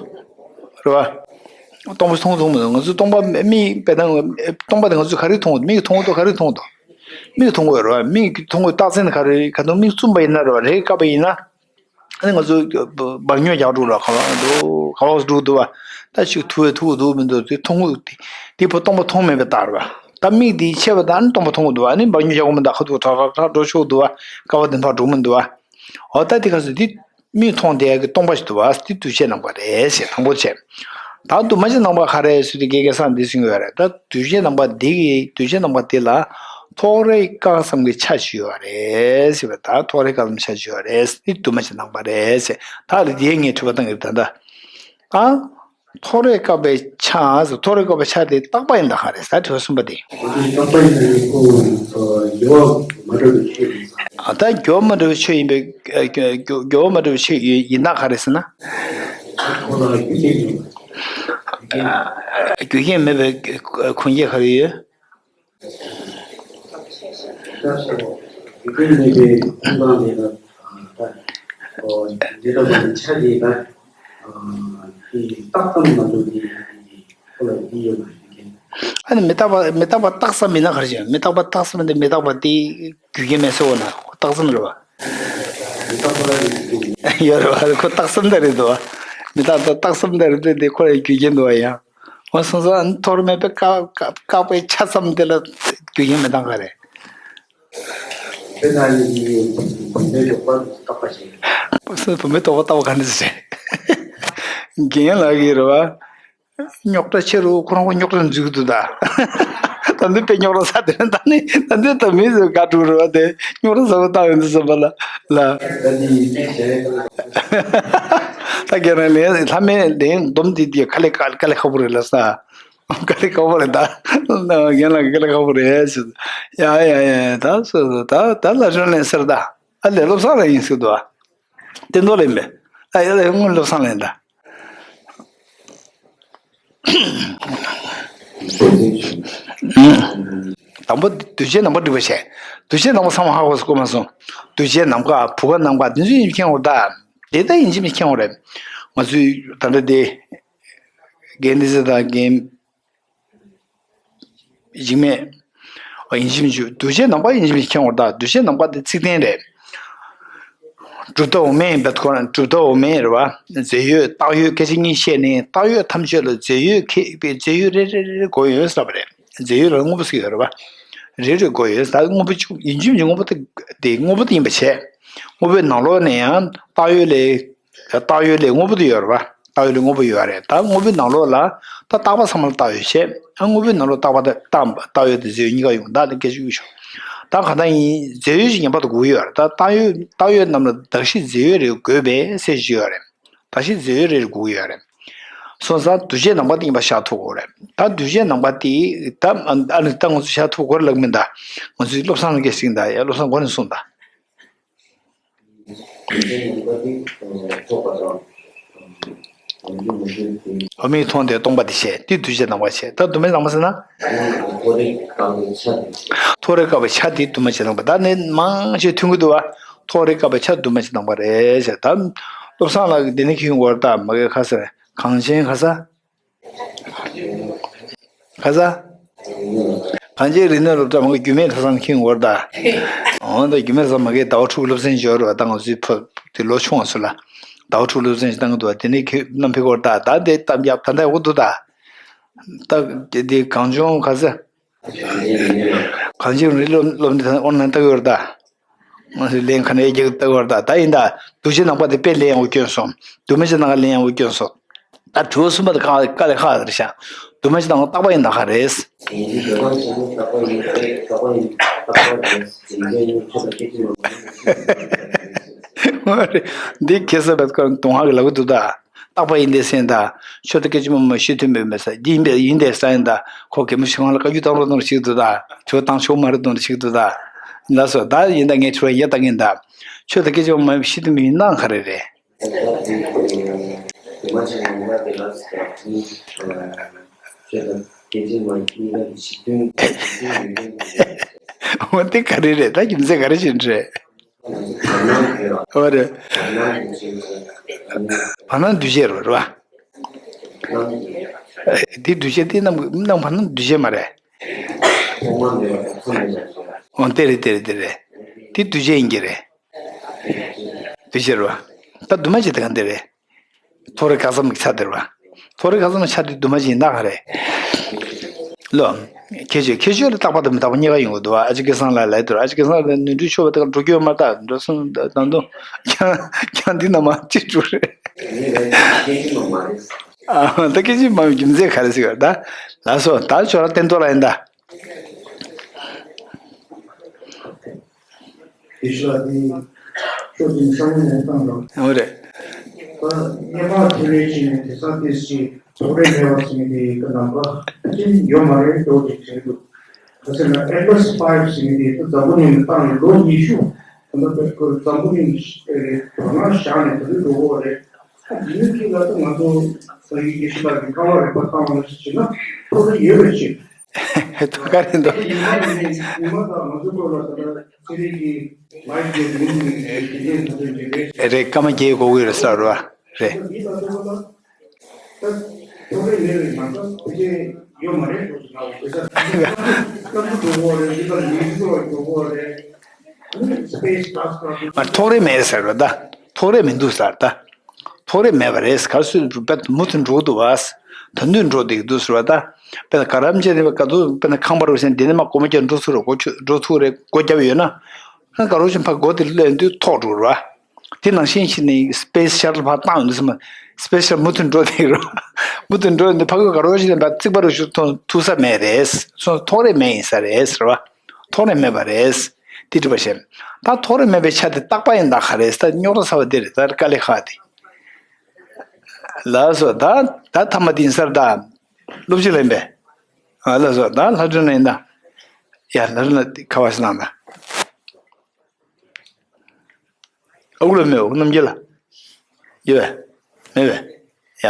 རེད་བ། སྟོང་པ་མཐོང་མཐོང་མི་འདུག་ང་ཚོ་སྟོང་པ་མིག་དཔེར་ན་སྟོང་པ་དེ་ང་ཚོས་ག་རེ་མཐོང་འདུག་མིག་གིས་མཐོང་གི་འདུག་ག་རེ་མཐོང་འདུག་མིག་གིས་མཐོང་གི་ཡོད་རེད་བ། མིག་གིས་མཐོང་གི་རྟགས་མཚན་ག་རེ་ག་དུས་མིག་བཙུམ་པ་ཡིན་ན་རེད་བ། རེ་བཀབ་པ་ཡིན་ན། ཨ་ནི་ང་ཚོ་འབག་ཉོ་རྒྱག་འགྲོ་ར་ག་བ་འགྲོ་ག་བ་འགྲོ་འདུག་བ། ད་ཅིག་ཐུག་ཐུག་འདུག་མི་འདུག་དེ་མཐོང་གི་དེ་བུ་སྟོང་པ་མཐོང་མེད་པའི་རྟགས་རེད་བ། ད་མིག་དེ་ཆད་པ་ད་ཨ་ནི་སྟོང་པ་མཐོང་གི་འདུག་བ། ཨ་ནི་འབག་ཉོ་རྒྱག་གི་མི་འདུག་ཁ་ཐུག་ཁྲག་ཁྲག་ཁྲག་འགྲོ་ཆོག་འདུག་བ། ཀ་བ་དེ་འཕར་འགྲོ་མི་འདུག་བ། འོ་ད་དེ་ག་ཚོད་དེ་མིག་མཐོང་བསྡད་ཀྱི་སྟོང་པ་ཞིག་འདུག་བ། དེ་འདུས་བྱས་རྣམ་པ་རེད་ཟེར་དང་པོ་བྱས། ད་འདུས་མ་བྱས་རྣམ་པ་ག་རེ་ཟེར་དུས་དགེ་རྒན་བཟང་འདི་གསུང་གི་ཡོད་རེད། ད་འདུས་བྱས་རྣམ་པ་འདི་གི་འདུས་བྱས་རྣམ་པ་འདི་ལ་ཐོགས་རེག་བཀག་ཙམ་གྱི་ཆ་ཞིག་ཡོད་རེད་ཟེར་བ། ད་ཐོགས་རེག་བཀག་ཙམ་ཆ་ཞིག་ཡོད་རེད། འདི་འདུས་མ་བྱས་རྣམ་པ་རེད་ཟེར། ད་ལ་དེ་ངས་དྲི་བ་བཏང་གི་རེད་ད་ལྟ། ཨ། ཐོགས་རེག་བཀག་པའི་ཆ་ཟེར། ཐོགས་རེག་བཀག་པའི་ཆ་དེ་རྟག་པ་ཡིན་ད་ག་རེད་ཟེར། དྲི་བ་གསུམ་པ་དེ། རྟག་པ་ཡིན་ད་ནི་ཁོ་འགྱུར་བ་མ་འགྲོ་བའི་ཆོས་ཡིན། ཨ་ད་འགྱུར་བ་མ་འགྲོ་བའི་ཆོས་ཡིན་པའི་འགྱུར་བ་མ་འགྲོ་བའི་ཆོས་ཡིན་ད་ག་རེད་ཟེར་ན། ཁོ་ལ་རྒྱུ་རྐྱེན་ཡོད། རྒྱུ་རྐྱེན་མེད་པའི་ཁུངས་སྐྱེལ་ག་རེ་ཡོད། རྒྱུ་རྐྱེན་མེད་པའི་ཁུངས་སྐྱེལ་དེ་ལ་ད་འདི་ལྟ་བུ་ཆ་དེ་ད་རྟགས་ཙམ་མ་གཏོགས་ནི་ཁོ་ལ་རྒྱུ་ཡོད་མ་རེད། ཨ་ནི་མི་རྟག་པ་མི་རྟག་པ་རྟགས་ཙམ་མིན་ན་ག་རེ་བྱེད། མི་རྟག་པ་རྟགས་ཙམ་དེ་མི་རྟག་པ་དེ་རྒྱུ་རྐྱེན་མེད་ཟེར་བ་ན་ཁོ་རྟགས་ཙམ་རེད་བ། ཡོད་རེད་བ། ཁོ་རྟགས་ཙམ་དེ་རེད་འདུག་བ། མི་རྟག་པ་རྟགས་ཙམ་དེ་རེད་དེ་དེ་ཁོ་ལ་རྒྱུ་རྐྱེན་འདུག་བ་ཡང་། འོ་སོང་ཙང་ཐོགས་རེག་མེད་པའི་བཀག་བཀག་བཀག་པའི་ཆ་ཙམ་དེ་ལ་རྒྱུ་རྐྱེན་མི་འདང་ག་རེད། དཔེར་ན་ནི་བུད་མེད་དོགས་པ་རྟག་པ་ཞིག་སོང་བུད་མེད་དོགས་པ་རྟག་པ་ག་འདྲ་ཞིག་རྒན་ལགས་ཀྱིས་རེད་བ། རྙོག་དྲ་ཆེ་རུ་ཁོ་རང་ཁོ་རྙོག་དྲ་འཛུལ་གྱི་འདུག་ད། ད་འདི་དཔེ་རྙོག་དྲ་ཟ་དེ་ད་ནི་ད་འདི་ད་མི་ཚོས་དགའ་འགྲོ་རེད་བ། དེ་རྙོག་དྲ་ཟ་བ་བཏང་ཡོང་དུས་ཙམ་པ་ལ་ལ། ད་རྒན་ལགས་ལན་ལྷ་མོའི་ལན་སྡོམ་འདི་དེ་དཀའ་ལས་དཀའ་ལས་ཁག་པོ་རེད་ལ་ས། དཀའ་ལས་ཁག་པོ་རེད་ད། རྒན་ལགས་དཀའ་ལས་ཁག་པོ་རེད་ཟེར། ཡ་ཡ་ཡ་ད་སོ་སོ་ད་ད་ལ་ཞོན་ལན་ཟེར་ད། ཨ་ལས་བློ་བཟང་ལགས་ཡིན་ཟེར་འདུག་ཨ། བསྟན་རྡོར་ལགས་ཡིན་པས། ཨ་ཡ་ལས་སྔོན་བློ་བཟང་ལགས་ཡིན་ད། དང་པོ་འདུས་བྱས་རྣམ་པར་སྒྲིབ་པ་བྱས། འདུས་བྱས་རྣམ་པ་ཚང་མ་ཧ་གོ་སོང་གོ་མ་སོང་། འདུས་བྱས་ནམ་མཁའ་བུ་ག་ནམ་མཁའ་འདི་ཚོ་ཡིན་མཁན་འོ་ད། དེ་ལྟ་ཡིན་གཅིག་མིན་གཅིག་མཁྱེན་དགོས་རེད། ང་ཚོས་ད་ལྟ་དེ། རྒན་བདེ་ཚེ་དང་རྒན་འཇིགས་མེད། ཡིན་གཅིག་མིན་གཅིག་འདུས་བྱས་ནམ་མཁའ་ཡིན་གཅིག་མིན་གཅིག་མཁྱེན་དགོས་རེད་ད། འདུས་བྱས་ནམ་མཁའ་དེ་ཚིག་བདེན་རེད། གྲུབ་མཐའ་འོག་མའི་ཡིན་པ་ཁོ་རང་གྲུབ་མཐའ་འོག་མའི་རེད་བ། རྫས་ཡོད་རྟགས་ཡོད་སྐད་ཆ་གཉིས་བཤད་ནས་རྟགས་ཡོད་ཐམས་ཅད་ལ་རྫས་ཡོད་ཁེ་རྫས་ཡོད་རེ་རེ་རེ་རེ་དགོས་ཡོད་ཟེར་བ་རེད། རྫས་ཡོད་ལ་དངོས་པོ་ཟེར་ཡོད་རེད་བ། རེ་རེ་དགོས་ཡོད་ད། དངོས་པོ་གཅིག་ཡིན་གཅིག་མིན་གཅིག་དངོས་པོ་དེ་དེ་དངོས་པོ་དེ་ཡིན་པ་བྱས། དངོས་པོའི་ནང་ལོགས་ནས་ཡང་རྟགས་ཡོད་ལས། རྟགས་ཡོད་ལས་དངོས་པོ་དེ་ཡོད་རེད་བ། རྟགས་ཡོད་ལས་དངོས་པོ་ཡོད་རེད་ད། དངོས་པོའི་ནང་ལོགས་ལ་ད་རྟག་པ་ཚང་མ་ལ་རྟགས་ཡོད་བྱས། ཨ་དངོས་པོའི་ནང་ལོགས་རྟག་པ་དང་རྟགས་རྟགས་ཡོད་དེ་རྫས་ཡོད་གཉིས་ཀ་ཡོང་ད་ལ་སྐད་ཆ་ཡོད་ཤོག་ད་གང་ལྟར་ཡིན་རྫས་ཡོད་ཅིག་ངེས་པར་དུ་དགོས་ཀྱི་ཡོད་རེད་ད། རྟགས་ཡོད་རྟགས་ཡོད་རྣམས་ལ་གདགས་གཞི་རྫས་ཡོད་རེ་དགོས་པས་ཟེར་གྱི་ཡོད་རེད། གདགས་གཞི་རྫས་ཡོད་རེ་རེ་དགོས་ཀྱི་ཡོད་རེད། སོང་ཙང་འདུས་བྱས་ནམ་མཁའ་དེ་ཡིན་པ་ཤར་ཐུབ་དགོས་རེད་ད། འདུས་བྱས་ནམ་མཁའ་དེ་ད་ཨ་ནི་ད་ང་ཚོ་ཤར་ཐུབ་དགོས་རེད་ལབ་མིན་ད། ང་ཚོའི་བློ་བཟང་ལགས་ཀྱིས་ཟིན་ད་ཡ་བློ་བཟང་མགོ་ནས་གསུངས་ད། འོག་མིན་མཐོང་སྟེ་སྟོང་པ་དེ་བྱས་དེ་འདུས་བྱས་ནམ་མཁའ་བྱས་ད་འདུས་མ་བྱས་ནམ་མཁའ་ཟེར་ན། ཐོགས་རེག་བཀག་པའི་ཆ་དེ་འདུས་མ་བྱས་ནམ་མཁའ་ད་ནི་མང་ཆེ་མཐུན་གྱི་འདུག་བ། ཐོགས་རེག་བཀག་པའི་ཆ་འདུས་མ་བྱས་ནམ་མཁའ་རེད་ཟེར་ད། བློ་བཟང་ལགས་ཀྱིས་འདི་ནས་ཁྱོན་བོར་ད་མ་གི་ཁ་ཟེར་གངས་ཅན་ཁ་ཟེར། ག་ས། གངས་ཅན་རིག་གནས་སློབ་གྲྭ་མ་གི་རྒྱུད་སྨད་ལྷ་བཟང་ཁྱིམ་འོར་ད། འོ་ད་རྒྱུད་སྨད་ལྷ་བཟང་མ་གི་ཟླ་བ་དྲུག་སློབ་ཚན་སྦྱོར་བ་ད་ང་ཚོའི་བོད་དེ་ལོ་ཆུང་བ་ཚོ་ལ། ཟླ་བ་དྲུག་སློབ་ཚན་ཞིག་བཏང་གི་འདུག་བ། དེ་ནས་ཁྱེད་རྣམ་པའི་སྐོར་ད་ད་དེ་གཏམ་རྒྱབ་ད་ད་ཡག་པོ་འདུག་ད། ད་དེ་དེ་གངས་ལྗོངས་ག་ས། གངས་ཅན་རིག་གནས་སློབ་སློབ་འདི་ད་ཨོན་ལན་ལྟ་གི་ཡོད་རེད་ད། ལན་ག་ནས་རྒྱག་ལྟ་བར་ད་ད་ཡིན་ད། འདུ་བྱེད་ནང་པ་དེ་དཔེ་ལེན་ཡང་སྐྱོན་སོང་། འདུས་མ་བྱས་ནང་ལེན་ཡང་སྐྱོན་སོང་། ད་དྲི་བ་གསུམ་པ་དེ་ཁ་ཁ་ལས་ཁ་རེད་ཤག་འདུས་མ་བྱས་ནང་རྟག་པ་ཡིན་ད་ག་རེད། འདི་ཁེ་ས་བེད་ཀར་དུང་ཧ་གི་ལབ་གི་འདུག་ད། རྟག་པ་ཡིན་ཏེ་སེམས་དང་ཆོས་དང་སྐད་ཅིག་མ་མ་ཤེས་ཐུབ་མེད་མེད་ས་འདི་ཡིན་པས་ཡིན་ཏེ་ས་ཡིན་ད། ཁོ་གད་མོ་ཤོར་ང་ལ་བཀའ་བཀྱོན་བཏང་རོགས་གནང་ཞིག་འདུག་ད། དྲི་བ་བཏང་ཆོག་མ་རེད་གཏོང་ཞིག་འདུག་ད། ལགས་སོ་ད་ཡིན་ད་ངས་དྲི་བ་ཡ་བཏང་གིན་ད། ཆོས་དང་སྐད་ཅིག་མ་མ་ཤེས་ཐུབ་མེད་ཡིན་ན་ག་རེ་རེད། འོ་དེ་ག་རེ་རེད་ད་རྒྱུ་མཚན་ག་རེ་བྱས་ནས་རེད། འོ་རེད། བར་སྣང་འདུས་བྱས་རེད་བ། དེ་འདུས་བྱས་དེ་རྣམས་རྣམས་བར་སྣང་འདུས་བྱས་མ་རེད། འོ་དེ་རེད་དེ་རེད་དེ་རེད། དེ་འདུས་བྱས་ཡིན་གྱི་རེད། འདུས་བྱས་རེད་བ། ད་འདུས་མ་བྱས་དེ་གང་དེ་རེད། ཐོ་རེ་ཁ་ཙམ་གྱི་ཆ་དེ་རེད་བ། ཐོ་རེ་ཁ་ཙམ་ཆ་དེ་འདུས་མ་བྱས་ཡིན་ན་ག་རེད། ལོ། ཁྱད་ཆོས་ཁྱད་ཆོས་ལ་རྟག་པ་དང་མི་རྟག་པ་གཉིས་ཀ་ཡོང་གི་འདུག་བ། ཨ་ཅེ་སྐལ་བཟང་ལགས་ལབ་དུས་ཨ་ཅེ་སྐལ་བཟང་ལགས་ནོར་འཁྲུལ་ཤོར་བ་དེ་ག་འགྲོ་རྒྱུ་ཡོད་མ་རེད་ད། འགྲོ་སོང་ད་དུང་ཀྱང་ཀྱང་འདི་ནང་མ་གཅིག་འགྲོ་རེད། ཨ་ད་སྐད་ཅིག་མ་རྒྱུ་མཚན་ག་རེ་ཟེར་ག་ད། ལགས་སོ་ད་ཁྱོད་རང་བསྟན་ཐོག་ལ་ཡིན་ད། དེ་ཤུ་ལ་དེ་ཤོག་དེ་ས་ཡོམ་ཡོང་སྟངས་དང་། འོ་རེད། ད་སྔོན་མ་ཐོན་རེ་བྱས་ནས་དེ་ས་དེ་ཞིག་ཐོག་རེ་མེད་པ་ཟེར་ནས་དེ་ག་ནང་པ་ཅན་ཡོད་མ་རེད་འགྲོ་དེ་བྱས་འདུག་ག་ཟེར་ན་Atlas Five ཟེར་ནས་དེ་ད་འཛམ་བུ་གླིང་ནས་བཏང་ནས་ལོ་ཉི་ཤུ་ད་ལྟ་ཁོ་འཛམ་བུ་གླིང་བར་སྣང་བཞག་ནས་ད་དུང་འགྲོ་གི་ཡོད་རེད། ད་དེ་ནས་ཁྱེད་ལ་ད་ང་ཚོ་ད་ཡི་གེ་ཤུ་ལ་གི་ཀ་བ་རེ་པ་བཏང་བ་ཞིག་བྱས་ན་ཐོག་རེ་ཡོད་རེད་ཅེས། ཐོག་ཁ་རེད་འདུག་ཉི་མ་ཉི་མ་དང་ང་ཚོ་སྐོར་ལ་ད་ལྟ་ཚེ་རིང་གི་ལའིབ་ཀྱི་རིང་ལ་དེ་འདྲའི་ཐོག་ཏུ་འབྲེལ་བས། རེད། སྐར་མ་བརྒྱད་གོ་གི་རེད་ས་རུ་བ་རེད། འདི་ལ་སོགས་པ་ལ་ད་ཐོག་རེ་མེད་པའི་ནང་ས་དེ་འདྲའི་ཡོད་མ་རེད་འགྲོ་ཞིག་ན་འོ་དེ་ས་སྐར་མ་འགྲོ་གོ་རེད། འདི་ལ་ཉི་མ་འགྲོ་གོ་རེད། ཨ་ནི་སི་པེ་སི་ཀ་ལ་སི་ཀ་ལ་མ་ཐོག་རེ་མེད་ཟེར་བ་ད། ཐོག་རེ་མི་འདུག་ཟེར་ད། ཐོག་རེ་མེད་པ་རེད། ག་རེ་ཟེར་དུས་རྦད་མུ་མཐུད་འགྲོ་གི་འདུག་བ། ད་དུང་འགྲོ་བསྡད་ཀྱི་འདུག་ཟེར་བ་ད། དཔེར་ན་ག་རམ་བྱས་ནས་ག་ཚོད་དཔེར་ན་ཁང་པ་རུ་ཟེར་འདི་ནས་མར་སྒོ་མོ་བརྒྱབ་འགྲོ་ཚུགས་རེད། སྒོ་ཆོད་འགྲོ་ཚུགས་རེད། སྒོ་བརྒྱབ་ཡོད་ན། ཨ་ག་རོ་ཞིག་ཕར་སྒོ་དེ་སླེབས་དུས་ཐོག་འགྲོ་རེད་བ། དེ་ནང་བཞིན་ཞིག་ནས་སི་པེ་སི་ཤ་ཊལ་ཕར་བཏང་ཡོང་དུས་ཙམ་པ་སི་པེ་སི་ཤ་ཊལ་མུ་མཐུད་འགྲོ་བསྡད་ཀྱི་རེད་བ། མུ་མཐུད་འགྲོ་ཡོང་དུས་ཕ་གི་ག་རོ་ཞིག་ནས་ཕར་རྩིག་པ་རུ་ཞིག་ཐོན་ཐུག་ས་མེད་རེད། སོང་ཐོག་རེ་མེད་ཡིན་ས་རེད་ཟེར་བ། ཐོག་རེ་མེད་པ་རེད། དེ་དྲི་བ་བཤད། ད་ཐོག་རེ་མེད་པའི་ཆ་དེ་རྟག་པ་ཡིན་ད་ག་རེད་ད་རྙོག་དྲ་ཚ་བ་དེ་རེད་ད་དཀའ་ལས་ཁག་དེ། ལགས་སོ་ད་ད་ཐ་མ་དེ་ཡིན་ས་རེད་ད། སློབ་སྤྱི་ལ་ཡིན་པས། ཨ་ལགས་སོ་ད་ལྷ་སྒྲོན་ལ་ཡིན་ད། ཡ་ལྷ་སྒྲོན་ལ་ཁ་བ་ཞིག་གནང་ད། ཨ་ཁུ་ལ་མེད་འོ་རྣམ་རྒྱལ་ལ། ཡོད་པས། མེད་པས། ཡ།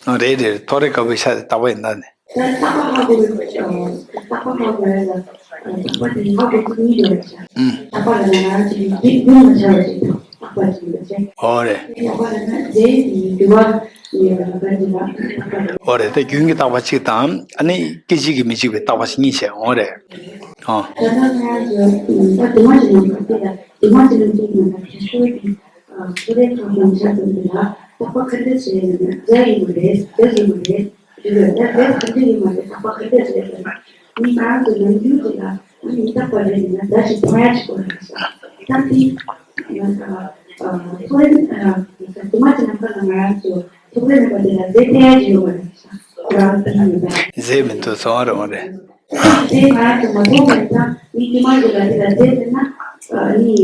ཨ་རེད་རེད་ཐོག་རེ་དཀར་པོའི་ཤ་དེ་རྟག་པ་ཡིན་ད་ནི། ཨུམ། ཨོ་རེད། ཨོ་རེད་ད་རྒྱུན་གྱི་རྟག་པ་གཅིག་དང་ཨ་ནི་སྐད་ཅིག་གིས་མི་འཇིག་པའི་རྟག་པ་གཉིས་བྱས། ཨོ་རེད། ཨོ། རེད་རེད། ད་རེད་རེད་ད་རེད་རེད་རེད་རེད་རེད། མི་རྟག་པ་རེད་ན་ད་ཅི་མཐོང་ཡ་ཅིག་དགོས་རེད་ས། ད་དེ་ཐོག་རེད་དུ་མ་ཅི་ན་ཁ་ལ་ང་རང་ཚོ་ཐོག་རེད་མེད་པ་དེ་ལ་རྫས་ཕན་ཡ་ཅིག་ཡོད་མ་རེད་ས། ཁོ་རང་ཕན་མི་འདུག་རྫས་མི་འདུག་ཚོང་རེད་མ་རེད། རྫས་ང་རང་ཚོ་མ་མཐོང་བ་ཡིན་ཙང་མི་དཀྱུས་མ་ཅིག་ལ་དེ་ལ་རྫས་ཕན་ན་ནི་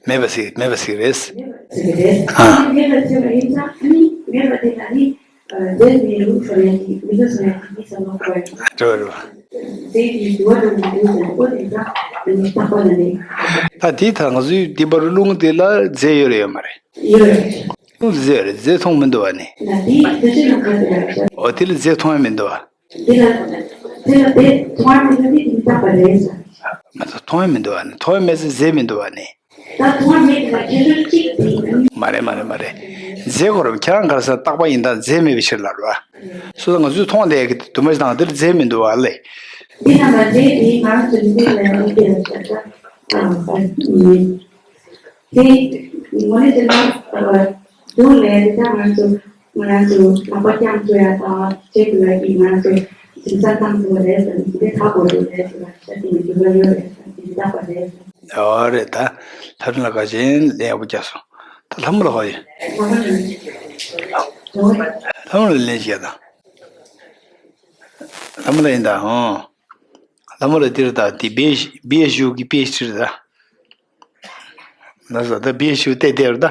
མེད་པ་ཞིག་མེད་པ་ཞིག་རེད། ཟེར་གི་རེད། ཨ། མེད་པ་ཟེར་བ་ཡིན་ཙང་ནི་མེད་པ་དེ་ལ་ནི། རྫས་མེད་ལུགས་སོ་ཡ་གི་མི་ལུགས་སོ་ཡ་གི་མི་ས་ལོག་པ་ཡིན། འགྲོ་རུ། རྫས་ཀྱི་དུ་བ་དང་མི་འདུག་ཟེར་ན་ཨོ་དེ་འདྲ་མི་རྟག་པ་ལ་ནི། ད་དེ་ད་ང་ཚོའི་འདི་པར་རླུང་དེ་ལ་རྫས་ཡོད་རེད་ཡོད་མ་རེད། ཡོད་རེད། རླུང་རྫས་ཡོད་རེད་རྫས་མཐོང་མི་འདུག་བ་ནི། ན་དེ་རྫས་ཆེ་ལ་ག་ཚོད་ཡོད་རེད། ཨོ་དེ་ལ་རྫས་མཐོང་ཡ་མི་འདུག་བ། དེ་ལ་དེ་ལ་དེ་མཐོང་ཡ་མི་འདུག་དེ་མི་རྟག་པ་རེད་ཟེར། ང་ཚོ་མཐོང་ཡ་མི་འདུག་བ་ནི་མཐོང་ཡ་མེད་ཚེ་རྫས་མི་འདུག་བ་ནི། ད་དུང་མེད་ཀྱི་ལ་ཁྱད་ཆོས་གཅིག་དེ་ཡིན། མ་རེད་མ་རེད་མ་རེད། རྫས་ཁོ་རང་ཁྱེད་རང་ག་རེ་ཟེར་རྟག་པ་ཡིན་ད་རྫས་མེད་པའི་ཕྱིར་ལ་རེད་བ། སོ་སོ་ང་ཚོས་མཐོང་བསྡད་ཀྱི་དུ་མ་ཞིག་དང་དེར་རྫས་མི་འདུག་བ་ལས། འདི་ལ་ང་རྫས་དེ་ང་ཚོ་འདི་ལ་ཡང་འདི་ལ་ཆ་ཚ། དེ་ངོ་ནས་ཟེར་ན་དུང་ལས་འདི་ད་ང་ཚོ་ ང་ཚོ་ལག་པ་བརྐྱངས་ཐུབ་ཡ་དང་བྱེད་ཐུབ་ཡ་གི་ང་ཚོ་དེང་སང་བཏང་ཐུབ་པ་རེད་ཟེར་ནས་དེ་ད་གོ་རེད་ཟེར་ལ་ཤ་དེ་ནས་འགྱུར་བ་ཡོད་རེད་ཟེར་དེ་བདག་པ་རེད་ཟེར། ཨོ་རེད་ད། ལྷ་རིང་ལ་ག་ཅན་ལས་ཡག་པོ་རྒྱག་སོང་། ད་ལྷ་མོ་ལ་ཧོ་ཡིན། ལྷ་མོ་ལ་ལས་བྱེད་ད། ལྷ་མོ་ལ་ཡིན་ད་ཧོ། ལྷ་མོ་ལ་དེར་ད་དེ་བེ་བེ་ཞུ་གི་བེ་ཤིར་ད། ན་ས་ད་བེ་ཤུ་ཏེ་དེར་ད།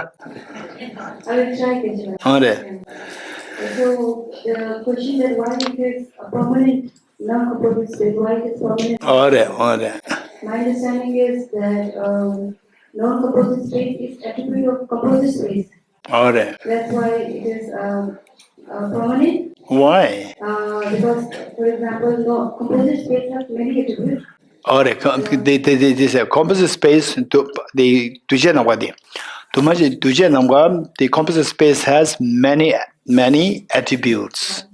I will try this one. ཨོ་རེད། So, the question that why it is a permanent, non-composite space, why it is permanent? ཨོ་རེད་ཨོ་རེད། My understanding is that, um, non-composite space is attribute of composite space. ཨོ་རེད། That's why it is, um, uh, permanent. Why? Uh, because, for example, no composite space has many attributes. ཨོ་རེད། ཁོ་དེ་དེ་དེ་དེ་ཟེར། composite space དུ་དེ་འདུས་བྱས་ནམ་མཁའ་དེ། དུ་མ་ཞིག་འདུས་བྱས་ནམ་མཁའ་དེ། composite space has many, many attributes.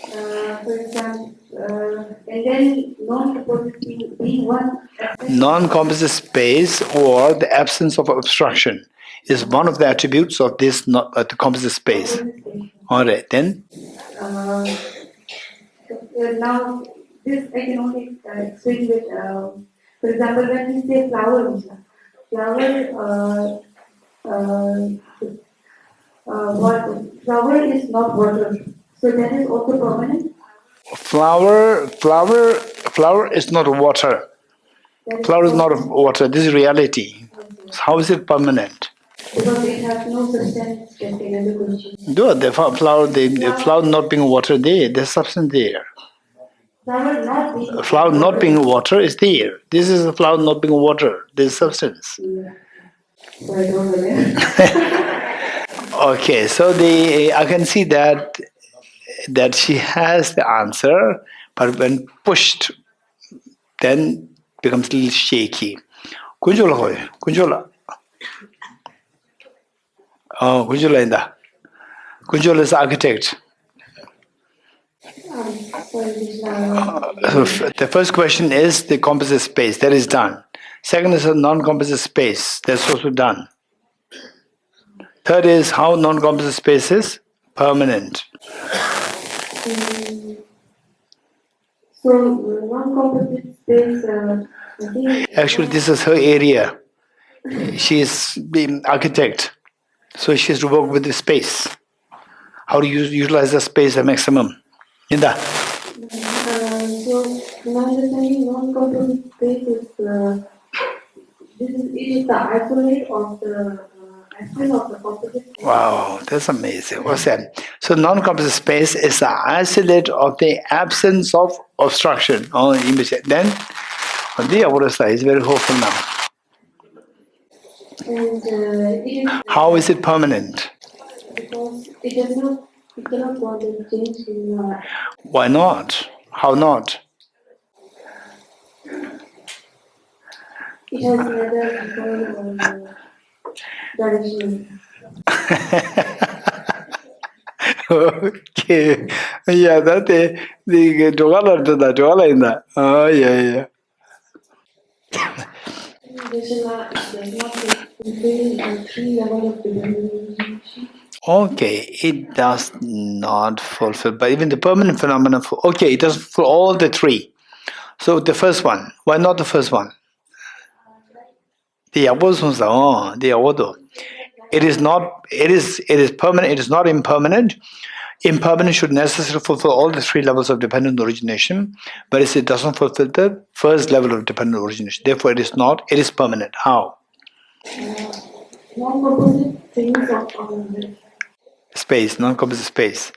Uh, for example, uh, and then non-composite being, being one aspect. Non-composite space or the absence of obstruction is one of the attributes of this not, uh, the composite space. Composite space. All right, then. Uh, uh, now, this I can only, uh, explain with, uh, for example, when we say flower, flower, uh, uh, uh, what, flower is not water, so that is also permanent. Flower, flower, flower is not water. Flower is not water. This is reality. How is it permanent? Because it has no substance. That's another question. Do the fl- flower, the, the flower not being water, there, there's substance there. Flower not being, flower not being water is there. This is a flower not being water. There's substance. Yeah. So I don't know. Okay, so the I can see that that she has the answer, but when pushed, then becomes a little shaky. ཀུན་སྤྱོད་ལ་ཧོ་ཡོད། ཀུན་སྤྱོད་ལ། ཨོ། ཀུན་སྤྱོད་ལ་ཡིན་ད། ཀུན་སྤྱོད་ལ་is architect. Uh, the first question is the composite space. That is done. Second is a non-composite space. That's also done. Third is how non-composite space is permanent. So, uh, non-composite space, uh, I think actually, this is her area. She is the architect. So she has to work with the space. How to use, utilize the space the maximum. ཡིན་ད། Uh, so, my understanding, non-composite space is, uh, this is, it is the isolate of the, uh, aspect of the composite space. Wow, that's amazing. What's that? So non-composite space is the isolate of the absence of obstruction. Oh, you must say. Then, འདི་ཡག་པོ་རེད་ས། It's very hopeful now. And, uh, it is. How is it permanent? Because it does not, it cannot go and change in, uh, why not? How not? It has neither control or, uh, direction. Okay. Yeah, that, uh, the, the, འགྲོ་ག་ལ་འགྲོ་ད། འགྲོ་ག་ལ་ཡིན་ད། Oh, yeah, yeah. Okay, it does not fulfill, but even the permanent phenomena, fu- okay, it does for all the three. So the first one, why not the first one? དེ་ཡག་པོ་གསུངས་སོང་། དེ་ཡག་པོ་འདུག It is not, it is, it is permanent, it is not impermanent. Impermanent should necessarily fulfill all the three levels of dependent origination, but it doesn't fulfill the first level of dependent origination. Therefore, it is not, it is permanent. How? Non-composite things of, um, space, non-composite space.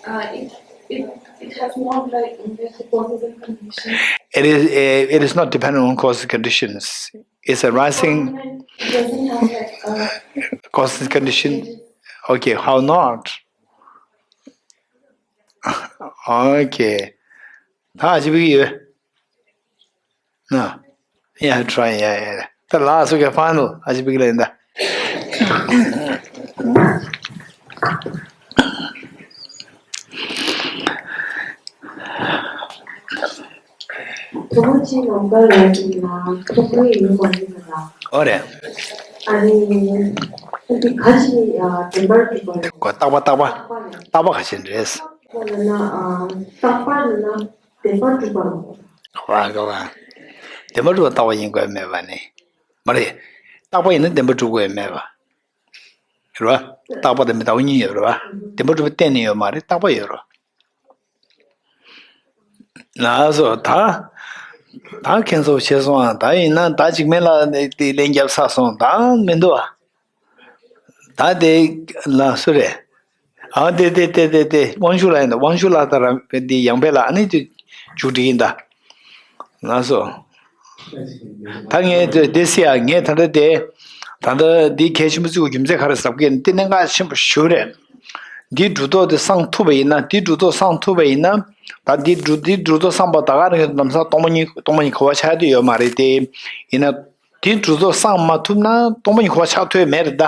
Uh, it, it, it has not, like, inverse causes and conditions. It is, uh, it is not dependent on causes and conditions. It's arising. It doesn't have, like, uh, causes and condition. Okay, how not? Okay. ད་ཅི་བི་ཡོད། ན། Yeah, try, yeah, yeah. ད་ལགས་སོ། ག་ཕན་ལོ། ཨ་ཅི་བི་ལ་ཡིན་ད། ཐོག་མ་ཅི་ལོང་ག་ལ་ཡིན་ན་ཐོག་མའི་ཡིན་མ་ཡིན་ན། ཨོ་རེད། ཨ་ནི། འདི་ག་ཅི་ཡང་བདེན་པར་གྲུབ་པ་རེད། གོ་རྟག་པ་རྟག་པ། རྟག་པ་ཡང་རྟག་པ་ག་ཅི་རེད། རྟག་པ་ལབ་ན་ཨ། རྟག་པ་ལབ་ན་བདེན་པར་གྲུབ་པ་རེད། ག་བ་ག་བ། བདེན་པར་གྲུབ་པ་རྟག་པ་ཡིན་དགོས་མེད་པ་ནི། མ་རེད། རྟག་པ་ཡིན་ན་བདེན་པར་གྲུབ་དགོས་མེད་པ། རེད་བ། རྟག་པ་དང་མི་རྟག་པ་གཉིས་ཡོད་རེད་བ། བདེན་པར་གྲུབ་པ་གཏན་ནས་ཡོད་མ་རེད། རྟག་པ་ཡོད་རེད། ལགས་སོ། ད་ད་ཁྱེད་ཚོ་ཤེས་སོང་ཨ། ད་ཡིན་ན་ད་འཇིགས་མེད་ལགས་དེ་ལན་རྒྱབ་ཚར་སོང་། ད་མི་འདུག་ཨ། ད་དེ་ལ་སུ་རེད། ཨ་དེ་དེ་དེ་དེ་དེ་དབང་ཕྱུག་ལགས་ཡིན་ད། དབང་ཕྱུག་ལགས་དང་རང་དེ་ཡང་པའི་ལགས་ཨ་ནི་དེ་མཇུག་སྒྲིལ་ཡིན་ད། ལགས་སོ། ད་ངས་དེ་དེ་སི་ཡ་ངས་ད་ལྟ་དེ་ད་ལྟ་འདི་གལ་ཆེན་པོ་བརྩི་དགོས་རྒྱུ་མཚན་ག་རེ་ཟབ་གས་ནི་དེ་གནད་འགག་ཆེན་པོ་ཞུ་རེད། འདིའི་གྲུབ་ཐོབ་དེ་སངས་ཐུབ་པ་ཡིན་ན། འདིའི་གྲུབ་ཐོབ་སངས་ཐུབ་པ་ཡིན་ན། ད་འདིའི་གྲུབ་འདིའི་གྲུབ་ཐོབ་སངས་པ་ད་ག་རང་གི་ལམ་སང་སྟོང་པ་ཉིད་སྟོང་པ་ཉིད་གོ་བ་ཆགས་ཡ་དེ་ཡོད་མ་རེད་དེ། ཡིན་ན། དེ་གྲུབ་ཐོབ་སངས་མ་ཐུབ་ན་སྟོང་པ་ཉིད་གོ་བ་ཆགས་ཐུབ་ཡ་མེད་རེད་ད།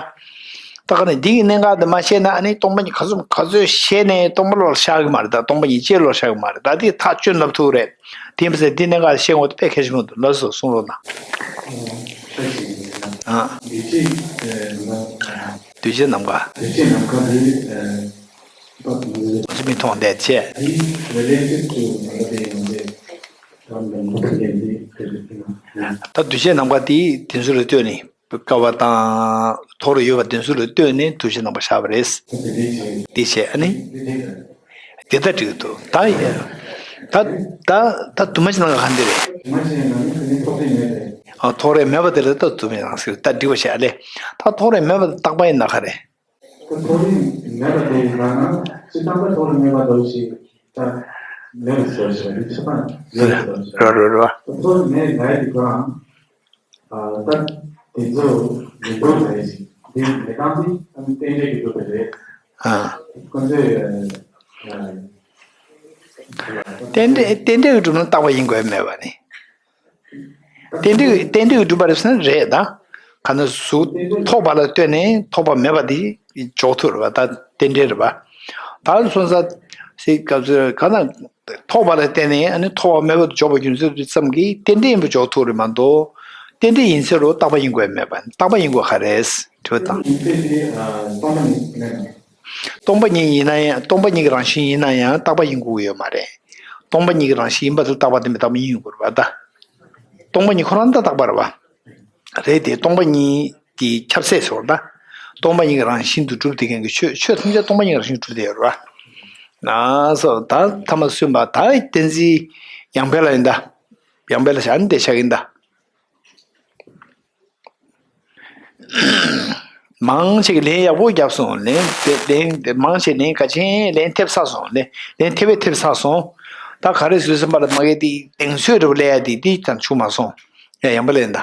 ད་ག་ནས་འདི་གི་གནད་འགག་དེ་མ་ཤེས་ན་ཨ་ནི་སྟོང་པ་ཉིད་ག་ཚོད་ག་ཚོད་ཤེས་ནས་སྟོང་པ་ལོག་ཤར་གི་མ་རེད་ད། སྟོང་པ་ཉིད་ཅེས་ལོག་ཤར་གི་མ་རེད་ད། དེ་ཐག་གཅོད་ལབ་ཐུབ་རེད། དེ་ཡིན་པ་ཟེར་འདི་གནད་འགག་ཤེས་དགོས་དེ་དཔེ་གལ་ཆེན་པོ་འདུག་ལགས་སོ་གསུང་རོགས་གནང་། ཨ། འདུས་བྱས་ནམ་མཁའ། འདུས་བྱས་ནམ་མཁའ་འདི། ཨ། མི་མཐོང་བསྡད་ཆེ། ད་འདུས་བྱས་ནམ་མཁའ་དེ་དེ་ཚོ་ལ་ལྟོས་ནས་ཐོག་རེ་ཡོད་པ་དེ་ཚོ་ལ་ལྟོས་ནས་འདུས་བྱས་ནམ་མཁའ་བཞག་པ་རེད། དེ་བྱས་ཨ་ནི། དེ་ལྟར་འགྲིག་འདུག་ད་ཡ། ད་ད་ད་འདུས་མ་བྱས་ནམ་མཁའ་ག་འདི་རེད། ཨ་ཐོག་རེ་མེད་པ་དེ་ལ་ད་འདུས་མ་བྱས་ནམ་མཁའ་ཟེར། ད་འགྲིག་པ་བྱས་ཨ་ལས། ད་ཐོག་རེ་མེད་པ་དེ་རྟག་པ་ཡིན་ན་ག་རེད། ཐོག་རེ་མེད་པ་དེ་ཡིན་ན་སྤྱིར་བཏང་པ་ཐོག་རེ་མེད་པ་འདུ་ཞིག་ད་མེད་པ་ཟེར་བ་ཞིག་རེད། ཆ་ཚང་མེད་པ་ཟེར་བ་ཞིག་རེད། རེད་རེད་རེད། ཐོག་རེ་མེད་ལབ་ཡ་དེ་ཁོ་རང་ད་དེ་ཚོ་མི་འདུག་ལབ་ཡ་ཞིག་དེ་མེད་སྟངས་དེ་རྟེན་འབྲེལ་གྱི་སྒྲུབ་པ་རེད། ཨ། ཁོ་ཚོས་རྟེན་འབྲེལ་རྟེན་འབྲེལ་གྱི་སྒྲུབ་ན་རྟག་པ་ཡིན་དགོས་མེད་པ་ནི། རྟེན་འབྲེལ་རྟེན་འབྲེལ་གྱི་སྒྲུབ་པ་རེད་ཟེར་ན་རེད་ད། ག་ན་གཟུགས་ཐོགས་པ་ལ་ལྟོས་ནས་ཐོགས་པ་མེད་པ་དེ་འཇོག་ཐུབ་རེད་པ། ད་རྟེན་འབྲེལ་རེད་པ། ད་སོང་ཙང་སི་སྐབས་སུ་ག་ན་ཐོགས་པ་ལ་བརྟེན་ནས་ཨ་ནི་ཐོགས་པ་མེད་པར་འཇོག་པ་རྒྱུ་མཚན་དེ་ཙམ་གྱིས་རྟེན་འབྲེལ་ཡིན་པ་འཇོག་ཐུབ་རེད་མ་གཏོགས། རྟེན་འབྲེལ་ཡིན་ཚེ་རུ་རྟག་པ་ཡིན་དགོས་མེད་པ། རྟག་པ་ཡིན་དགོས་ག་རེད། དྲི་བ་དང་། སྟོང་པ་ཉིད་ཡིན་ན་ཡང་སྟོང་པ་ཉིད་ཀྱི་རང་བཞིན་ཡིན་ན་ཡང་རྟག་པ་ཡིན་དགོས་ཀྱི་ཡོད་མ་རེད། སྟོང་པ་ཉིད་ཀྱི་རང་བཞིན་ཡིན་པ་དེ་རྟག་པ་དེ་མི་རྟག་པ་གཉིས་ཡོད་དགོས་རེད་པ་ད། སྟོང་པ་ཉིད་ཁོ་རང་ད་རྟག་པ་རེད་པ། རེད་དེ་སྟོང་པ་ཉིད་ཀྱི་ཁྱབ་ཚད་ཟེར་བ་ད། སྟོང་པ་ཉིད་ཀྱི་རང་བཞིན་དུ་གྲུབ་བསྡད་མཁན་གྱི་ཆོས་ཆོས་ཐམས་ཅད་སྟོང་པ་ཉིད་ཀྱི་རང་བཞིན་གྲུབ་བསྡད་ཡོད་རེད་པ། ན་སོ་ད་ཐ་མ་གསུམ་པ་ད་བསྟན་འཛིན་ཡང་འཕེལ་ལ་ཡིན་ད། ཡང་འཕེལ་ལ་བཞག་ནས་བསྡད་བཞག་གིན་ད། མང་ཆེ་གི་ལན་ཡག་པོ་བརྒྱབ་སོང་། ལན་དེ་ལན་དེ་མང་ཆེ་ལན་ག་ཆེན་ལན་ཐེབས་ཚར་སོང་། ལན་ལན་ཐེབས་པས་ཐེབས་ཚར་སོང་། ད་ག་རེ་ཟེར་སེམས་པ་ལ་མ་གི་དེ་གདེང་ཚོད་རེ་བ་ལས་ཡ་དེ་དེ་ཙམ་བྱུང་མ་སོང་། ཡ་ཡང་པ་ལན་ད།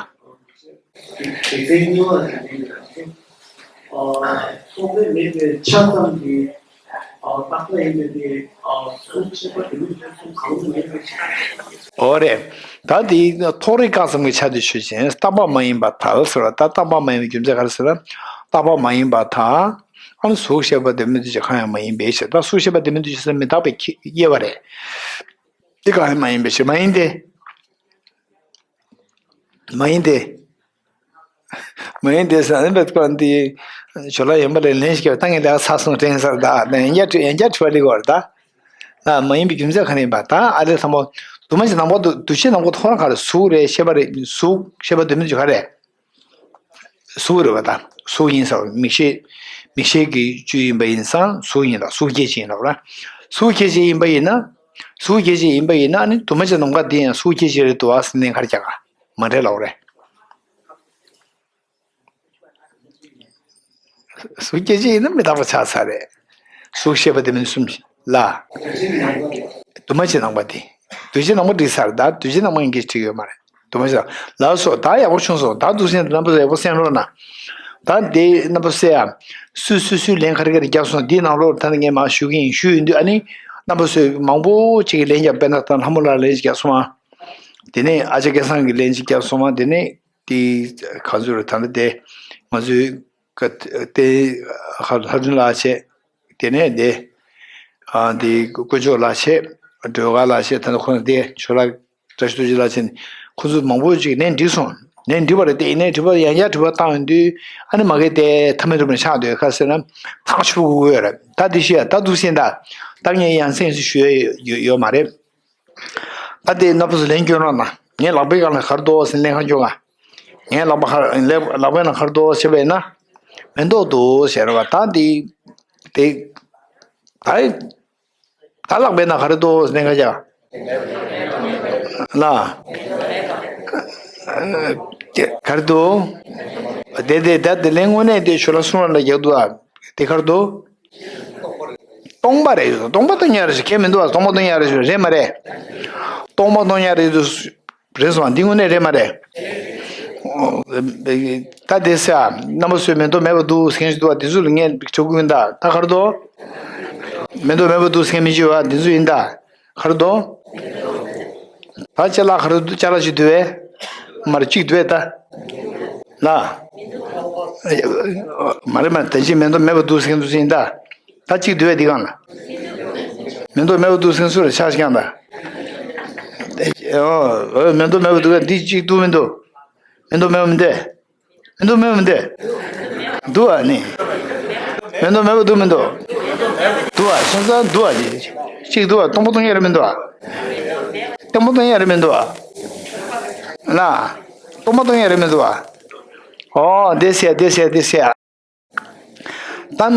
དེ་ཚེ་གཉིས་པ་དེ་ནི་ཨ་ཐོག་མེད་མེད་པའི་ཆ་ཙམ་གྱི་ཨ་རྟག་པ་ཡིན་པའི་དེ་ཨ་གཟུགས་ཤེས་པ་དེ་ནི་གཟུགས་གང་རུང་མེད་པའི་ཆ། འོ་རེད། ད་དེ་ཐོག་རེག་རྐང་ཙམ་གྱི་ཆ་དེ་ཆོས་ཅན། རྟག་པ་མ་ཡིན་པར་ཐལ་ཟེར་བ་ད་རྟག་པ་མ་ཡིན་པའི་རྒྱུ་མཚན་ག་རེ་ཟེར་ན། རྟག་པ་མ་ཡིན་པར་ཐལ། ཨ་ནི་གཟུགས་ཤེས་པ་དེ་མིན་འདུ་བྱེད་གང་ཡང་མ་ཡིན་པའི་ཕྱིར། ད་གཟུགས་ཤེས་པ་དེ་མིན་འདུ་བྱེད་ཟེར་ན་མི་རྟག་པའི་ཁྱི་དབྱེ་བ་རེད། དེ་གང་ཡང་མ་ཡིན་པའི་ཕྱིར་མ་ཡིན་ཏེ། མ་ཡིན་ཏེ། མ་ཡིན་ཏེ་ཟེར་ན་འདི་འདྲ་ཁོ་འདི་ཇོ་ལགས་ཡན་པ་ལས་ལན་ཞིག་བཏང་ངེས་ལས་ཚ་སོང་དྲན་ས་རེད་ད། ཡན་རྒྱ་ཡན་རྒྱ་དྲི་བ་ལི་གོ་རེད་ད། ཨ་མ་ཡིན་པའི་རྒྱུ་མཚན་ག་རེ་ཡིན་པ་ད། ཨ་ལས་ཚང་མ་འདུས་མ་བྱས་ནམ་མཁའ་འདུ་འདུས་བྱས་ནམ་མཁའ་ཐོག་རང་ག་རེ་གཟུགས་རེད་ཤེས་པ་རེད། གཟུགས་ཤེས་པ་འདུས་མ་བྱས་ག་རེ། གཟུགས་རེད་པ་ད། གཟུགས་ཡིན་ས་རེད། མིག་ཤེས་མིག་ཤེས་ཀྱི་བཅུད་ཡིན་པ་ཡིན་ཙང་གཟུགས་ཡིན་ལ་གཟུགས་སྐྱེ་མཆེད་ཡིན་ལ་ར། གཟུགས་སྐྱེ་མཆེད་ཡིན་པ་ཡིན་ན། གཟུགས་སྐྱེ་མཆེད་ཡིན་པ་ཡིན་ན་ནི་འདུས་མ་བྱས་ནམ་མཁའ་འདི་ཡང་གཟུགས་སྐྱེ་མཆེད་རེད་འདུག་ཨ་ཟེར་ནས་ག་རེ་རྒྱག་ག་མ་འདྲེས་ལབ་རེད། གཟུགས་སྐྱེ་མཆེད་ཡིན་ན་མི་རྟག་པ་ཆགས་ཚར་རེད། གཟུགས་ཤེས་པ་དེ་མིན་གསུམ་ལ། འདུས་མ་བྱས་ནམ་མཁའ་དེ། འདུས་བྱས་ནམ་མཁའ་འགྲིག་ཚར་ད། འདུས་བྱས་ནམ་མཁའ་ཡིན་གྱི་འགྲིག་ཡོད་མ་རེད། འདུས་མ་བྱས། ལགས་སོ་ད་ཡག་པོ་བྱུང་སོང་། ད་འདུག་སེ་རྣམ་པ་ཚོ་ཡག་པོ་གསན་རོགས་གནང་། ད་འདི་རྣམ་པ་ཚོས་ཡ། སུས་སུས་སུས་ལན་ག་རེ་ག་རེ་བརྒྱབ་སོང་། འདིའི་ནང་ལོགས་ད་ནི་ངས་མར་ཞུ་གི་ཡིན། ཞུ་ཡོང་དུས་ཨ་ནི། རྣམ་པ་ཚོས་མང་པོ་ཅིག་གིས་ལན་བརྒྱབ། དཔེར་ན་ད་ལྷ་མོ་ལགས་ལན་ཅིག་བརྒྱབ་སོང་ཨ། དེ་ནས་ཨ་ཅག་སྐལ་བཟང་གིས་ལན་ཅིག་བརྒྱབ་སོང་ཨ། དེ་ནས། དེ་ག་ཚོད་རེད་ད་ལྟ་དེ་ང་ཚོའི་ཀ་དེ་ལྷ་སྒྲོན་ལགས་བྱས། དེ་ནས་དེ་ཨ་དེ་དཀོན་མཆོག་ལགས་བྱས། སྒྲོལ་དཀར་ལགས་བྱས། ད་ལྟ་ཁོང་དེ་ཆོས་ལགས་བཀྲ་ཤིས་རྡོ་རྗེ་ལགས་བྱས། ཁོང་ཚོ་མང་པོ་ཅིག་ལན་འགྲིག་སོང་ ནས་འགྲིག་པ་རེད་དེ། ཡིན་ནའི་འགྲིག་པ་ཡང་བསྐྱར་འགྲིག་པ་བཏང་ཡོང་དུས་ཨ་ནི་མ་གི་དེ་ཐབས་མེད་དུ་མ་ཆགས་འདུག་ག་ཟེར་ན། ཐག་ཆོད་དགོས་ཡོད་རེད། ད་དེ་ཤེས་ཡ་ད་འདུག་སེ་ད་ད་ངས་ཡང་སེམས་སུ་ཞུ་ཡ་ཡོད་མ་རེད། ད་དེ་རྣམ་པ་ཚོ་ལན་སྐྱོན་རོགས་གནང་། ངའི་ལག་པའི་སྒང་ལ་ག་རེ་འདུག་ཟེར་ལན་གང་སྐྱོན་ག་ངའི་ལག་པ་ག་ལག་པའི་ནང་ག་རེ་འདུག་ཟེར་བས་ན། མེ་ཏོག་འདུག་ཟེར་བ་ད་འདི། དེ། ད། ད་ལག་པའི་ནང་ག་རེ་འདུག་ཟེར་ལན་གང་སྐྱོན། ལ། ག་རེ་འདུག་དེ་དེ་ད་དེ་ལན་དངོས་གནས་དེ་ཞོར་ལ་གསུང་ར་ལ་རྒྱག་འདུག་ཨ། དེ་ག་རེ་འདུག་སྟོང་པ་རེད། སྟོང་པ་སྟོང་ཉག་རེད་ཟེར་ཁས་མི་འདུག་བ། སྟོང་པ་སྟོང་ཉག་རེད་ཟེར་རེད་མ་རེད། སྟོང་པ་སྟོང་ཉག་རེད་འདུག་རེད་སོང་བ། འདི་དངོས་གནས་རེད་མ་རེད། ད་དེ་ཟེར་ཨ། རྣམ་པ་ཚོས་མེ་ཏོག་མེད་པ་འདུག་ཟེར་མཁན་ཞིག་འདུག་བ། དེ་ཚོ་ལ་ངས་ཆོག་གི་ཡིན་ད། ད་ག་རེ་འདུག་མེ་ཏོག་མེད་པ་འདུག་ཟེར་མཁན་མི་ཅིག་ཡོད་བ། དེ་ཚོ་ཡིན་ད། ག་རེ་འདུག་ད་ཅ་ལག་ག་རེ་འདུག་ཅ་ལག་ཅིག་འདུག་བས། མ་རེད་གཅིག་འདུག་བས་ད། ལ། མ་རེད་མ་རེད། ད་ཅི་མེ་ཏོག་མེད་པ་འདུག་ཟེར་མཁན་འདུག་ཟེར་ཡིན་ད། ད་གཅིག་འདུག་བས་འདི་སྒང་ལ། མེ་ཏོག་མེད་པ་འདུག་ཟེར་མཁན་སུ་རེད་ཆ་ཞིག་ཀྱང་ད། ཨོ། མེ་ཏོག་མེད་པ་འདུག་བས་འདི་གཅིག་འདུག་མི་འདུག་མེ་ཏོག་མེད་པ་མི་འདུག་མེ་ཏོག་མེད་པ་མི་འདུག་འདུག་ཨ་ནི། མེ་ཏོག་མེད་པ་འདུག་མི་འདུག་འདུག་ཨ། སོང་ཙང་འདུག་ཨ་ནི། གཅིག་འདུག་ཨ། སྟོང་པ་སྟོང་ཉག་རེད་མི་འདུག་ཨ། སྟོང་པ་སྟོང་ཉག་རེད་མི་འདུག་ཨ། ལ། སྟོང་པ་སྟོང་ཉག་རེད་མི་འདུག་ཨ། ཨོ་དེ་ཟེར་དེ་ཟེར་དེ་ཟེར། ད།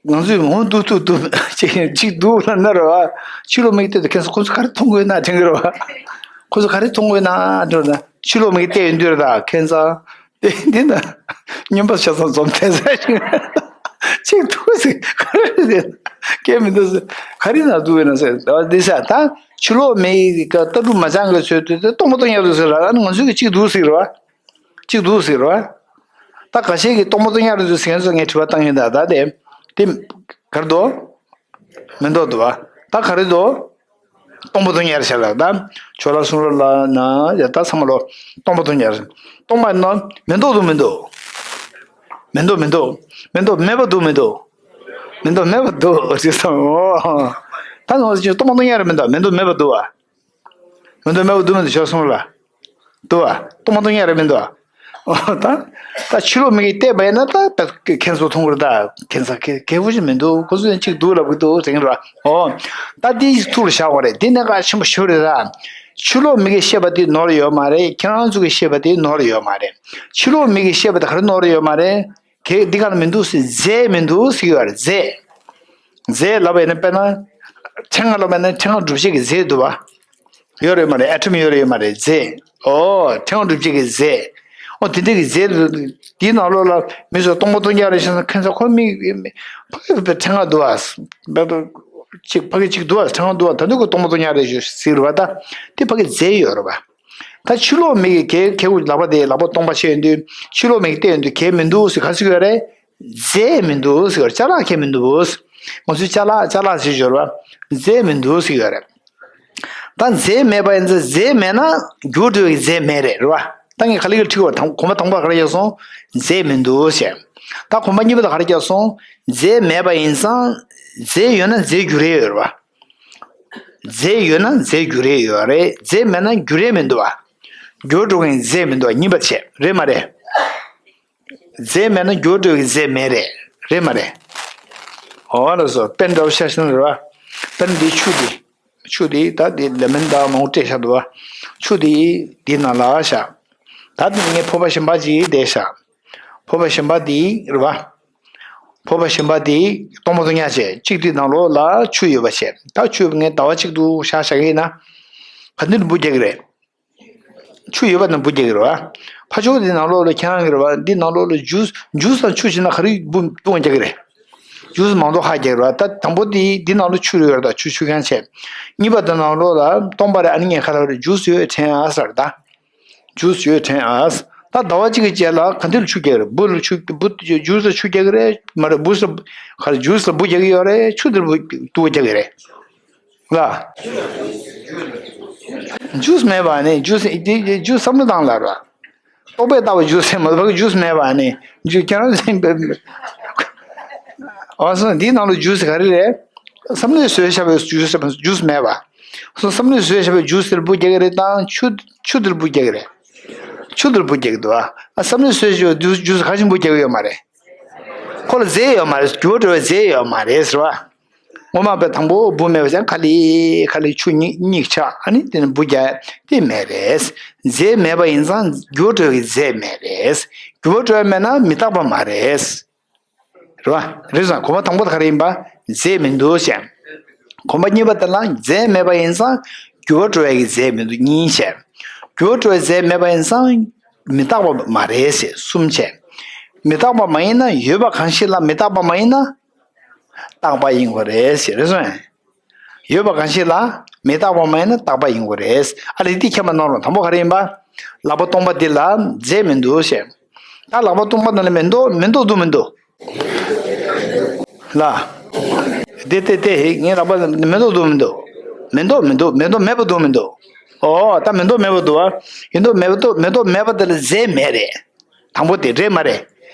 ང་ཚོས་འོ་འདུག་ཐུག་ཐུག་ཅིག་ཅིག་འདུག་ལབ་ན་རེད་བ། ཕྱི་ལོགས་མིག་བལྟས་དུས་ཁྱེད་ཚོ་ཁོ་ཚོ་ག་རེ་མཐོང་གི་ཡོད་ན་དྲན་གི་རེད་བ། ཁོ་ཚོ་ག་རེ་མཐོང་གི་ཡོད་ན་དྲན་ན་ཕྱི་ལོགས་མིག་བལྟས་ཡོང་དུས་རེད་ད་ཁྱེད་ཚོ། དེ་འདི་ན། སྨྱོན་པ་ཆ་ཚང་འཛོམས་ཐེ་ས་ཞིག་ཅིག་འདུག་ཟེར་ག་རེ་ཟེར། སྐད་མི་འདུག་ཟེར། ག་རེ་ན་འདུག་ཡོད་ན་ཟེར། འདི་ས་ད། ཕྱི་ལོགས་མིག་གི་ལྟ་གྲུབ་མ་སྦྱངས་གི་ཚོད་དུ་དེ་སྟོང་པ་སྟོང་ཉག་འདུག་ཟེར་ར། ང་ཚོས་གི་ཅིག་འདུག་ཟེར་བ། གཅིག་འདུག་ཟེར་བ། ད་ཁ་ཤས་ཀྱིས་སྟོང་པ་སྟོང་ཉག་རེད་འདུག་ཟེར་མཁན་ཚོ་ངས་དྲི་བ་བཏང་ཡིན་ད། ད་དེ། དེ། ག་རེ་འདུག་མེ་ཏོག་འདུག་བ། ད་ག་རེ་འདུག་སྟོང་པ་སྟོང་ཉག་རེད་ཤག་ལ་ད། ཆོ་ལ་སུང་ར་ལ་ན་ཡ་ད་ཚང་མ་ལོ། སྟོང་པ་སྟོང་ཉག་རེད། སྟོང་པ་ན་མེ་ཏོག་འདུག་མི་འདུག་མེ་ཏོག་མི་འདུག་མེ་ཏོག་མེད་པ་འདུག་མི་འདུག་མེ་ཏོག་མེད་པ་འདུག་ཅེས་སོང་། ཨོ། ད་ང་ཚོ་སྟོང་པ་སྟོང་ཉག་རེད་མི་འདུག་མེ་ཏོག་མེད་པ་འདུག་བ། མི་འདུག་མེད་པ་འདུག་མི་འདུག་ཤོད་སོང་ལ། འདུག་བ། སྟོང་པ་སྟོང་ཉག་རེད་མི་འདུག་བ། ཨོ་ད། ད་ཕྱི་ལོགས་མི་གིས་བལྟས་པ་ཡིན་ན་ད་ད་ཁྱེད་ཚོ་མཐོང་གི་རེད་ད། ཁྱེད་ཚོ་ཁེ་ཁེ་བོ་ཞིག་མི་འདུག་ཁོ་ཚོ་ཡང་གཅིག་འདུག་ལབ་གི་འདུག་ཟེར་གི་རེད་བ། ཨོ། ད་འདི་ཐུགས་ལ་བཞག་དགོས་རེད། འདི་གནད་འགག་ཆེན་པོ་ཞེ་པོ་རེད་ད། ཕྱི་ལོགས་མི་གིས་བཤད་པ་འདི་ནོར་ཡོད་མ་རེད། ཁྱེད་རང་ཚོ་གིས་བཤད་པ་འདི་ནོར་ཡོད་མ་རེད། ཕྱི་ལོགས་མི་གིས་བཤད་པ་འདི་ག་རེ་ནོར་ཡོད་མ་རེད། གལ་འདི་ག་ལ་མི་འདུག་ཟེར། རྫས་མི་འདུག་ཟེར་གི་ཡོད་རེད། རྫས། རྫས་ལབ་པ་ཡིན་ན་དཔེར་ན། ཕྲེང་བ་ལབ་པ་ཡིན་ན་ཕྲེང་བ་སྒྲུབ་བྱེད་ཀྱི་རྫས་འདུག་བ། ཡོད་རེད་མ་རེད། ཨེ་ཊམ་ཡོད་རེད་ཡོད་མ་རེད། རྫས། ཨོ་ཕྲེང་བ་སྒྲུབ་བྱེད་ཀྱི་རྫས། ཨོ་དེ་འདྲ་གི་རྫས་འདུག་དེའི་ནང་ལོགས་ལ་མི་ཚོ་སྟོང་པ་སྟོང་ཉག་རེད་ཤག་ཟེར་ན་ཁྱེད་ཚོ་ཁོ་མི་ཕ་གི་ཕྲེང་བ་འདུག་བ། ཅིག་ཕ་གི་ཅིག་འདུག་བ། ཕྲེང་བ་འདུག་བ། ད་འདུག་གི་སྟོང་པ་སྟོང་ཉག་རེད་ཟེར་རེད་བ་ད། དེ་ཕ་གི་རྫས་ཡོད་རེད་བ། ད་ཕྱི་ལོགས་མི་གིས་ཁྱེད་ཁྱེད་ཀྱི་ལག་པ་དེ་ལག་པ་སྟོང་པ་བྱས་ཡོང་དུས་ཕྱི་ལོགས་མི་གིས་བལྟས་ཡོང་དུས་གལ་མི་འདུག་ཟེར་ག་ཟེར་གི་ཡོད་རེད། རྫས་མི་འདུག་ཟེར་གི་ཡོད་རེད། ཅ་ལག་གལ་མི་འདུག་ང་ཚོས་ཅ་ལག་ཅ་ལག་ཟེར་གི་ཡོད་རེད་བ། རྫས་མི་འདུག་ཟེར་གི་ཡོད་རེད། ད་རྫས་མེད་པ་ཡིན་ཙང་རྫས་མེད་ན་འགྱུར་འགྲོས་ཀྱི་རྫས་མེད་རེད་རེད་བ། ད་ངས་ག་ལེ་ག་ལེ་ཁྲིད་དགོས། དང་གོམ་པ་དང་པོ་ག་རེ་རྒྱག་སོང་། རྫས་མི་འདུག་ཟེར། ད་གོམ་པ་གཉིས་པ་དེ་ག་རེ་རྒྱག་སོང་། རྫས་མེད་པ་ཡིན་ཙང་རྫས་ཡོད་ན་རྫས་འགྱུར་ཡས་ཡོད་རེད་བ། རྫས་ཡོད་ན་རྫས་འགྱུར་ཡས་ཡོད་རེད། རྫས་མེད་ན་འགྱུར་ཡས་མི་འདུག་བ། འགྱུར་འགྲོ་མཁན་རྫས་མི་འདུག་བ། གཉིས་པ་བྱས་རེད་མ་རེད། རྫས་མེད་ན་འགྱུར་འགྲོ་མཁན་རྫས་མེད་རེད། རེད་མ་རེད། འོ་ལགས་སོ། དཔེ་འདྲ་བོ་ཤར་ཤར་རེད་བ། དཔེར་ན་འདི་ཆུ་འདི། ཆུ་འདི་ད་འདི་ལེ་མོན་དང་མང་པོ་སྤྲད་བཞག་འདུག་བ། ཆུ་འདི་འདི་ནང་ལ་བཞག་ད་འདི་ངའི་ཕོར་པ་གཞན་པ་ཅིག་བསྡད་བཞག་ཕོར་པ་གཞན་པ་འདི་རེད་བ། ཕོར་པ་གཞན་པ་འདི་སྟོང་པ་སྟོང་ཉག་བྱས། གཅིག་འདི་ནང་ལོགས་ལ་ཆུ་ཡོད་པ་བྱས། ད་ཆུ་ངས་ཟླ་བ་གཅིག་ཏུ་བཞག་བཞག་གི་ཡིན་ན། ག་འདི་འབུ་རྒྱག་གི་རེད། ཆུ་ཡོད་པ་ན་འབུ་རྒྱག་གི་རེད་བ། ཕར་ཕྱོགས་འདི་ནང་ལོགས་ལ་ཁྱེད་རང་གི་རེད་བ། འདི་ནང་ལོགས་ལ་ཇུས་ཇུས་དང་ཆུ་བྱས་ན་ག་རེ་འབུ་བཏུང་རྒྱག་གི་རེད། ཇུས་མང་ཚོགས་ཧ་རྒྱག་གི་རེད་བ། ད་དང་པོ་འདི་འདི་ནང་ལོགས་ཆུ་ཡོད་རེད། ད་ཆུ་ཆུ་རྐྱང་བྱས། གཉིས་པ་འདི་ནང་ལོགས་ལ་སྟོང་པ་རེད། ཨ་ནི་ངས་ཁ་ལ་རེད་ཇུས་ཡོད་དྲན་ཨ་ཟེར་ད། ཇུས་ཡོད་དྲན་ཨ། ད་ཟླ་བ་གཅིག་གི་རྗེས་ལ་ག་འདི་ལ་ཆུ་རྒྱག་གི་རེད། འབུ་ལ་ཆུ་འབུ་ཇུས་ལ་ཆུ་རྒྱག་གི་རེད་མ་རེད། འབུ་ས་ག་རེ་ཇུས་ལ་འབུ་རྒྱག་གི་ཡོད་རེད། ཆུ་འདི་ལ་འབུ་འདུ་བ་རྒྱག་གི་རེད། ལ། ཇུས་མེད་པ་ནི་ཇུས་དེ་ཇུས་བསམ་བློ་བཏང་ལ་ར། རྟོག་པས་བཏགས་པའི་ཇུས་ཟེར་མ་གཏོགས་ཇུས་མེད་པ་ནི་ཇུས་ཁྱེད་རང་ཟེར་བའི། འོ་སོང་འདིའི་ནང་ལ་ཇུས་ག་རེ་རེད། བསམ་བློས་བཟོས་བཞག་པའི་ཇུས་ཟེར་ཇུས་མེད་པ། སོང་བསམ་བློས་བཟོས་བཞག་པའི་ཇུས་དེར་འབུ་རྒྱག་གི་རེད་དང་ཆུ་ཆུ་དེར་འབུ་རྒྱག་གི་རེད། ཆུ་དེར་འབུ་རྒྱག་གི་འདུག་ཨ། བསམ་བློ་བཟོས་ཞུ་རྒྱུ་རྒྱུ་ག་ཞིག་འབུ་རྒྱག་གི་ཡོད་མ་རེད། ཁོ་ལ་རྫས་ཡོད་མ་རེད། འགྱུར་བ་འགྲོ་བའི་རྫས་ཡོད་མ་རེད་ཟེར་བ། སྔོན་མ་བས་དང་པོ་འབུ་མེད་པ་ཅང་ཁ་ལི་ཁ་ལི་ཆུ་གཉིས་གཉིས་ཆགས། ཨ་ནི་དེ་ནི་འབུ་རྒྱག་དེ་མེད་རེད། རྫས་མེད་པ་ཡིན་ཙང་འགྱུར་བ་འགྲོ་བའི་རྫས་མེད་རེད། འགྱུར་བ་འགྲོ་བ་མེད་ན་མི་རྟག་པ་མ་རེད། རེད་བ། རེད་སོང་། གོམ་པ་དང་པོ་དེ་ག་རེ་ཡིན་པ། རྫས་མི་འདུག་ཟེར། གོམ་པ་གཉིས་པ་དེ་ལ་རྫས་མེད་པ་ཡིན་ཙང་འགྱུར་བ་འགྲོ་བའི་རྫས་མི་འདུག་གཉིས་ཟེར། འགྱུར་བ་འགྲོ་བའི་རྫས་མེད་པ་ཡིན་ཙང་མི་རྟག་པ་མ་རེད་ཟེར། གསུམ་བྱས། མི་རྟག་པ་མ་ཡིན་ན་ཡོད་པ་གང་ཞིག་ལ་མི་རྟག་པ་མ་ཡིན་ན་རྟག་པ་ཡིན་དགོས་རེད་ཟེར། རེད་སོང་། ཡོད་པ་གང་ཞིག་ལ་མི་རྟག་པ་མ་ཡིན་ན་རྟག་པ་ཡིན་དགོས་རེད། ཨ་ལས་འདི་མཁྱེན་པ་གནང་རོགས། དང་པོ་ག་རེ་ཡིན་པ། ལག་པ་སྟོང་པ་འདི་ལ་རྫས་མི་འདུག་ཟེར། ད་ལག་པ་སྟོང་པ་ནང་ལ་མེ་ཏོག་མེ་ཏོག་འདུག་མི་འདུག་ལ། དེ་དེ་དེ་ངའི་ལག་པ་ལ་མེ་ཏོག་འདུག་མི་འདུག་མེ་ཏོག་མི་འདུག་མེ་ཏོག་མེད་པ་འདུག་མི་འདུག་ཨོ་ད་མེ་ཏོག་མེད་པ་འདུག་ཨ། ཡིན་མདོག་མེ་ཏོག་མེ་ཏོག་མེད་པ་དེ་ལ་རྫས་མེད་རེད། དང་པོ་དེ་རེད་མ་རེད།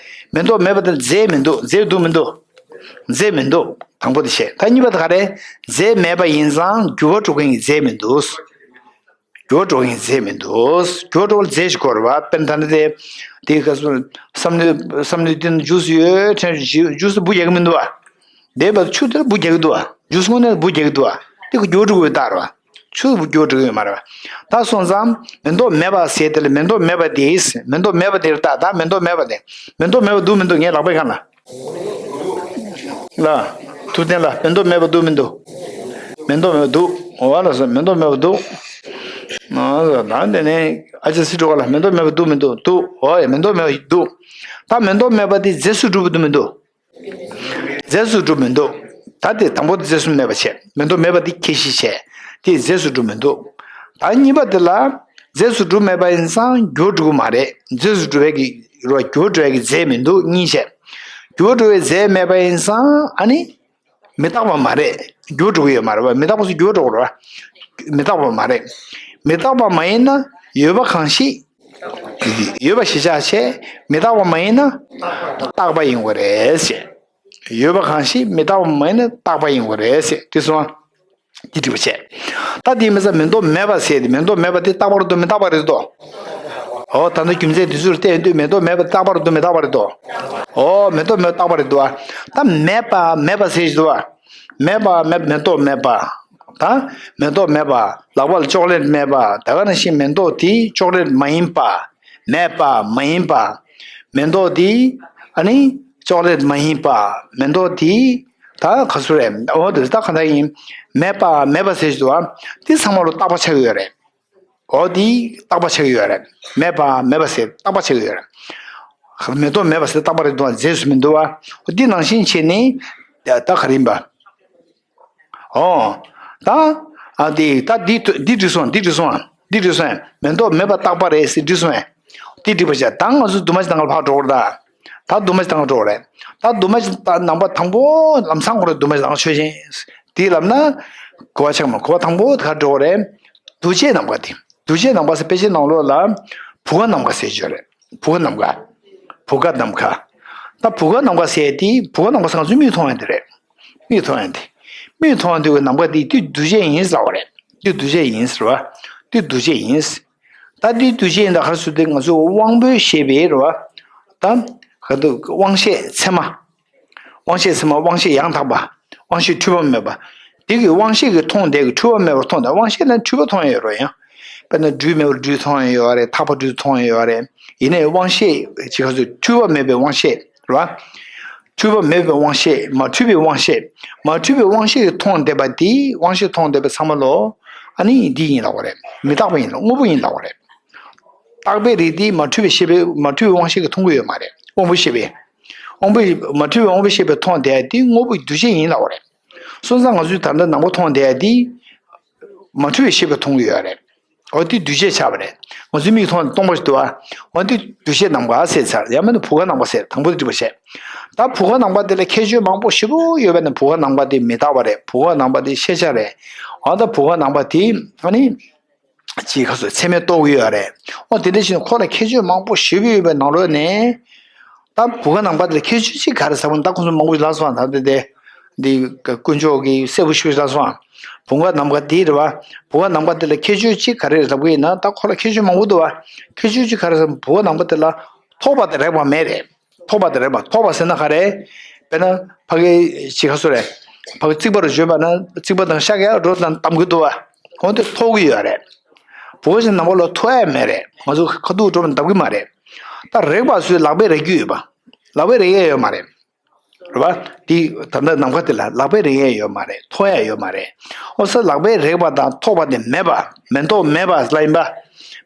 མེ་ཏོག་མེད་པ་དེ་ལ་རྫས་མི་འདུག་རྫས་འདུག་མི་འདུག་རྫས་མི་འདུག་དང་པོ་དེ་བཤད། ད་གཉིས་པ་དེ་ག་རེ། རྫས་མེད་པ་ཡིན་ཙང་འགྱུར་བ་འགྲོ་མཁན་གྱི་རྫས་མི་འདུག་འགྱུར་བ་འགྲོ་མཁན་རྫས་མི་འདུག་འགྱུར་བ་འགྲོ་བ་ལ་རྫས་ཤིག་དགོས་རེད་བ། དཔེར་ན་ད་ནི་དེ། དེའི་སྐབས་སུ། བསམ་བློའི་བསམ་བློའི་སྟེང་དུ་འཇུག་སུ་ཡོད་དྲན་འཇུག་སུ་འབུ་རྒྱག་གི་མི་འདུག་བ། དེ་བར་ཆུ་དེར་འབུ་རྒྱག་གི་འདུག་བ། འཇུག་སུ་དངོས་གནས་འབུ་རྒྱག་གི་འདུག་བ། དེ་ཁོ་འགྱུར་བ་འགྲོ་གི་ཡོད་རེད་བ། ཆུ་འགྱུར་བ་འགྲོ་གི་ཡོད་མ་རེད་བ། ད་སོང་ཙང་མེ་ཏོག་མེད་པ་ཟེར་དེ་ལ་མེ་ཏོག་མེད་པ་དེ། མེ་ཏོག་མེད་པ་དེར་ལྟ། ད་མེ་ཏོག་མེད་པ་དེ། མེ་ཏོག་མེད་པ་འདུག་མི་འདུག་ངའི་ལག་པའི་སྒང་ལ། ལ། ཐུབ་བསྟན་ལ་མེ་ཏོག་མེད་པ་འདུག་མི་འདུག་མེ་ཏོག་མེད་པ་འདུག་འོ་ལ་སོ་མེ་ཏོག་མེད་པ་འདུག་ཨ་ད་དེ་ནས་ཨ་ཅག་སི་ཀྲོ་ག་ལ་མེ་ཏོག་མེད་པ་འདུག་མི་འདུག་འདུག་འོ་ཡ་མེ་ཏོག་མེད་པ་འདུག་ད་མེ་ཏོག་མེད་པ་དེ་རྫས་སུ་གྲུབ་པ་འདུག་མི་འདུག་རྫས་སུ་གྲུབ་མི་འདུག་ད་དེ་དང་པོ་དེ་རྫས་སུ་མེད་པ་བྱས། མེ་ཏོག་མེད་པ་དེ་ཁྱད་གཞི་བྱས། དེ་རྫས་སུ་གྲུབ་མི་འདུག་ད་གཉིས་པ་དེ་ལ་རྫས་སུ་གྲུབ་མེད་པ་ཡིན་ཙང་འགྱུར་འགྲོ་གི་མ་རེད། རྫས་སུ་གྲུབ་པའི་གི་རོ་འགྱུར་འགྲོ་བའི་གི་རྫས་མི་འདུག་གཉིས་བྱས། འགྱུར་འགྲོ་བའི་རྫས་མེད་པ་ཡིན་ཙང་ཨ་ནི་མི་རྟག་པ་མ་རེད། འགྱུར་འགྲོ་གི་ཡོད་མ་རེད་བ། མི་རྟག་པ་སུ་འགྱུར་འགྲོ་གི་རེད་བ། མི་རྟག་པ་མ་རེད། མི་རྟག་པ་མ་ཡིན་ན་ཡོད་པ་གང་ཞིག་ཡོད་པ་ཞིག་ཆགས་བྱས། མི་རྟག་པ་མ་ཡིན་ན་རྟག་པ་ཡིན་དགོས་རེད་ཟེར། ཡོད་པ་གང་ཞིག་མི་རྟག་པ་མ་ཡིན་ན་རྟག་པ་ཡིན་དགོས་རེད་ཟེར། དེ་སོང་ང་། འདི་འགྲིག་པ་བྱས། ད་དེ་མི་ཚ་མེ་ཏོག་མེད་པ་ཟེར་དེ། མེ་ཏོག་མེད་པ་དེ་རྟག་པར་འདུག་མི་རྟག་པ་རེད་དོ། ཨོ་ད་ནི་རྒྱུ་མཚན་དེ་ཚོར་བལྟས་དུས་མེ་ཏོག་མེད་པ་རྟག་པར་འདུག་མི་རྟག་པ་རེད་དོ། ཨོ་མེ་ཏོག་མེད་པ་རྟག་པ་རེད་དོ། ད་མེད་པ་མེད་པ་ཟེར་ཞིག་འདུག་བ། མེད་པ་མེད་མེ་ཏོག་མེད་པ། ད་མེ་ཏོག་མེད་པ། ལག་པ་ལ་ཅོག་ལེ་ཊི་མེད་པ། ད་ག་ནང་བཞིན་མེ་ཏོག་དེ་ཅོག་ལེ་ཊི་མ་ཡིན་པ། མེད་པ་མ་ཡིན་པ། མེ་ཏོག་དེ་ཨ་ནི་ཅོག་ལེ་ཊི་མ་ཡིན་པ། མེ་ཏོག་དེ་ད་ག་ཚོད་རེད། འོ་དེ་ད་ག་འདྲ་ཡིན། མེད་པ་མེད་པ་ཟེར་ཞིག་འདུག་བ། དེ་ཚང་མ་ལོ་རྟག་པ་ཆགས་ཀྱི་ཡོད་རེད། འོ་དེ་རྟག་པ་ཆགས་ཀྱི་ཡོད་རེད། མེད་པ་མེད་པ་ཟེར་རྟག་པ་ཆགས་ཀྱི་ཡོད་རེད། མེ་ཏོག་མེད་པ་ཟེར་རྟག་པ་རེད་འདུག་བ། རྫས་སུ་མི་འདུག་བ། འོ་དེ་ནང་བཞིན་བྱས་ནས་ད་ག་རེ་ཡིན་པ། ཨོ། ད། ཨ་འདི་ད་འདི་འདི་འགྲིག་སོང་། འདི་འགྲིག་སོང་། འདི་འགྲིག་སོང་། མེ་ཏོག་མེད་པ་རྟག་པ་རེད་ཟེར་འགྲིག་སོང་། འདི་འགྲིག་པ་བྱ། ད་ང་ཚོ་དུ་མ་ཞིག་དང་ག་ལ་ཕར་འགྲོ་གི་རེད་ད། ད་དུ་མ་ཞིག་དང་ག་འགྲོ་གི་རེད། ད་དུ་མ་ཞིག་ད་ནང་པ་དང་པོ་ལམ་སང་ཁོ་རེ་དུ་མ་ཞིག་དང་ཆོས་ཅན། དེ་ལབ་ན། གོ་བ་ཆགས་མ་གོ་བ་དང་པོ་ག་འགྲོ་གི་རེད། འདུ་བྱེད་ནམ་མཁའ་དེ། འདུ་བྱེད་ནམ་མཁའ་ཟེར་དཔེ་ཆའི་ནང་ལོགས་ལ། བུ་ག་ནམ་མཁའ་ཟེར་གྱི་ཡོད་རེད། བུ་ག་ནམ་མཁའ། བུ་ག་ནམ་མཁའ། ད་བུ་ག་ནམ་མཁའ་ཟེར་དེ་བུ་ག་ནམ་མཁའ་ཟེར་ང་ཚོས་མིག་མཐོང་ཡ་དེ་རེད། མིག་མཐོང་ཡ་དེ། མིག་མཐོང་ཡ་དེ་གི་ནམ་མཁའ་དེ་དེ་འདུ་བྱེད་ཡིན་ཟེར་བ་རེད། དེ་འདུ་བྱེད་ཡིན་ཟེར་བ། དེ་འདུ་བྱེད་ཡིན། ད་དེ་འདུ་བྱེད་ཡིན་ད་ག་རེ་ཟེར་དེ་ང་ཚོ་དབང་པོའི་ཤེས་པས་རེད་བ། ད་ག་དུ་དབང་ཤེས་ཚད་མ། དབང་ཤེས་ཚད་མ་དབང་ཤེས་ཡང་དག་པ། དབང་ཤེས་འཁྲུལ་པ་མེད་པ། དེ་གི་དབང་ཤེས་ཀྱིས་མཐོང་བསྡད་ཀྱི་འཁྲུལ་པ་མེད་པར་མཐོང་བསྡད། དབང་ཤེས་ལ་འཁྲུལ་པ་མཐོང་ཡ་ཡོད་རེད་ཡང་། དཔེར་ན་སྦྲུལ་མེད་པར་སྦྲུལ་མཐོང་ཡ་ཡོད་རེད། ཐག་པ་སྦྲུལ་མཐོང་ཡ་ཡོད་རེད། ཡིན་ནའི་དབང་ཤེས་ཅིག་ག་ཚོད་འཁྲུལ་པ་མེད་པའི་དབང་ཤེས་རེད་བ། འཁྲུལ་པ་མེད་པའི་དབང་ཤེས་མ་འཁྲུལ་པའི་དབང་ཤེས། མ་འཁྲུལ་པའི་དབང་ཤེས་ཀྱིས་མཐོང་བསྡད་པ་དེ་དབང་ཤེས་མཐོང་བསྡད་པའི་ཚང་མ་ལོ། ཨ་ནི་འདི་ཡིན་ལབ་པ་རེད། མི་རྟག་པ་ཡིན་ལབ། དངོས་པོ་ཡིན་ལབ་པ་རེད། རྟག་པའི་རིགས་དེ་མ་འཁྲུལ་པའི་ཤེས་པས་མ་འཁྲུལ་པའི་དབང་ཤེས་ཀྱིས་མཐོང་གི་ཡོད་མ་རེད། དབང་པོའི་ཤེས་པས། དབང་པོའི་མ་འཁྲུལ་པའི་དབང་པོའི་ཤེས་པས་མཐོང་བསྡད་ཡ་དེ་དངོས་པོའི་འདུ་བྱེད་ཡིན་ལབ་པ་རེད། སོང་ཙང་ང་ཚོས་ད་ལྟ་ནམ་མཁའ་མཐོང་བསྡད་ཡ་དེ། མ་འཁྲུལ་པའི་ཤེས་པས་མཐོང་གི་ཡོད་རེད། འོ་དེ་འདུ་བྱེད་ཆགས་པ་རེད། ང་ཚོའི་མིག་མཐོང་སྟོང་པ་ཞིག་འདུག་ཨ། འོ་དེ་འདུ་བྱེད་ནམ་མཁའ་ཟེར་ཚར། ཡང་མིན་ན་བུ་ག་ནམ་མཁའ་ཟེར། དང་པོ་དེ་འགྲིག་པ་བྱས། ད་བུ་ག་ནམ་མཁའ་དེ་ལ་ཁྱད་ཆོས་མང་པོ་ཞེ་པོ་ཡོད་པས་ན་བུ་ག་ནམ་མཁའ་དེ་མི་རྟག་པ་རེད། བུ་ག་ནམ་མཁའ་དེ་ཤེས་བྱ་རེད། འོ་ད་བུ་ག་ནམ་མཁའ་དེ་ཨ་ནི། ཅིག་ཁ་སོ་ཚད་མས་རྟོགས་ཀྱི་ཡོད་རེད། ཨོ་དེ་འདྲ་ཞིག་ཁོ་ལ་ཁྱད་ཆོས་མང་པོ་ཞེ་པོ་ཡོད་པའི་ནང་ལོགས་ནས། ད་བུ་ག་ནང་པ་དེ་ལ་ཁྱད་ཆོས་གཅིག་ག་རེ་ཟེར་བ་ན་ད་ཁོང་ཚོ་མང་པོ་ཞིག་ལབ་སོང་ད་དེ་དེ། འདི་དཀོན་མཆོག་གིས་གསལ་པོ་ཞུས་ད་སོང་ཨ། བུམ་པ་ནམ་མཁའ་འདི་རེད་བ། བུམ་པ་ནམ་མཁའ་འདི་ལ་ཁྱད་ཆོས་གཅིག་ག་རེ་རེད་ལབ་ཀྱི་ཡིན་ན། ད་ཁོ་ལ་ཁྱད་ཆོས་མང་པོ་འདུག་བ། ཁྱད་ཆོས་གཅིག་ག་རེ་ཟེར་ན་བུམ་པ་ནམ་མཁའ་འདི་ལ་ཐོགས་པ་དང་རེག་པ་མེད་རེད། ཐོགས་པ་དང་རེག་པ། ཐོགས་པ་ཟེར་ན་ག་རེ། དཔེར་ན་ཕ་གི་ཅིག་ག་སུ་རེད། ཕ་གི་རྩིག་པ་རུ་བརྗོད་པ་ན་རྩིག་པ་དང་ཤ་ག་རོ་དང་བསྡམ་གྱི་འདུག་བ། འོ་དེ་ཐོགས་ཀྱི་ཡོད་རེད། བུམ་པ་ནམ་མཁའ་ལ་ཐོགས་ཡ་མེད་རེད། ང་ཚོ་ཁ་ཐུག་འགྲོ་བ་བསྡམ་གྱི་མ་རེད། ད་རེག་པ་ཚོས་ལག་པས་རེག་རྒྱུ་ཡོད་པ། ལག་པས་རེག་ཡ་ཡོད་མ་རེད། རེད་བ། འདི་ད་ལྟ་ནམ་མཁའ་དེ་ལ་ལག་པས་རེག་ཡས་ཡོད་མ་རེད། ཐོགས་ཡས་ཡོད་མ་རེད། ཨོ་ས་ལག་པས་རེག་པ་དང་ཐོགས་པ་དེ་མེད་པ། མེ་ཏོག་མེད་པ་ལ་ཡིན་པ།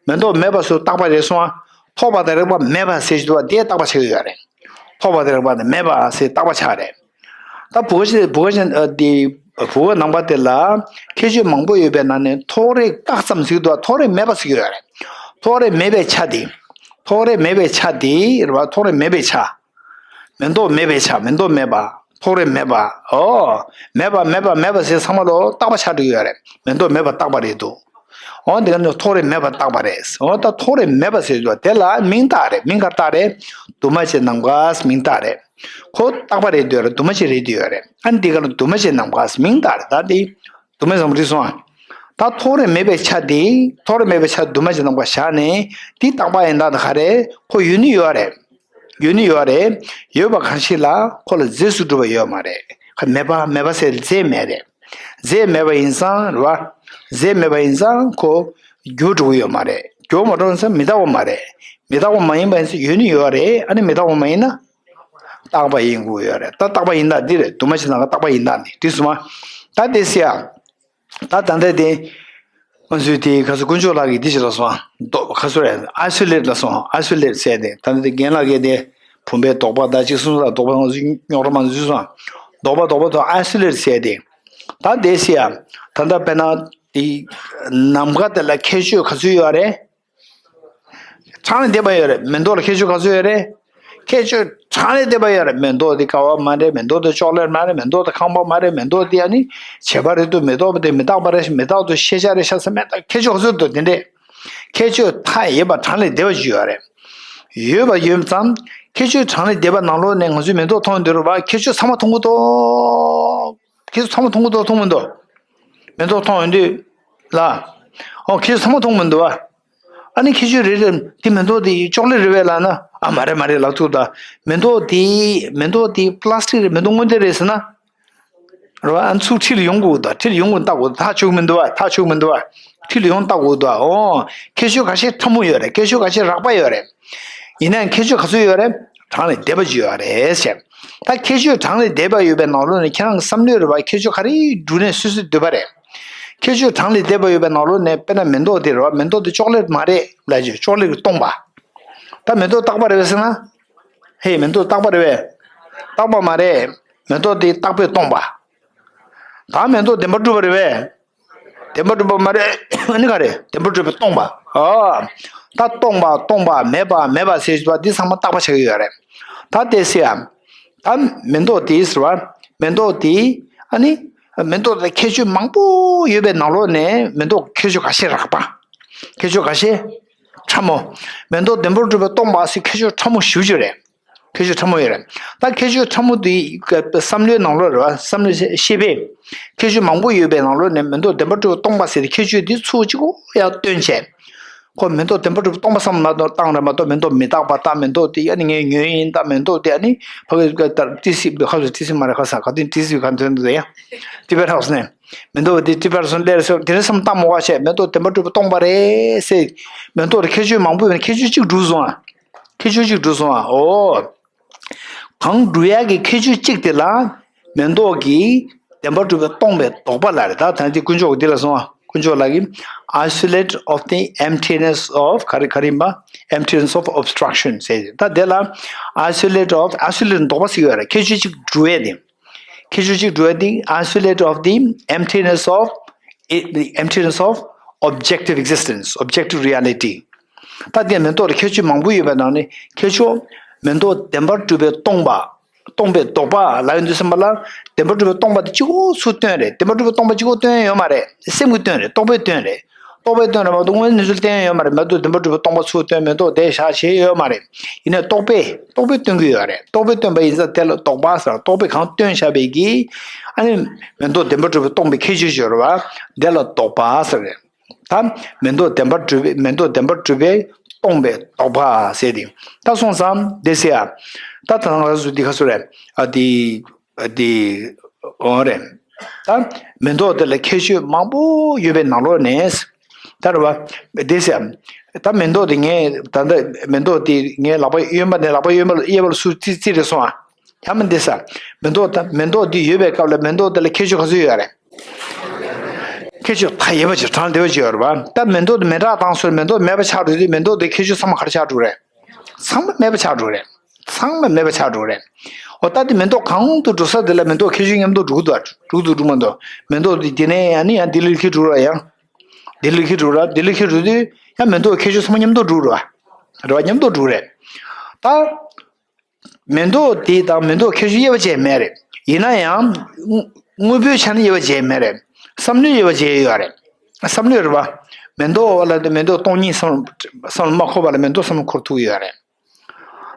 མེ་ཏོག་མེད་པ་སུ་རྟག་པ་རེད་སོང་ཨ། ཐོགས་པ་དང་རེག་པ་མེད་པ་ཟེར་ཞུ་བ་དེ་རྟག་པ་ཆགས་ཡོད་རེད། ཐོགས་པ་དང་རེག་པ་དེ་མེད་པ་ཟེར་རྟག་པ་ཆགས་རེད། ད་བུ་ག་ཞིག་བུ་ག་ཞིག་ཨ་དེ་བུམ་པ་ནམ་མཁའ་དེ་ལ་ཁྱད་ཆོས་མང་པོ་ཡོད་པའི་ནང་ནས་ཐོགས་རེག་བཀག་ཙམ་ཟེར་གྱི་འདུག་ཐོགས་རེག་མེད་པ་ཟེར་གྱི་ཡོད་རེད། ཐོགས་རེག་མེད་པའི་ཆ་དེ། ཐོགས་རེག་མེད་པའི་ཆ་དེ་རེད་བ། ཐོགས་རེག་མེད་པའི་ཆ། མེ་ཏོག་མེད་པའི་ཆ། མེ་ཏོག་མེད་པ། ཐོགས་རེག་མེད་པ། ཨོ། མེད་པ་མེད་པ་མེད་པ་ཟེར་ཚང་མ་ལོ་རྟག་པ་ཆགས་འགྲོ་གི་ཡོད་རེད། མེ་ཏོག་མེད་པ་རྟག་པ་རེད་འདུག་ཨོ་འདི་ག་ནི་ཐོགས་རེག་མེད་པ་རྟག་པ་རེད། ཨོ་ད་ཐོགས་རེག་མེད་པ་ཟེར་དུས་དེ་ལ་མིང་བཏགས་རེད། མིང་ག་རེ་བཏགས་རེད། འདུས་མ་བྱས་ནམ་མཁའ་མིང་བཏགས་རེད། ཁོ་རྟག་པ་རེད་འདུག་རེད། འདུས་མ་བྱས་རེད་འདུག་ཡོད་རེད། ཨ་ནི་འདི་ག་ལ་འདུས་མ་བྱས་ནམ་མཁའ་མིང་བཏགས་རེད། ད་འདི་འདུས་མ་བྱས་ནམ་མཁའ་རེད་སོང་ཨ། ད་ཐོགས་རེག་མེད་པའི་ཆ་འདི། ཐོགས་རེག་མེད་པའི་ཆ་འདུས་མ་བྱས་ནམ་མཁའ་བཞག་ནས་འདི་རྟག་པ་ཡིན་ད་ད་ག་རེད། ཁོ་ཡོད་ནི་ཡོད་རེད། ཡོད་ནི་ཡོད་རེད། ཡོད་པ་གང་ཞིག་ལ་ཁོ་ལ་རྫས་སུ་གྲུབ་པ་ཡོད་མ་རེད། ཁ་མེད་པ་མེད་པ་ཟེར་རྫས་མེད་རེད། རྫས་མེད་པ་ཡིན་ཙང་རེད་བ། རྫས་མེད་པ་ཡིན་ཙང་ཁོ་འགྱུར་འགྲོ་གི་ཡོད་མ་རེད། འགྱུར་མ་འགྲོ་ན་མི་རྟག་པ་མ་རེད། མི་རྟག་པ་མ་ཡིན་པ་ཡིན་ཙང་ཡོད་ནི་ཡོད་རེད། ཨ་ནི་མི་རྟག་པ་མ་ཡིན་ན། རྟག་པ་ཡིན་དགོས་ཡོད་རེད། ད་རྟག་པ་ཡིན་ད་འདི་རེད། འདུས་མ་བྱས་ནམ་མཁའ་རྟག་པ་ཡིན་ད་འདི་འགྲིག་སོང་ཨ། ད་དེ་སེ་ཡ། ད་ད་ལྟ་དེ། ང་ཚོའི་དེ་ཁ་སོ་དཀོན་མཆོག་ལགས་ཀྱིས་འདི་བྱེད་ལ་སོང་། ཁ་སོ་རེད། ཨའི་སོ་ལེ་ཊི་ལ་སོང་། ཨའི་སོ་ལེ་ཊི་ཟེར་ཏེ་ད་ལྟ་དེ་རྒན་ལགས་ཀྱིས་དེ་བུམ་པའི་ལྡོག་པ་དང་གཅིག་གསུམ་ལ་ལྡོག་པ་ང་ཚོས་རྙོག་དྲ་མང་ཚུལ་སོང་། ལྡོག་པ་ལྡོག་པ་དང་ཨའི་སོ་ལེ་ཊི་ཟེར་ཏེ། ད་དེ་སེ་ཡ། ད་ལྟ་དཔེར་ན་དེ་ནམ་མཁའ་དེ་ལ་ཁྱད་ཆོས་ག་ཚོད་ཡོད་རེད། གྲངས་ལས་འདས་པ་ཡོད་རེད། མེ་ཏོག་ལ་ཁྱད་ཆོས་ག་ཚོད་ཡོད་རེད། ཁྱད་ཆོས་གྲངས་ལས་འདས་པ་ཡོད་རེད། མེ་ཏོག་འདི་ཀ་བ་མ་རེད། མེ་ཏོག་འདི་ཅོག་ལེ་ཊི་མ་རེད། མེ་ཏོག་འདི་ཁང་པ་མ་རེད། མེ་ཏོག་འདི་ཨ་ནི་བྱེད་པ་རེད་འདུག་མེ་ཏོག་འདི་མི་རྟག་པ་རེད། མི་རྟག་ཏུ་ཤེས་བྱ་རེད་ཤ་ཚ་མེད་ད་ཁྱད་ཆོས་ག་ཚོད་འདུག་དེ་འདྲས། ཁྱད་ཆོས་མཐའ་ཡས་པ་གྲངས་ལས་འདས་པ་ཞིག་ཡོད་རེད། ཡོད་པ་ཡོད་ཙང་ཁྱད་ཆོས་གྲངས་ལས་འདས་པ་ནང་ལོགས་ནས་ང་ཚོས་མེ་ཏོག་མཐོང་འདོད་རེད་བ། ཁྱད་ཆོས་ཚང་མ་མཐོང་གི་འདུག་ཁྱེད་ཚོ་ཚང་མ་མཐོང་གི་འདུག་མཐོང་མི་འདུག་མེ་ཏོག་མཐོང་ཡོང་དུས་ལ། ཨོ་ཁྱེད་ཚོ་ཚང་མ་མཐོང་མི་འདུག་བ། ཨ་ནི་ཁྱེད་ཚོས་རེད་རེད་དེ་མེ་ཏོག་དེ་ཅོག་ལེ་རེད་བས་ལབ་ན། ཨ་མ་རེད་མ་རེད་ལབ་ཐུབ་ད། མེ་ཏོག་དེ་མེ་ཏོག་དེ་པི་ལ་སི་ཊིག་རེད། མེ་ཏོག་དངོས་དེ་རེད་ཟེར་ན། རེད་བ། ཨ་ཚུར་འཁྲིས་ལ་ཡོང་དགོས་ད། འཁྲིས་ལ་ཡོང་དགོས་ལྟ་དགོས་ཐག་ཆོད་མི་འདུག་བ། ཐག་ཆོད་མི་འདུག་བ། འཁྲིས་ལ་ཡོང་ལྟ་དགོས་ད། ཨོ། ཁྱད་ཆོས་ཁ་ཤས་ཕྲ་མོ་ཡོད་རེད། ཁྱད་ཆོས་ཁ་ཤས་རགས་པ་ཡོད་རེད། ཡིན་ནའང་ཁྱད་ཆོས་ག་ཚོད་ཡོད་རེད། གྲངས་ལས་འདས་པ་ཅིག་ཡོད་རེད་ཟེར། ད་ཁྱད་ཆོས་གྲངས་ལས་འདས་པ་ཡོད་པའི་ནང་ལོགས་ནས་ཁྱེད་རང་གི་བསམ་བློས་རེད་བ། ཁྱད་ཆོས་ག་རེ་བསྒྲུབ་ནས་སོ་སོས་འདོད་པ་རེད། ཁྱད་ཆོས་གྲངས་ལས་འདས་པ་ཡོད་པའི་ནང་ལོགས་ནས་དཔེར་ན་མེ་ཏོག་དེ་རེད་བ། མེ་ཏོག་དེ་ཅོག་ལེ་ཊི་མ་རེད་ལབ་ཀྱི་ཅོག་ལེ་ཊི་སྟོང་པ། ད་མེ་ཏོག་རྟག་པ་རེད་བས་ཟེར་ན། ཧེ་མེ་ཏོག་རྟག་པ་རེད་བས། རྟག་པ་མ་རེད། མེ་ཏོག་དེ་རྟག་པས་སྟོང་པ། ད་མེ་ཏོག་བདེན་པར་གྲུབ་པ་རེད་བས། བདེན་པར་གྲུབ་པ་མ་རེད། ཨ་ནི་ག་རེད། བདེན་པར་གྲུབ་པས་སྟོང་པ། ཨ། ད་སྟོང་པ་སྟོང་པ་མེད་པ་མེད་པ་ཟེར་བ་འདི་ཚང་མ་རྟག་པ་ཆགས་ཀྱི་ཡོད་རེད། ད་དེ་སེ་ཡ། ད་མེ་ཏོག་དེ་ཟེར་བ། མེ་ཏོག་དེ། ཨ་ནི། མེ་ཏོག་དེ་ཁྱད་ཆོས་མང་པོ་ཡོད་པའི་ནང་ལོགས་ནས་མེ་ཏོག་ཁྱད་ཆོས་ཁ་ཤས་རགས་པ། ཁྱད་ཆོས་ཁ་ཤས། ཕྲ་མོ། མེ་ཏོག་བདེན་པར་གྲུབ་པས་སྟོང་པ་ཟེར་ཁྱད་ཆོས་ཕྲ་མོ་ཞེ་པོ་ཅིག་རེད། ཁྱད་ཆོས་ཕྲ་མོ་ཡོད་རེད། ད་ཁྱད་ཆོས་ཕྲ་མོ་དེ་བསམ་བློའི་ནང་ལོགས་རེད་བ། བསམ་བློའི་ཤེས་པས། ཁྱད་ཆོས་མང་པོ་ཡོད་པའི་ནང་ལོགས་ནས་མེ་ཏོག་བདེན་པར་གྲུབ་པས་སྟོང་པ་ཟེར་ཏེ་ཁྱད་ཆོས་དེ་ཚུར་གཅིག་པོ་ཡར་བཏོན་བྱས། ཁོ་མེ་ཏོག་བདེན་པར་གྲུབ་པས་སྟོང་པ་བསམ་བློ་བཏང་རེད་མ་གཏོགས་མེ་ཏོག་མི་རྟག་པ་དང་མེ་ཏོག་དེ་ཨ་ནི་ངའི་ཉོས་ཡིན་དང་མེ་ཏོག་དེ་ཨ་ནི་ཕ་གི་ལྟར་ཏི་སི་ཁ་སོ་ཏི་སི་མ་རེད་ཁ་ས་ག་དུས་ཏི་སི་ག་དུས་ཡ་ཏི་པེ་ཧའོ་སི་ནས་མེ་ཏོག་དེ་ཏི་པེ་སོ་ལེར་སོ་དེ་རེད་བསམ་བཏང་མོ་བ་བྱས་མེ་ཏོག་བདེན་པར་གྲུབ་པས་སྟོང་པ་རེད་ཟེར། མེ་ཏོག་དེ་ཁྱད་ཆོས་མང་པོ་ཡོད་ན་ཁྱད་ཆོས་གཅིག་འགྲུབ་སོང་ཨ། ཁྱད་ཆོས་གཅིག་འགྲུབ་སོང་ཨ། ཨོ། གང་འགྲུབ་ཡག་གི་ཁྱད་ཆོས་གཅིག་དེ་ལ་མེ་ཏོག་གི་བདེན་པར་གྲུབ་པས་སྟོང་པའི་ལྡོག་པ་ལ་རེད། ད་ད་འདི་དཀོན་མཆོག་གིས་འདི་ལ་གསུངས་པ། དཀོན་མཆོག་ལགས་ཀྱིས་isolate of the emptiness of ག་རེ་ག་རེ་ཡིན་པ། emptiness of obstruction ཟེར། ད་དེ་ལ་isolate of isolate ལྡོག་པ་ཟེར་ཡོད་རེད། ཁྱད་ཆོས་གཅིག་འགྲུབ་ཡས་དེ། ཁྱད་ཆོས་གཅིག་འགྲུབ་ཡས་དེ་isolate of the emptiness of the emptiness of objective existence, objective reality. ད་དེ་མེ་ཏོག་ལ་ཁྱད་ཆོས་མང་པོ་ཡོད་པའི་ནང་ནས་ཁྱད་ཆོས་མེ་ཏོག་བདེན་པར་གྲུབ་པས་སྟོང་པ། སྟོང་པའི་ལྡོག་པ་ལབ་ཡོང་དུས་ཙམ་པ་ལ་བདེན་པར་གྲུབ་པས་སྟོང་པ་དེ་གཅིག་པོ་ཚུར་བཏོན་རེད། བདེན་པར་གྲུབ་པས་སྟོང་པ་གཅིག་པོ་བཏོན་ཡོད་མ་རེད། སེམས་ཀྱིས་བཏོན་རེད། རྟོག་པས་བཏོན་རེད། རྟོག་པས་སྟོན་ར་མ་གཏོགས་དངོས་གནས་ཚུལ་བསྟན་ཡོད་མ་རེད། མེ་ཏོག་བདེན་པར་གྲུབ་པའི་སྟོང་པ་ཚུར་སྟོན། མེ་ཏོག་དེ་བཞག་བྱས་ཡོད་མ་རེད། ཡིན་ནའི་རྟོག་པས་རྟོག་པས་སྟོན་གྱི་ཡོད་རེད། རྟོག་པས་སྟོན་པ་ཡིན་ཙང་དེ་ལ་དོགས་པ་ཟེར། རྟོག་པས་གང་སྟོན་བཞག་པའི་གི། ཨ་ནི། མེ་ཏོག་བདེན་པར་གྲུབ་པའི་སྟོང་པའི་ཁྱད་ཆོས་ཅིག་ཡོད་རེད་བ། དེ་ལ་དོགས་པ་ཟེར་རེད། ད། མེ་ཏོག་བདེན་པར་གྲུབ་པའི་མེ་ཏོག་བདེན་པར་གྲུབ་པའི་སྟོང་པའི་དོགས་པ་ཟེར་ཏེ། ད་སོང་ཙང་དེ་ཟེར་ཡ། ད་ད་ང་ཚོ་འདི་ག་ཚོད་རེད། ཨ་འདི། འདི། འོ་རེད། ད། མེ་ཏོག་དེ་ལ་ཁྱད་ཆོས་མང་པོ་ཡོད་པའི་ནང་ལོགས་ནས། ད་རེད་བ། དེ་ཟེར། ད་མེ་ཏོག་དེ་ངས་ད་ལྟ་མེ་ཏོག་དེ་ངའི་ལག་པ་གཡོན་པ་ནས་ལག་པ་གཡོན་པ་ལ་གཡས་པ་ལ་སུ་རྩི་རྩི་རེད་སོང་ཨ། ཡང་མིན་དེ་ས། མེ་ཏོག་ད་མེ་ཏོག་འདི་ཡོད་པའི་སྐབས་ལ་མེ་ཏོག་དེ་ལ་ཁྱད་ཆོས་ག་ཚོད་ཡོད་རེད། ཁྱད་ཆོས་མཐའ་ཡས་པ་ཅིག་གྲངས་བདེ་བ་ཅིག་ཡོད་རེད་བ། ད་མེ་ཏོག་དེ་མེ་སྲེག་བཏང་སོང་མེ་ཏོག་མེད་པ་ཆགས་འགྲོ་དུས་མེ་ཏོག་དེ་ཁྱད་ཆོས་ཚང་མ་ག་རེ་ཆགས་འགྲོ་རེད། ཚང་མ་མེད་པ་ཆགས་འགྲོ་རེད། ཚང་མ་མེད་པ་ཆགས་འགྲོ་རེད། འོ་ད་དེ་མེ་ཏོག་གང་དུ་འགྲོ་ས་དེ་ལ་མེ་ཏོག་ཁྱད་ཆོས་མཉམ་དུ་འགྲོ་གི་འདུག་འགྲོ་གི་འདུག་འགྲོ་མ་འདུག་མེ་ཏོག་དེ་དེ་ནས་ཨ་ནི་ཡང་དེ་ལ་ཁྱད་འགྲོ་ར་ཡང་། དེ་ལ་ཁྱད་འགྲོ་ར་དེ་ལ་ཁྱད་འགྲོ་དུས་ཡང་མེ་ཏོག་ཁྱད་ཆོས་ཚང་མ་མཉམ་དུ་འགྲོ་ར། རེད་བ། མཉམ་དུ་འགྲོ་རེད། ད། མེ་ཏོག་དེ་དང་མེ་ཏོག་ཁྱད་ཆོས་དབྱེ་བ་བྱས་མེད་རེད། ཡིན་ན་ཡང་། དངོས་པོའི་ཆ་ནས་དབྱེ་བ་བྱས་མེད་རེད། བསམ་བློའི་དབྱེ་བ་བྱས་ཡོད་རེད། བསམ་བློའི་རེད་བ། མེ་ཏོག་ལ་དེ་མེ་ཏོག་སྟོང་ཉིད་བསམ་བསམ་བློ་མ་འཁོར་བ་ལ་མེ་ཏོག་བསམ་བློ་འཁོར་ཐུབ་ཀྱི་ཡོད་རེད།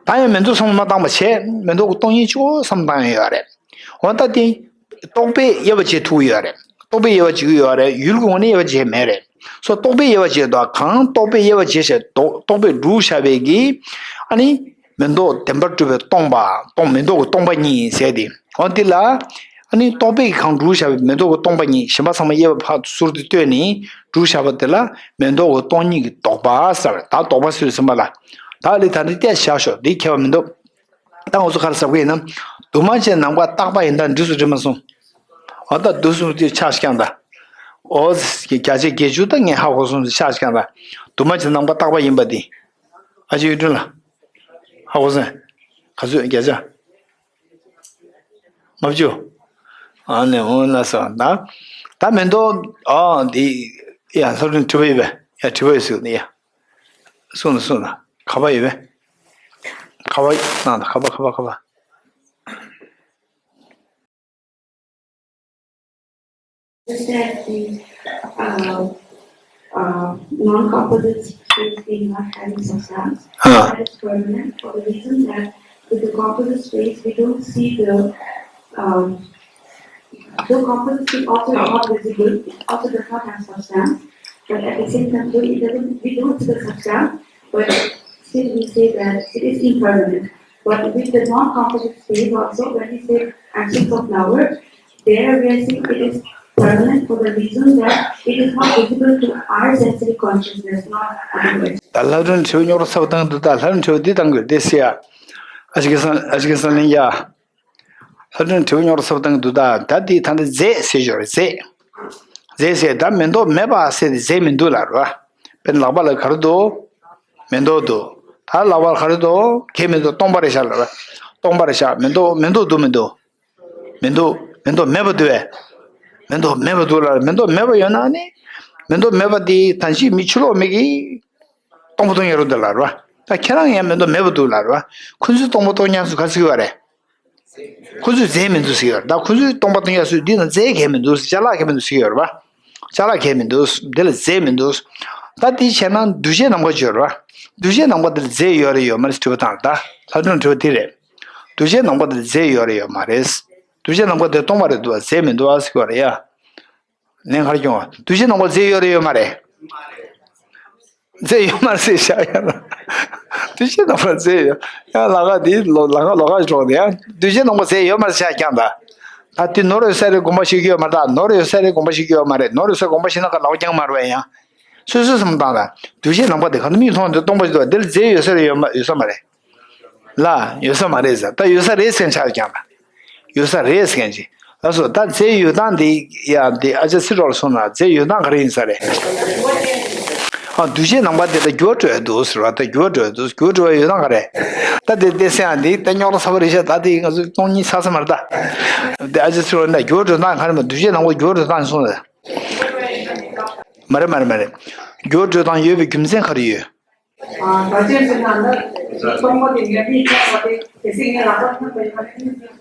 ད་ཡང་མེ་ཏོག་བསམ་བློ་མ་བཏང་བ་བྱས་མེ་ཏོག་གི་སྟོང་ཉིད་གཅིག་པོ་བསམ་བློ་བཏང་ཡོད་རེད། འོ་ད་དེ། རྟོག་པས་དབྱེ་བ་བྱེད་ཐུབ་ཀྱི་ཡོད་རེད། རྟོག་པས་དབྱེ་བ་བྱེད་ཀྱི་ཡོད་རེད། ཡུལ་གྱི་ངོས་ནས་དབྱེ་བ་བྱས་མེད་རེད། སོ་རྟོག་པས་དབྱེ་བ་བྱས་དང་གང་རྟོག་པས་དབྱེ་བ་བྱས་ཞེས་རྟོག་རྟོག་པས་སྒྲུབ་བྱ་བའི་གི། ཨ་ནི། མེ་ཏོག་བདེན་པར་གྲུབ་པའི་སྟོང་པ་སྟོང་མེ་ཏོག་གི་སྟོང་པ་ཉིད་ཟེར་ཏེ། འོ་འདི་ལ། ཨ་ནི་རྟོག་པས་གང་སྒྲུབ་བྱ་བའི་མེ་ཏོག་གི་སྟོང་པ་ཉིད་གཞན་པ་ཚང་མ་དབྱེ་བ་ཕར་ཟུར་དུ་བཏོན་ནས་སྒྲུབ་བྱ་བ་དེ་ལ་མེ་ཏོག་གི་སྟོང་ཉིད་ཀྱི་དོགས་པ་ཟེར། ད་དོགས་པ་ཟེར་ཟིན་པ་ལ། ད་ལི་ད་ནི་བལྟས་བཞག་ཤོག་འདི་ཁྱད་པར་མི་འདུག་ད་ང་ཚོ་ག་རེ་ཟེར་གི་ཡིན་ན། འདུས་མ་བྱས་ནམ་མཁའ་རྟག་པ་ཡིན་ད་འགྲིགས་སོ་འགྲིགས་མ་སོང་། འོ་ད་འདུག་སོང་དེ་ཆགས་ཤིག་ཀྱང་ད། འོ། བརྒྱ་ཆ་བརྒྱད་ཅུ་ད་ངས་ཧ་གོ་སོང་ཆགས་ཤིག་ཀྱང་ད། འདུས་མ་བྱས་ནམ་མཁའ་རྟག་པ་ཡིན་པ་འདི། ཨ་ཅེ་གཡུ་སྒྲོན་ལགས། ཧ་གོ་སོང་། ག་ཚོད་བརྒྱ་ཆ། ལྔ་བཅུ། ཨ་ནི་འོ་ན་སོང་ད། ད་མེ་ཏོག་ཨ་འདི། ཡ་ལྷ་སྒྲོན་དྲི་བ་ཡོད་པས། ཡ་དྲི་བ་ཡོད་ཟེར་ནི་ཡ། གསུངས་ན་གསུངས་ན་ཁ་པར་ཡོད་པས། ཁ་པར་གནང་དང་ཁ་པར་ཁ་པར་ཁ་པར། Is that the uh, uh, non-composite space being not having substance, uh, that is permanent for the reason that with the composite space we don't see the um, the composite space also is not visible, it also does not have substance, but at the same time, though it doesn't, we don't see the substance, but still we say that it is impermanent. But with the non-composite space also, when we say absence of flower, there we are saying it is permanent for the reason that it is not visible to our sensory consciousness, not otherwise. ད་ལྷ་སྒྲོན་དྲི་བ་རྙོག་དྲ་ཚ་པོ་བཏང་འདུག་ད་ལྷ་སྒྲོན་དྲི་བ་འདི་བཏང་དགོས་དེ་སི་ཡ། ཨ་ཅི་ཀི་སང་ཨ་ཅི་ཀི་སང་ལིང་ཡ། ལྷ་སྒྲོན་དྲི་བ་རྙོག་དྲ་ཚ་པོ་བཏང་གི་འདུག་ད་ད་འདི་ད་ལྟ་རྫས་ཟེར་ཞོར་རྫས། རྫས་ཟེར་ད་མེ་ཏོག་མེད་པ་ཟེར་ཏེ་རྫས་མི་འདུག་ལབ་རེད་བ། དཔེར་ན་ལག་པ་ལ་ག་རེ་འདུག་མེ་ཏོག་འདུག་ད་ལག་པ་ལ་ག་རེ་འདུག་གས་མི་འདུག་སྟོང་པ་རེད་ཤག་ལབ་རེད། སྟོང་པ་རེད་ཤག་མེ་ཏོག་མེ་ཏོག་འདུག་མི་འདུག་མེ་ཏོག་མེ་ཏོག་མེད་པ་འདུག་བས། མེ་ཏོག་མེད་པ་འདུག་ལབ་རེད། མེ་ཏོག་མེད་པ་ཡོད་ན་ནི། མེ་ཏོག་མེད་པ་དེ་ད་ཅི་མི་ཕྱི་ལོགས་མི་གིས། སྟོང་པ་སྟོང་ཉིད་རེད་འདུག་ལབ་རེད་བ། ད་ཁྱེད་རང་ཡང་མེ་ཏོག་མེད་པ་འདུག་ལབ་རེད་བ། ཁོ་ཚོས་སྟོང་པ་སྟོང་ཉིད་སུ་ག་ཟེར་གི་ཡོད་རེད། ཁོ་ཚོས་རྫས་མི་འདུག་ཟེར་གི་ཡོད་རེད། ད་ཁོ་ཚོས་སྟོང་པ་སྟོང་ཉིད་སུ་འདི་ན་རྫས་གས་མི་འདུག་ཅ་ལག་གས་མི་འདུག་ཟེར་གི་ཡོད་རེད་བ། ཅ་ལག་གས་མི་འདུག་འདི་ལ་རྫས་མི་འདུག་ད་དེ་བྱས་ན་འདུས་བྱས་ནམ་མཁའ་བརྗོད་རེད་བ། འདུས་བྱས་ནམ་མཁའ་འདི་ལ་རྫས་ཡོད་རེད་ཡོད་མ་རེད་དྲི་བ་དང་ད་ལྷ་སྒྲུང་དྲི་བ་དེ་རེད། འདུས་བྱས་ནམ་མཁའ་འདི་ལ་རྫས་ཡོད་རེད་ཡོད་མ་རེད། འདུས་བྱས་ནམ་མཁའ་འདི་སྟོང་པ་རེད་འདུག་བ་རྫས་མི་འདུག་ཨ་ཟེར་གི་ཡོད་རེད་ཡ། ལན་ག་རེ་སྐྱོང་བ། འདུས་བྱས་ནམ་མཁའ་རྫས་ཡོད་རེད་ཡོད་མ་རེད། རྫས་ཡོད་མ་རེད་ཟེར་བཞག་ཡང་ན། འདུས་བྱས་ནམ་མཁའ་རྫས་ཡོད། ཡང་ལ་ཁ་འདི་ལོ་ལ་ཁ་ལོ་ཁ་ཞོག་དེ་ཡང་འདུས་བྱས་ནམ་མཁའ་རྫས་ཡོད་མ་རེད་བཞག་ཀྱང་ད། ད་དེ་ནོར་ཡོད་ས་རེད་དགོངས་པ་བཞེས་ཀྱི་ཡོད་མ་རེད་ད། ནོར་ཡོད་ས་རེད་དགོངས་པ་བཞེས་ཀྱི་ཡོད་མ་རེད། ནོར་ཡོད་ས་དགོངས་པ་བཞེས་ན་ག་ལ་ཁ་རྐྱང་མ་རེད་བས་ཡང་། སོ་སོའི་བསམ་བློ་བཏང་ད། འདུས་བྱས་ནམ་མཁའ་དེ་ག་ནས་མིག་མཐོང་དེ་སྟོང་པ་ཞིག་འདུག་བ་འདི་ལ་རྫས་ཡོད་ས་རེད་ཡོད་མ་ཡོད་ས་མ་རེད། ལ། ཡོད་ས་མ་རེད་ཟེར། ད་ཡོད་ས་རེད་ཟེར་མཁན་ཆགས་ཀྱང་ལ། ཡོད་ས་རེད་ཟེར་མཁན་ཅིག་ལགས་སོ། ད་རྫས་ཡོད་སྟངས་འདི་ཡ་འདི་ཨ་ཅག་ཚེ་རོགས་ལ་སོང་ན་རྫས་ཡོད་སྟངས་ག་རེ་ཡིན་ས་རེད། ཨ་འདུས་བྱས་ནམ་མཁའ་དེ་ལ་འགྱུར་བ་འགྲོ་ཡ་འདུག་ཟེར་བ། ད་འགྱུར་བ་འགྲོ་ཡ་འདུག་འགྱུར་བ་འགྲོ་བ་ཡོད་སྟངས་ག་རེ། ད་དེ་དེ་སེ་ཡང་འདི་ད་རྙོག་དྲ་ཚ་པོ་རེད་ཤག་ད་དེ་ང་ཚོ་སྟོང་ཉིད་ཚ་ས་མ་རེད་ད། དེ་ཨ་ཅག་ཚེ་རོགས་ལ་འགྱུར་བ་འགྲོ་སྟངས་ག་རེ་མ་འདུས་བྱས་ནམ་མཁའ་འགྱུར་བ་འགྲོ་སྟངས་སོང་ལ། མ་རེད་མ་རེད་མ་རེད། འགྱུར་བ་འགྲོ་སྟངས་ཡོད་པའི་རྒྱུ་མཚན་ག་རེ་ཡོད། ཨ་ད་ཅན་ཟེར་ན་ནི་སྟོང་པ་དེ་ཉམས་ལེན་བྱས་པ་དེ་གལ་སྲིད་ངས་ལག་པ་མཐོང་པའི་ཁ་ནས་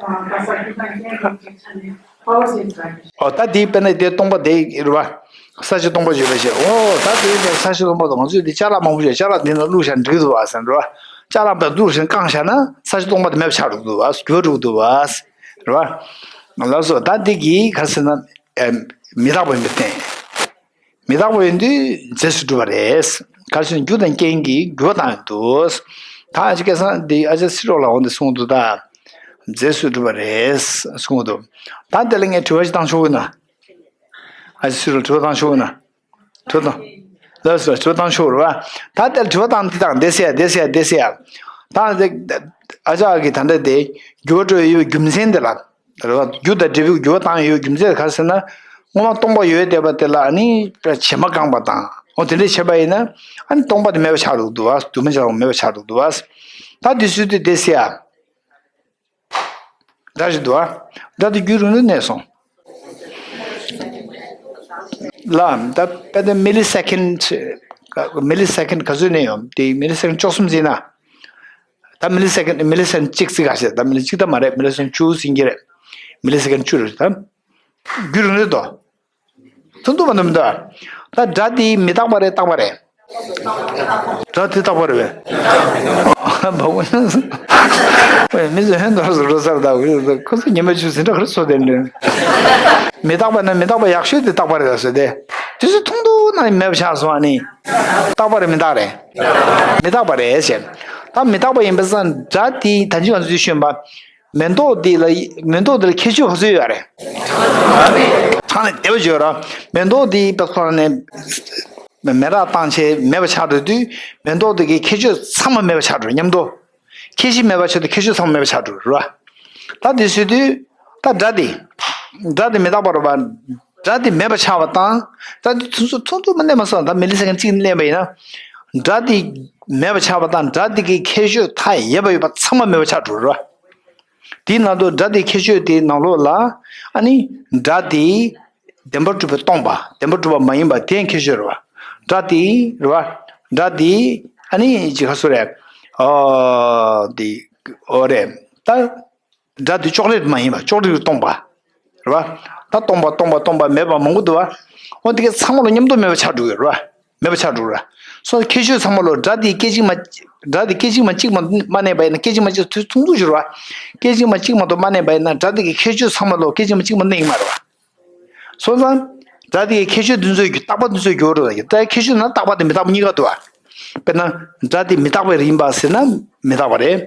ཨ་ག་ས་ཀྱི་དང་ཅན་གྱི་ཆ་ནས་ཁ་བ་ཞིག་ཟ་གི། ཨོ་ད་དེའི་དཔེར་ན་དེ་སྟོང་པ་དེ་རེད་བ། ས་གཞི་སྟོང་པ་བརྗོད་པའི་ཕྱིར། འོ་ད་དེ་ནས་ས་གཞི་སྟོང་པ་དང་། ང་ཚོས་འདི་ཅ་ལག་མང་པོ་ཡོད། ཅ་ལག་འདི་ན་བླུགས་བཞག་འགྲིག་འདུག་བ་ཟེར་འགྲོ། ཅ་ལག་པ་བླུགས་བཞག་བཀང་བཞག་ན་ས་གཞི་སྟོང་པ་དེ་མེད་པ་ཆགས་འགྲོ་འདུག་བ། འགྱུར་བ་འགྲོ་འདུག་བ། རེད་བ། ལགས་སོ། ད་འདི་གི་ག་ཟེར་ན། ཨེ། མི་རྟག་པ་ཡིན་པའི་སྟེང་། མི་རྟག་པ་ཡིན་དུས་རྫས་སུ་གྲུབ་པ་རེད། ག་ཟེར་ན་རྒྱུ་དང་རྐྱེན་གྱིས་འགྱུར་བ་བཏང་ཡོང་དུས། ད་ཨ་ཅེ་སྐལ་བཟང་འདི་ཨ་ཅེ་སི་རོ་ལ་འོང་དེ་གསུངས་འདུག་ད། རྫས་སུ་གྲུབ་པ་རེད་གསུངས་འདུག་ད་དེ་ལ་ངས་དྲི་བ་ཞིག་བཏང་ཆོག་གི་ན། ཨ་ཅེ་སི་རོ་དྲི་བ་བཏང་ཆོག་གི་ན། དྲི་བ་བཏང་། ལགས་སོ། དྲི་བ་བཏང་ཆོག་རེད་བ། ད་དེ་ལ་དྲི་བ་བཏང་འདི་དང་འདི་ཟེར་ཡ་འདི་ཟེར་ཡ་འདི་ཟེར་ཡ། ད་ཨ་ཅག་གིས་ད་ལྟ་དེ་འགྱུར་བ་འགྲོ་ཡི་ཡོད་རྒྱུ་མཚན་དེ་ལ། རེད་བ། རྒྱུ་དང་འབྲས་བུའི་འགྱུར་བ་བཏང་ཡོད་རྒྱུ་མཚན་ག་རེ་ཟེར་ན། སྔོན་མ་སྟོང་པ་ཡོད་བསྡད་པ་དེ་ལ་ཨ་ནི་བྱེ་མ་བཀང་པ་དང་། འོ་དེ་འདྲས་བྱས་པ་ཡིན་ན། ཨ་ནི་སྟོང་པ་དེ་མེད་པ་ཆགས་འགྲོ་འདུག་བ། དུ་མ་ཆགས་པ་མེད་པ་ཆགས་འགྲོ་འདུག་བ། ད་དེ་སུས་དེ་དེ་ཟེར་ཡ། སྒྲ་ཞིག་འདུག་བ། སྒྲ་དེ་རྒྱུན་རིང་ལ་གནས་སོང་། ལ་ད་དཔེ་དེ་མི་ལི་སེ་ཀན་ཌི། མི་ལི་སེ་ཀན་ཌི་ག་ཚོད་གནས་ཡོང་དེ་མི་ལི་སེ་ཀན་ཌི་བཅུ་གསུམ་ཟིན་ན། ད་མི་ལི་སེ་ཀན་ཌི་མི་ལི་སེ་ཀན་ཌི་གཅིག་ཙིག་ག་ཞེས་ད་མི་ལི་གཅིག་ད་མ་རེད། མི་ལི་སེ་ཀན་ཌི་བཅུ་ཟིན་གྱི་རེད། མི་ལི་སེ་ཀན་ཌི་བཅུ་རེད་ད། རྒྱུན་རིང་རེད་དོ། ཐུང་ཐུང་མ་ཐུང་མི་འདུག་ད་སྒྲ་དེ་མི་རྟག་པ་རེད་རྟག་པ་རེད། སྒྲ་དེ་རྟག་པ་རེད་པས། མི་ཚོ་ཧན་དུ་རོ་སར་ད་ཁོ་ཚོ་ཉི་མ་བཅུ་ཟིན་འདྲ་ག་རེ་བཟོ་དེ་འདྲ། མི་རྟག་པ་ན་མི་རྟག་པ་ཡག་ཤོས་དེ་རྟག་པ་རེད་ལ་ཟེར་ཏེ། དེ་ཚོ་ཐུང་ཐུང་ན་མེད་པ་ཆགས་སོང་ཨ་ནི། རྟག་པ་རེད་མི་རྟག་རེད། མི་རྟག་པ་རེད་ཟེར། ད་མི་རྟག་པ་ཡིན་པ་སང་སྒྲ་དེ་ད་ཅི་ང་ཚོས་ཤོད་པ། མེ་ཏོག་འདི་ལ་མེ་ཏོག་འདི་ལ་ཁྱད་ཆོས་ག་ཚོད་ཡོད་རེད། ཚང་ནས་བདེ་བ་བརྗོད་ར། མེ་ཏོག་འདི་པ་ཁོ་ནས་མེ་རག་བཏང་བྱས་མེད་པ་ཆགས་འགྲོ་དུས་མེ་ཏོག་འདི་གི་ཁྱད་ཆོས་ཚང་མ་མེད་པ་ཆགས་འགྲོ་མཉམ་དུ། ཁྱད་གཞི་མེད་པ་ཆགས་དུས་ཁྱད་ཆོས་ཚང་མ་མེད་པ་ཆགས་འགྲོ་ར། ད་འདི་བཟོས་དུས་ད་སྒྲ་འདི། སྒྲ་འདི་མི་རྟག་པ་རེད་པ། སྒྲ་འདི་མེད་པ་ཆགས་པ་དང་། སྒྲ་འདི་ཐུང་སུ་ཐུང་ཐུང་མ་གནས་མ་སོང་ད་མི་ལི་སེ་ཀན་ཌི་གཅིག་གནས་པ་ཡིན་ན། སྒྲ་འདི་མེད་པ་ཆགས་པ་དང་སྒྲ་འདི་གི་ཁྱད་ཆོས་མཐའ་ཡས་པ་ཡོད་པ་ཚང་མ་མེད་པ་ཆགས་འགྲོ་ར། དེའི་ནང་དུ་སྒྲ་དེའི་ཁྱད་ཆོས་དེའི་ནང་ལོགས་ལ། ཨ་ནི། སྒྲ་དེ། བདེན་པར་གྲུབ་པས་སྟོང་པ། བདེན་པར་གྲུབ་པ་མ་ཡིན་པ་དེ་ཡང་ཁྱད་ཆོས་རེད་བ། སྒྲ་དེ། རེད་བ། སྒྲ་དེ། ཨ་ནི་ཅི་ག་སུ་རེད། ཨ། དེ། འོ་རེད། ད། སྒྲ་དེ་ཅོག་ལེ་མ་ཡིན་པ་ཅོག་ལེ་སྟོང་པ། རེད་བ། ད་སྟོང་པ་སྟོང་པ་སྟོང་པ་མེད་པ་མང་པོ་འདུག་བ། འོ་དེ་གའི་ཚང་མ་ལ་མཉམ་དུ་མེད་པ་ཆགས་འགྲོ་གི་རེད་བ། མེད་པ་ཆགས་འགྲོ་ར། སོ་ཁྱད་ཆོས་ཚང་མ་ལོ་སྒྲ་དེ་སྐད་ཅིག་མ། སྒྲ་དེ་སྐད་ཅིག་མ་གཅིག་མ་མ་གནས་པ་ཡིན་ན་སྐད་ཅིག་མ་གཅིག་དུས་ཐུང་ཐུང་ཞུ་ར། སྐད་ཅིག་མ་གཅིག་མ་གཏོགས་མ་གནས་པ་ཡིན་ན་སྒྲ་དེ་གི་ཁྱད་ཆོས་ཚང་མ་ལོ་སྐད་ཅིག་མ་གཅིག་མ་གནས་ཀྱི་མ་རེད་བ། སོང་ཙང་། སྒྲ་དེ་གི་ཁྱད་ཆོས་འདི་ཚོའི་རྒྱུ་རྟག་པ་འདི་ཚོའི་རྒྱུ་རེད་བ། སྒྲ་ཁྱད་ཆོས་ན་རྟག་པ་དེ་མི་རྟག་པ་གཉིས་ཀ་འདུག་བ། དཔེར་ན། སྒྲ་དེ་མི་རྟག་པ་ཡིན་པ་ཟེར་ན་མི་རྟག་པ་རེད།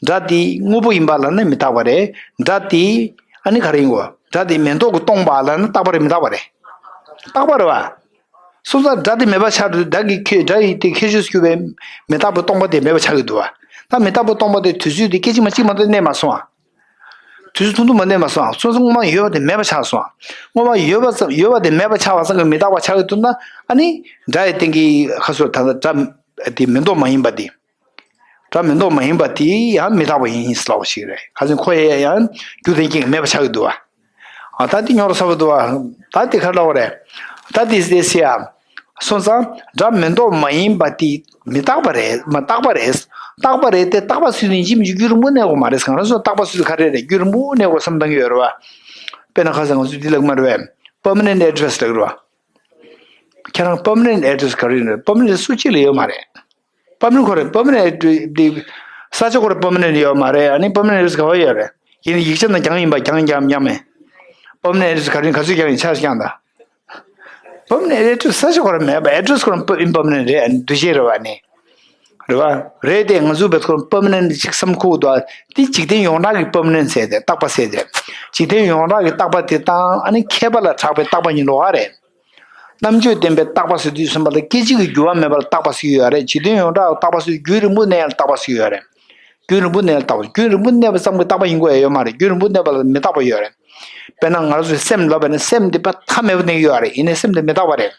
སྒྲ་དེ་དངོས་པོ་ཡིན་པ་ལབ་ན་མི་རྟག་པ་རེད། སྒྲ་དེ། ཨ་ནི་ག་རེ་ཡིན་གོ། སྒྲ་དེ་མེ་ཏོག་གིས་སྟོང་པ་ལབ་ན་རྟག་པ་རེད་མི་རྟག་པ་རེད། རྟག་པ་རེད་བ། སོང་ཙང་སྒྲ་དེ་མེད་པ་ཆགས་འགྲོ་དུས་སྒྲ་གི་ཁྱད་སྒྲ་ཡི་དེ་ཁྱད་ཆོས་སུ་གྱུར་པའི་མི་རྟག་པའི་སྟོང་པ་དེ་མེད་པ་ཆགས་ཀྱི་འདུག་བ། ད་མི་རྟག་པའི་སྟོང་པ་དེ་དུས་ཚོད་དེ་སྐད་ཅིག་མ་གཅིག་མ་གཏོགས་གནས་མ་སོང་ཨ། དུས་ཚོད་ཐུང་ཐུང་མ་གནས་མ་སོང་ཨ། སོང་ཙང་སྔོན་མ་ཡོད་པ་དེ་མེད་པ་ཆགས་སོང་ཨ། སྔོན་མ་ཡོད་པ་ཙམ་ཡོད་པ་དེ་མེད་པ་ཆགས་པ་ཙམ་གྱིས་མི་རྟག་པ་ཆགས་ཀྱི་འདུག་ན་ཨ་ནི་སྒྲ་ཡི་སྟེང་གི་ཁ་སོ་ད་ལྟ་སྒྲ་དེ་མེ་ཏོག་མ་ཡིན་པ་དེ། སྒྲ་མེ་ཏོག་མ་ཡིན་པ་དེ་ཡང་མི་རྟག་པ་ཡིན་ཟེར་ལབ་པ་ཞིག་རེད། ཁ་སང་ཁོ་ཡང་ཡང་རྒྱུ་དེ་སྐྱེ་མེད་པ་ཆགས་ཀྱི་འདུག་བ། ཨ་ད་དེ་རྙོག་དྲ་ཚ་པོ་འདུག་བ། ད་དེ་ག་རེ་ལབ་པ་རེད། ད་དེ་ཟེར་ཟེར་ཡ། སོང་ཙང་སྒྲ་མེ་ཏོག་མ་ཡིན་པ་དེ་མི་རྟག་པ་རེད་མ་རྟག་པ་རེད། རྟག་པ་རེད་དེ་རྟག་པ་ཟེར་དུས་ཡིན་གཅིག་མིན་གཅིག་རྒྱུན་རིང་པོ་གནས་དགོས་མ་རེད་གང་རེད་སོང་རྟག་པ་ཟེར་དུས་ག་རེ་རེད་རྒྱུན་རིང་པོ་གནས་དགོས་བསམ་བཏང་གི་ཡོད་རེད་བ། དཔེར་ན་ཁ་སང་ང་ཚོས་འདི་ལབ་མ་རེད་བས། permanent address ལབ་ཀྱི་རེད་བ། ཁྱེད་རང་permanent address ག་རེ་ཡིན་རེད། permanent address སུ་གཅིག་ལ་ཡོད་མ་རེད། permanent ཁོ་རེད། permanent address འདི་ས་ཆ་ཁོ་རེ་permanent ཡོད་མ་རེད། ཨ་ནི་permanent address ག་བ་ཡོད་རེད། ཡིན་ན་ཡིག་ཆ་ནང་རྒྱང་ཡིན་པ་རྒྱང་རྒྱང་རྒྱང་མེད། permanent address ག་རེ་ག་ཚོད་རྒྱང་ཡིན་ཆ་རྒྱང་ད། permanent address ས་ཆ་ཁོ་རེ་མེད་པ་address ཁོ་རེ་impermanent རེད། ཨ་ནི་འདུ་བྱེད་རེད་བ་ནི། རེད་བ། རེད་དེ་ང་ཚོ་བེད་ཁོ་རེ་permanent ཅིག་བསམ་ཁུག་འདུག་ཨ། འདི་འཇིག་རྟེན་ཡོངས་གྲགས་ཀྱི་permanent ཟེར་ཏེ་རྟག་པ་ཟེར་ཏེ། འཇིག་རྟེན་ཡོངས་གྲགས་ཀྱི་རྟག་པ་དེ་དང་ཨ་ནི་མཁས་པ་ལ་གྲགས་པའི་རྟག་པ་གཉིས་ལོགས་ཀ་རེད། རྣམ་དཔྱོད་ལྡན་པའི་རྟག་པ་ཟེར་དུས་ཙམ་པ་ལ་སྐད་ཅིག་གི་འགྱུར་བ་མེད་པར་རྟག་པ་ཟེར་གྱི་ཡོད་རེད། འཇིག་རྟེན་ཡོངས་གྲགས་རྟག་པ་ཟེར་རྒྱུན་རིང་པོ་གནས་ཡང་རྟག་པ་ཟེར་གྱི་ཡོད་རེད། རྒྱུན་རིང་པོ་གནས་ལ་རྟག་པ་རྒྱུན་རིང་པོ་གནས་པ་ཙམ་གྱི་རྟག་པ་ཡིན་དགོས་ཡ་ཡོད་མ་རེད། རྒྱུན་རིང་པོ་གནས་པ་ལ་མི་རྟག་པ་ཡོད་རེད། དཔེར་ན་ང་ཚོས་སེམས་ལབ་པ་ནི་སེམས་འདི་དཔེ་མཐའ་མེད་པ་གནས་ཀྱི་ཡོད་རེད། ཡིན་ནའི་སེམས་འདི་མི་རྟག་པ་རེད།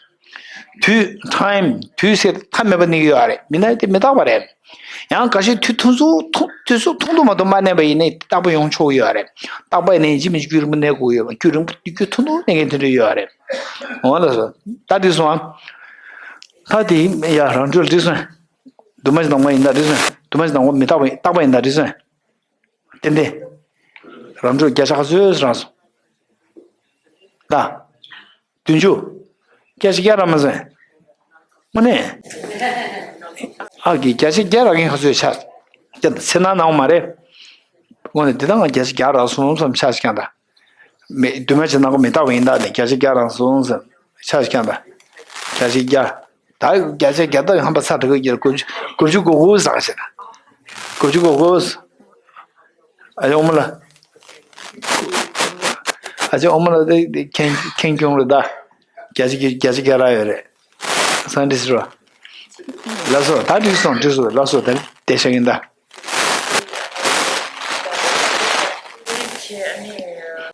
དུས་time དུས་ཟེར་མཐའ་མེད་པ་གནས་ཀྱི་ཡོད་རེད། མིན་ན་དེ་མི་རྟག་པ་རེད། ཡང་འགའ་ཤས་དུས་ཐུང་ཚོ་ཐུང་དུས་ཚོད་ཐུང་ཐུང་མ་གཏོགས་མ་གནས་པ་ཡིན་ནའི་རྟག་པ་ཡོང་ཆོག་གི་ཡོད་རེད། རྟག་པ་ཡིན་ནའི་ཡིན་གཅིག་མིན་གཅིག་རྒྱུན་རིང་པོ་གནས་དགོས་ཀྱི་ཡོད་པ་རྒྱུན་རིང་པོ་རྒྱུན་ཐུང་ཐུང་གནས་མཁན་དེ་འདྲ་ཡོད་རེད། འོ་ལགས་སོ། ད་འགྲིག་སོང་ཨ། ད་དེ་ཡ་རང་གྲོལ་འགྲིག་སོང་། འདུས་མ་བྱས་སྟོང་པ་ཡིན་ད་འགྲིག་སོང་། འདུས་མ་བྱས་སྟོང་པ་མི་རྟག་པ་ཡིན་རྟག་པ་ཡིན་ད་འགྲིག་སོང་། ཏན་ཏན། རང་གྲོལ་བརྒྱ་ཆ་ག་ཚོད་རང་སོང་། ད། བདུན་ཅུ། བརྒྱ་ཆ་བརྒྱ་རག་མ་སོང་། དངོས་གནས། ཨ་གི་བརྒྱ་ཆ་བརྒྱ་རག་མཁན་ཁ་ཚོས་ཆ། ཀྱ་ཚེ་ན་ནང་མ་རེད། དངོས་གནས་འདི་དང་བརྒྱ་ཆ་བརྒྱ་རག་སོང་བསམ་ཆ་ཞིག་ཀྱང་ད། མི་འདུས་མ་བྱས་ནང་གོ་མི་རྟག་པ་ཡིན་ད་ནི་བརྒྱ་ཆ་བརྒྱ་རག་སོང་བསམ་ཆ་ཞིག་ཀྱང་ད། བརྒྱ་ཆ་བརྒྱ། ད་བརྒྱ་ཆ་བརྒྱ་ད་ཧམ་པ་ཚ་དྲག་གི་དགུ་བཅུ་དགུ་བཅུ་གོ་དགུ་བཟང་ཞེ་ན། དགུ་བཅུ་གོ་དགུ། ཨ་ཅག་ཨོ་མ་ལ། ཨ་ཅག་ཨོ་མ་ལ་དེ་དེ་ཁེངས་ཁེངས་སྐྱུང་རེད་ད། བརྒྱ་ཆ་བརྒྱ་ཆ་བརྒྱ་རག་ཡོད་རེད། སང་འདྲི་ཟེར་བ། ལགས་སོ་ད་འགྲིག་སོང་འགྲིག་སོང་ལགས་སོ་ད་དེ་བཤད་ཀྱིན་ད།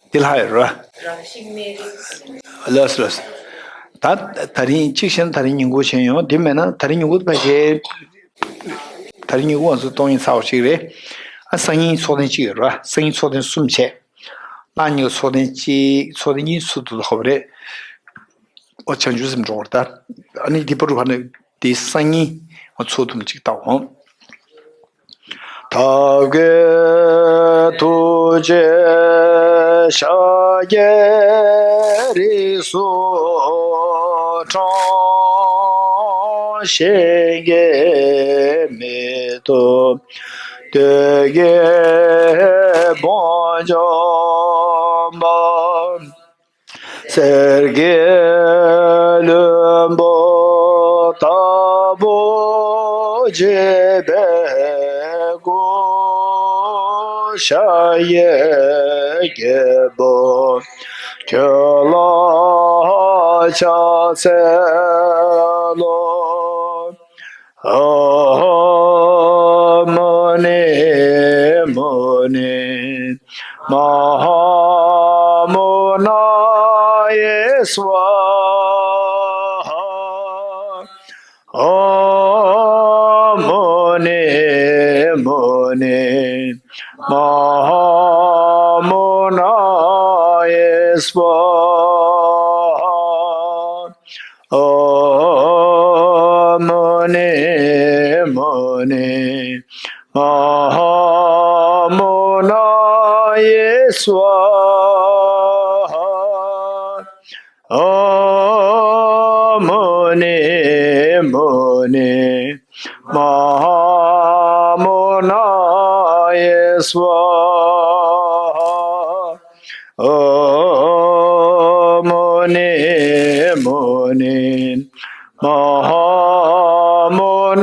འདི་ལྷག་ཡོད་རེད་བ། ལགས་སོ་ལགས་སོ། ད་ད་རིང་གཅིག་བཤད་ན་ད་རིང་ཉིན་གུང་བྱས་ཡོང་འདི་མེད་ན་ད་རིང་ཉིན་གུང་ཕལ་ཆེར། ད་རིང་ཉིན་གུང་ང་ཚོ་གཏོང་ཡིན་ཚར་བ་ཞིག་རེད། ཨ་སང་ཉིན་ཚོགས་ཐེངས་གཅིག་ཡོད་རེད་བ། སང་ཉིན་ཚོགས་ཐེངས་གསུམ་བྱས། གནངས་ཉིན་ཚོགས་ཐེངས་གཅིག་ཚོགས་ཐེངས་གཉིས་ཚུགས་འདུག་ཧོབ་རེད། ཨོ་བྱང་ཆུབ་སེམས་འགྲོ་བར་ལྟ། ཨ་ནི་འདི་པར་བར་ནས་འདི་སང་ཉིན་ང་ཚོགས་ཐུབ་ཅིག་བལྟ་འོང་། ཐབས་མཁས་ཐུགས་རྗེ་ཤཱཀྱའི་རིགས་སུ་འཁྲུངས། གཞན་གྱིས་མི་ཐུབ་བདུད་ཀྱི་དཔུང་འཇོམས་པ། གསེར་གྱི་ལྷུན་པོ་ལྟ་བུར་བརྗིད་པའི་སྐུ། ཤཱཀྱའི་རྒྱལ་པོ་ཁྱོད་ལ་ཕྱག་འཚལ་ལོ། ཨོཾ་མུ་ནི་མུ་ནི་མ་ཧཱ་མུ་ན་ཡེ་སྭཱ་ཧཱ། ཨོཾ་མུ་ནི་མུ་ནི་མ་ཧཱ་མུ་ན་ཡེ་སྭཱ་ཧཱ། ཨོཾ་མུ་ནི་མུ་ནི་མ་ཧཱ་མུ་ན་ཡེ་སྭཱ་ཧཱ། ཨོཾ་མུ་ནི་མུ་ནི་མ་ཧཱ་མུ་ན་ཡེ་སྭཱ་ཧཱ། ཨོཾ་མུ་ནི་མུ་ནི་མ་ཧཱ་མུ་ན་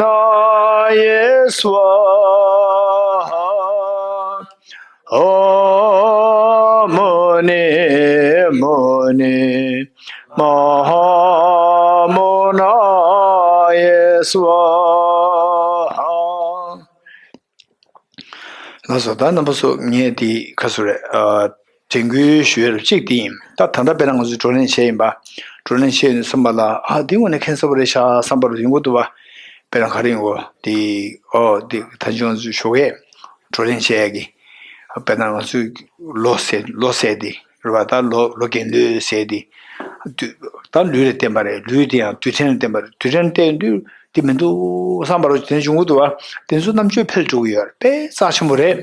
ཡེ་སྭཱ་ཧཱ། ཨོཾ་མུ་ནི་མུ་ནི་མ་ཧཱ་མུ་ན་ཡེ་སྭཱ་ཧཱ། ལགས་སོ། ད་རྣམ་པ་ཚོ་ངས་འདི་ག་ཚོད་རེད། ཨ། དྲན་སྐུལ་ཞུ་ཡ་རུ་གཅིག་འདི་ཡིན། ད་ད་ལྟ་དཔེར་ན་ང་ཚོས་བགྲོ་གླེང་བྱས་ཡིན་པ། བགྲོ་གླེང་བྱས་ཡོད་ནས་བསམ་པ་ལ་ཨ་འདི་དངོས་གནས་ཁེངས་ས་པོ་རེད་ཤག་བསམ་པ་རུ་ཡོང་གི་འདུག་བ། དཔེར་ན་ག་རེ་ཡོང་གོ་འདི། ཨོ་འདི་ད་ཅི་ང་ཚོས་ཞོགས་ཀས་བགྲོ་གླེང་བྱས་ཡ་གི། དཔེར་ན་ང་ཚོས་ལོ་ཟེར་ལོ་ཟེར་འདི། རེད་བ། ད་ལོ་ལོ་རྒན་ལོས་ཟེར་དེ། དུས་ད་ལུས་ལ་བརྟེན་པ་རེད། ལུས་དེ་ཡང་དུས་དྲན་ལ་བརྟེན་པ་རེད། དུས་དྲན་ལ་བརྟེན་དུས་དེ་མི་འདུག་བསམ་པ་རུ་དེ་འབྱུང་གི་འདུག་བ། དེ་ཚོ་རྣམ་དཔྱོད་འཕེལ་འགྲོ་གི་ཡོད་རེད། དཔེ་རྩ་ཆེན་པོ་རེད།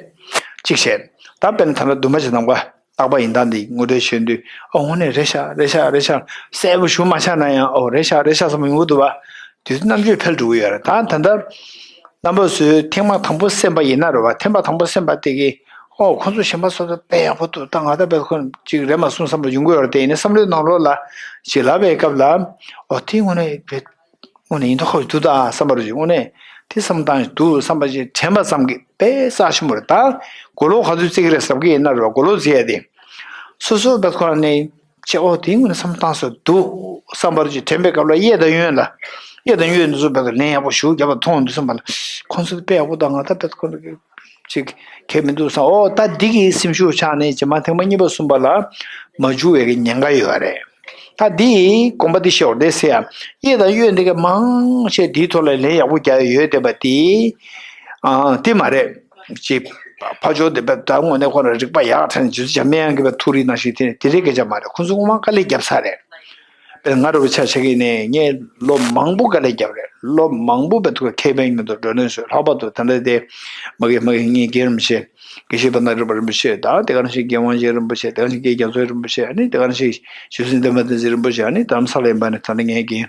གཅིག་བྱས། ད་དཔེར་ན་ད་ལྟ་འདུན་པ་བྱེད་དང་པ་རྟག་པ་ཡིན་དང་དེ་ངོ་སྤྲོད་བྱེད་དུས་ཨ་འོ་ནས་རེད་ཤག་རེད་ཤག་རེད་ཤག་གསལ་པོ་ཞུ་མ་ཆགས་ན་ཡང་ཨོ་རེད་ཤག་རེད་ཤག་བསམ་པ་ཡོང་གི་འདུག་བ། དེ་ཚོ་རྣམ་དཔྱོད་འཕེལ་འགྲོ་གི་ཡོད་རེད། ད་ད་ལྟ། རྣམ་པ་ཚོས་ཐེངས་མ་དང་པོ་གསན་པ་ཡིན་ན་རེད་བ། ཐེངས་མ་དང་པོ་གསན་པ་དེ་གིས་ཨོ་ཁོང་ཚོ་གཞན་པ་ཚོ་ད་དཔེ་ཡག་པོ་འདུག་ད་ང་ད་དཔེ་ཁོ་ཅིག་རེད་མ་གསུངས་བསམ་བློ་ཡོང་གི་ཡོད་རེད། དེ་ཡིན་ན་བསམ་བློའི་ནང་ལོགས་ལ་ཅིག་ལབ་པའི་སྐབས་ལ་ཨོ་དེ་དངོས་གནས་དཔེ་དངོས་གནས་ཡིན་མདོག་ཁ་པོ་འདུག་ད་བསམ་པ་རེད། དངོས་གནས་དེ་བསམ་བཏང་འདུག་བསམ་པ་ཅིག་དྲན་པ་ཙམ་གྱིས་དཔེ་རྩ་ཆེན་པོ་རེད། ད་མགོ་ལོག་ག་ཚོད་བརྩི་གི་རེད་ཟེར་གི་ཡིན་ན་རེད་བ། མགོ་ལོག་བརྩི་ཡ་དེ་སོ་སོ་དཔེ་ཁོ་རང་ནས། ཅེས་ཨོ་དེའི་ངོས་ནས་བསམ་བློ་བཏང་ས་འདུག་བསམ་པར་ཅིག་དྲན་པའི་སྐབས་ལ་གཡས་དང་གཡོན་ལ། གཡས་དང་གཡོན་འདི་ཚོ་བར་དུ་ལན་ཡག་པོ་ཞུ་རྒྱབ་པ་མཐོང་འདུག་བསམ་པ་ལ། ཁོང་ཚོ་དཔེ་ཡག་པོ་དང་ང་ད་དཔེ་ཁོ་ཅིག་གལ་མི་འདུག་བསམ། ཨོ་ད་འདི་གི་སེམས་ཤུགས་ཆག་ནས་རྗེས་མ་ཐེངས་མ་གཉིས་པ་གསུམ་པ་ལ་མ་འཇུག་བའི་གི་ཉེན་ཁ་ཡོད་རེད། ད་འདི་དགོངས་པ་འདི་ཤོར་བསྡད་ཟེར་ཡ། གཡས་དང་གཡོན་འདི་ག་མང་ཆེ་འདིའི་ཐོག་ལ་ལན་ཡག་པོ་རྒྱག་ཡ་ཡོད་བསྡད་པ་འདི། ཨ་དེ་མ་རེད། ཅེས། ཕ་ཇོ་དེ་བས་ད་དངོས་གནས་ཁོ་རང་རིག་པ་ཡག་ཕྲན་རྗེ་བཙུན་འཇམ་དབྱངས་ཀྱི་བས་ཐུགས་རིག་ནང་བཞིན་དེ་དེ་རིགས་སྐད་ཆ་མ་རེད། ཁོ་ཚོ་ངོ་མ་དཀའ་ལས་བརྒྱབ་ས་རེད། ང་རུ་ཆ་ཆེ་གི་ནས་ངས་ལོ་མང་པོ་དཀའ་ལས་བརྒྱབ་རེད། ལོ་མང་པོ་བས་ཐུག་ཁེ་ཕན་ཉུང་དུ་འགྲོ་ནས་སོས། ལྷག་པར་དུ་ད་ལྟ་དེ་མ་གི་མ་གི་ངའི་རྒན་རིན་པོ་ཆེ། དགེ་བཤེས་པ་ན་རིན་པོ་རིན་པོ་ཆེ་དང་། དེ་ག་ནང་བཞིན་རྒན་དབང་ཆེན་རིན་པོ་ཆེ། དེ་ག་ནང་བཞིན་རྒན་རྒྱ་མཚོ་རིན་པོ་ཆེ། ཨ་ནི་དེ་ག་ནང་བཞིན་ཞུ་སྲིན་འདན་མ་བསྟན་འཛིན་རིན་པོ་ཆེ། ཨ་ནི་དྷ་རམ་ས་ལ་ཡིན་པ་ནི་ད་ལྟ་ངའི་རྒན་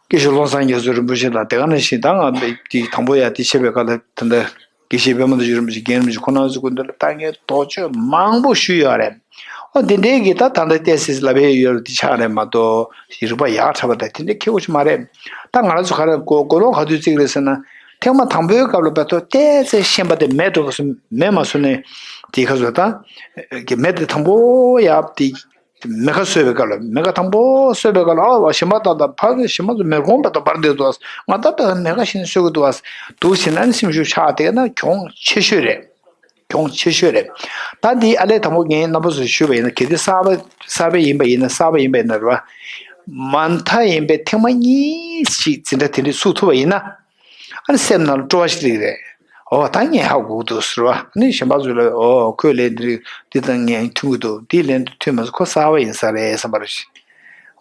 དགེ་བཤེས་ཀློང་བཟང་རྒྱ་མཚོ་རིན་པོ་ཆེ་དང་། དེ་ག་ནང་བཞིན་ད་ང་དེ་དང་པོ་ཡ་དེ་ཆད་པའི་སྐབས་ལ་ད་ལྟ་དགེ་བཤེས་པད་མ་རྡོ་རྗེ་རིན་པོ་ཆེ། རྒན་རིན་པོ་ཆེ། ཁོང་རྣམ་ཚོའི་སྐུ་མདུན་ལ་ད་ངས་དོགས་གཅོད་མང་པོ་ཞུས་ཡོད་རེད། ཨོ་དེ་འདྲའི་གི་ད་ད་ལྟ་བལྟས་སྲིད་ལབ་ཡས་ཡོད་རེད། དེ་ཆགས་རེད་མ་གཏོགས་རིག་པ་ཡག་དྲགས་པ་དང་དེ་འདྲའི་ཁེ་པོ་ཞིག་མ་རེད། ད་ང་རང་ཚོ་ག་རེ་གོ་གོ་ལོག་ག་དུས་བརྩི་གི་རེད་ཟེར་ན། ཐེངས་མ་དང་པོའི་སྐབས་ལ་བལྟས་ཚེ་ཤེས་པ་དེ་མེད་འགྲོ་བ་སོང་། མེད་མ་སོང་ནས་དེ་ག་ཚོད་ད་གི་མེ་དེ་དང་པོ་ཡག་དེ། མེ་ཁ་གསོས་པའི་སྐབས་ལ། མེ་ཁ་དང་པོ་གསོས་པའི་སྐབས་ལ། ཨ་ཞིམ་པ་ད་ད་ཕར་ཞིམ་པ་ཚོ་མེ་ཁོང་བར་དུ་འབར་བསྡད་འདུག་ཨ། ང་ད་ད་མེ་ཁ་ཞིམ་གསོ་གི་འདུག་ཨ། འདུག་བྱས་ན་ནི་སེམས་ཤུགས་ཆག་དེ་ན་གྱོང་ཆེ་ཤོས་རེད། གྱོང་ཆེ་ཤོས་རེད། ད་འདི་ཨ་ལས་དང་པོ་ངས་རྣམ་པ་ཚོར་ཞུས་པ་ཡིན་ན། གལ་ཏེ་གསར་པ་གསར་པ་ཡིན་པ་ཡིན་ན། གསར་པ་ཡིན་པ་ཡིན་ན་རེད་བ། མ་མཐའ་ཡིན་པའི་ཐེངས་མ་གཉིས་ཤིག་འཛིན་གྲྭ་དེ་འདྲ་ཚུགས་ཐུབ་པ་ཡིན་ན། ཨ་ནི་སེམས་ནང་ལ་སྤྲོ་བ་ཞིག་སླེབས་རེད། ཨོ་ད་ངས་ཧ་གོ་འདུག་ཟེར་བ། ཨ་ནི་གཞན་པ་ཚོ་ལ། ཨོ་ཁོས་ལན་འདི་འདི་དང་ངས་མཐུན་གྱི་འདུག་འདིའི་ལན་དུ་མཐུན་མ་སོང་། ཁོ་གསར་པ་ཡིན་ས་རེད་བསམ་པ་རེད།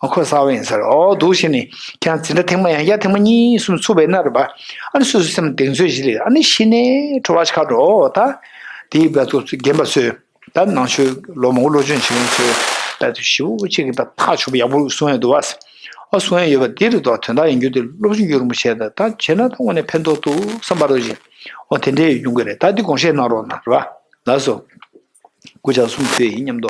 ཨོ་ཁོ་གསར་པ་ཡིན་ས་རེད། ཨོ་འདུག་བྱས་ནས་ཁྱེད་རང་འཛིན་གྲྭ་ཐེངས་མ་ཡང་བསྐྱར་ཐེངས་མ་གཉིས་གསུམ་ཚུགས་པ་ཡིན་ན་རེད་པ། ཨ་ནི་སོ་སོའི་སེམས་གདེང་ཚོད་ཞིག་སླེབས། ཨ་ནི་གཞི་ནས་སྤྲོ་བ་ཞིག་ཁ་འགྲོ། ཨོ་ད་འདིའི་བར་དུ་རྒན་པ་ཚོས། ད་ནང་ཆོས་ལོ་མང་པོ་སློབ་སྦྱོང་བྱེད་མཁན་ཚོས་ད་དུ་ཞེ་པོ་ཅིག་གི་ད་ཐག་ཆོད་པ་ཡག་པོ་གསུང་ཡ་འདུག་བ། ཨ་གསུང་ཡ་ཡོད་པ་འདི་རེད་དོ། དོན་དག་ཡིན་རྒྱུ་དེ་སློབ་སྦྱོང་རྒྱུན་རིང་པོ་བྱས། ད་ད་བྱས་ན་ད་དངོས་གནས་ཕན་ཐོགས་འདུག་བསམ་པ་རོ་བཞིན། ཨོ་དེ་འདྲའི་ཡོང་གི་རེད། ད་འདི་དགོངས་བཞེས་གནང་རོགས་གནང་རེད་བ། ལགས་སོ། སྐུ་ཕྱག་གསུམ་དེ་ཡིན་མཉམ་དུ།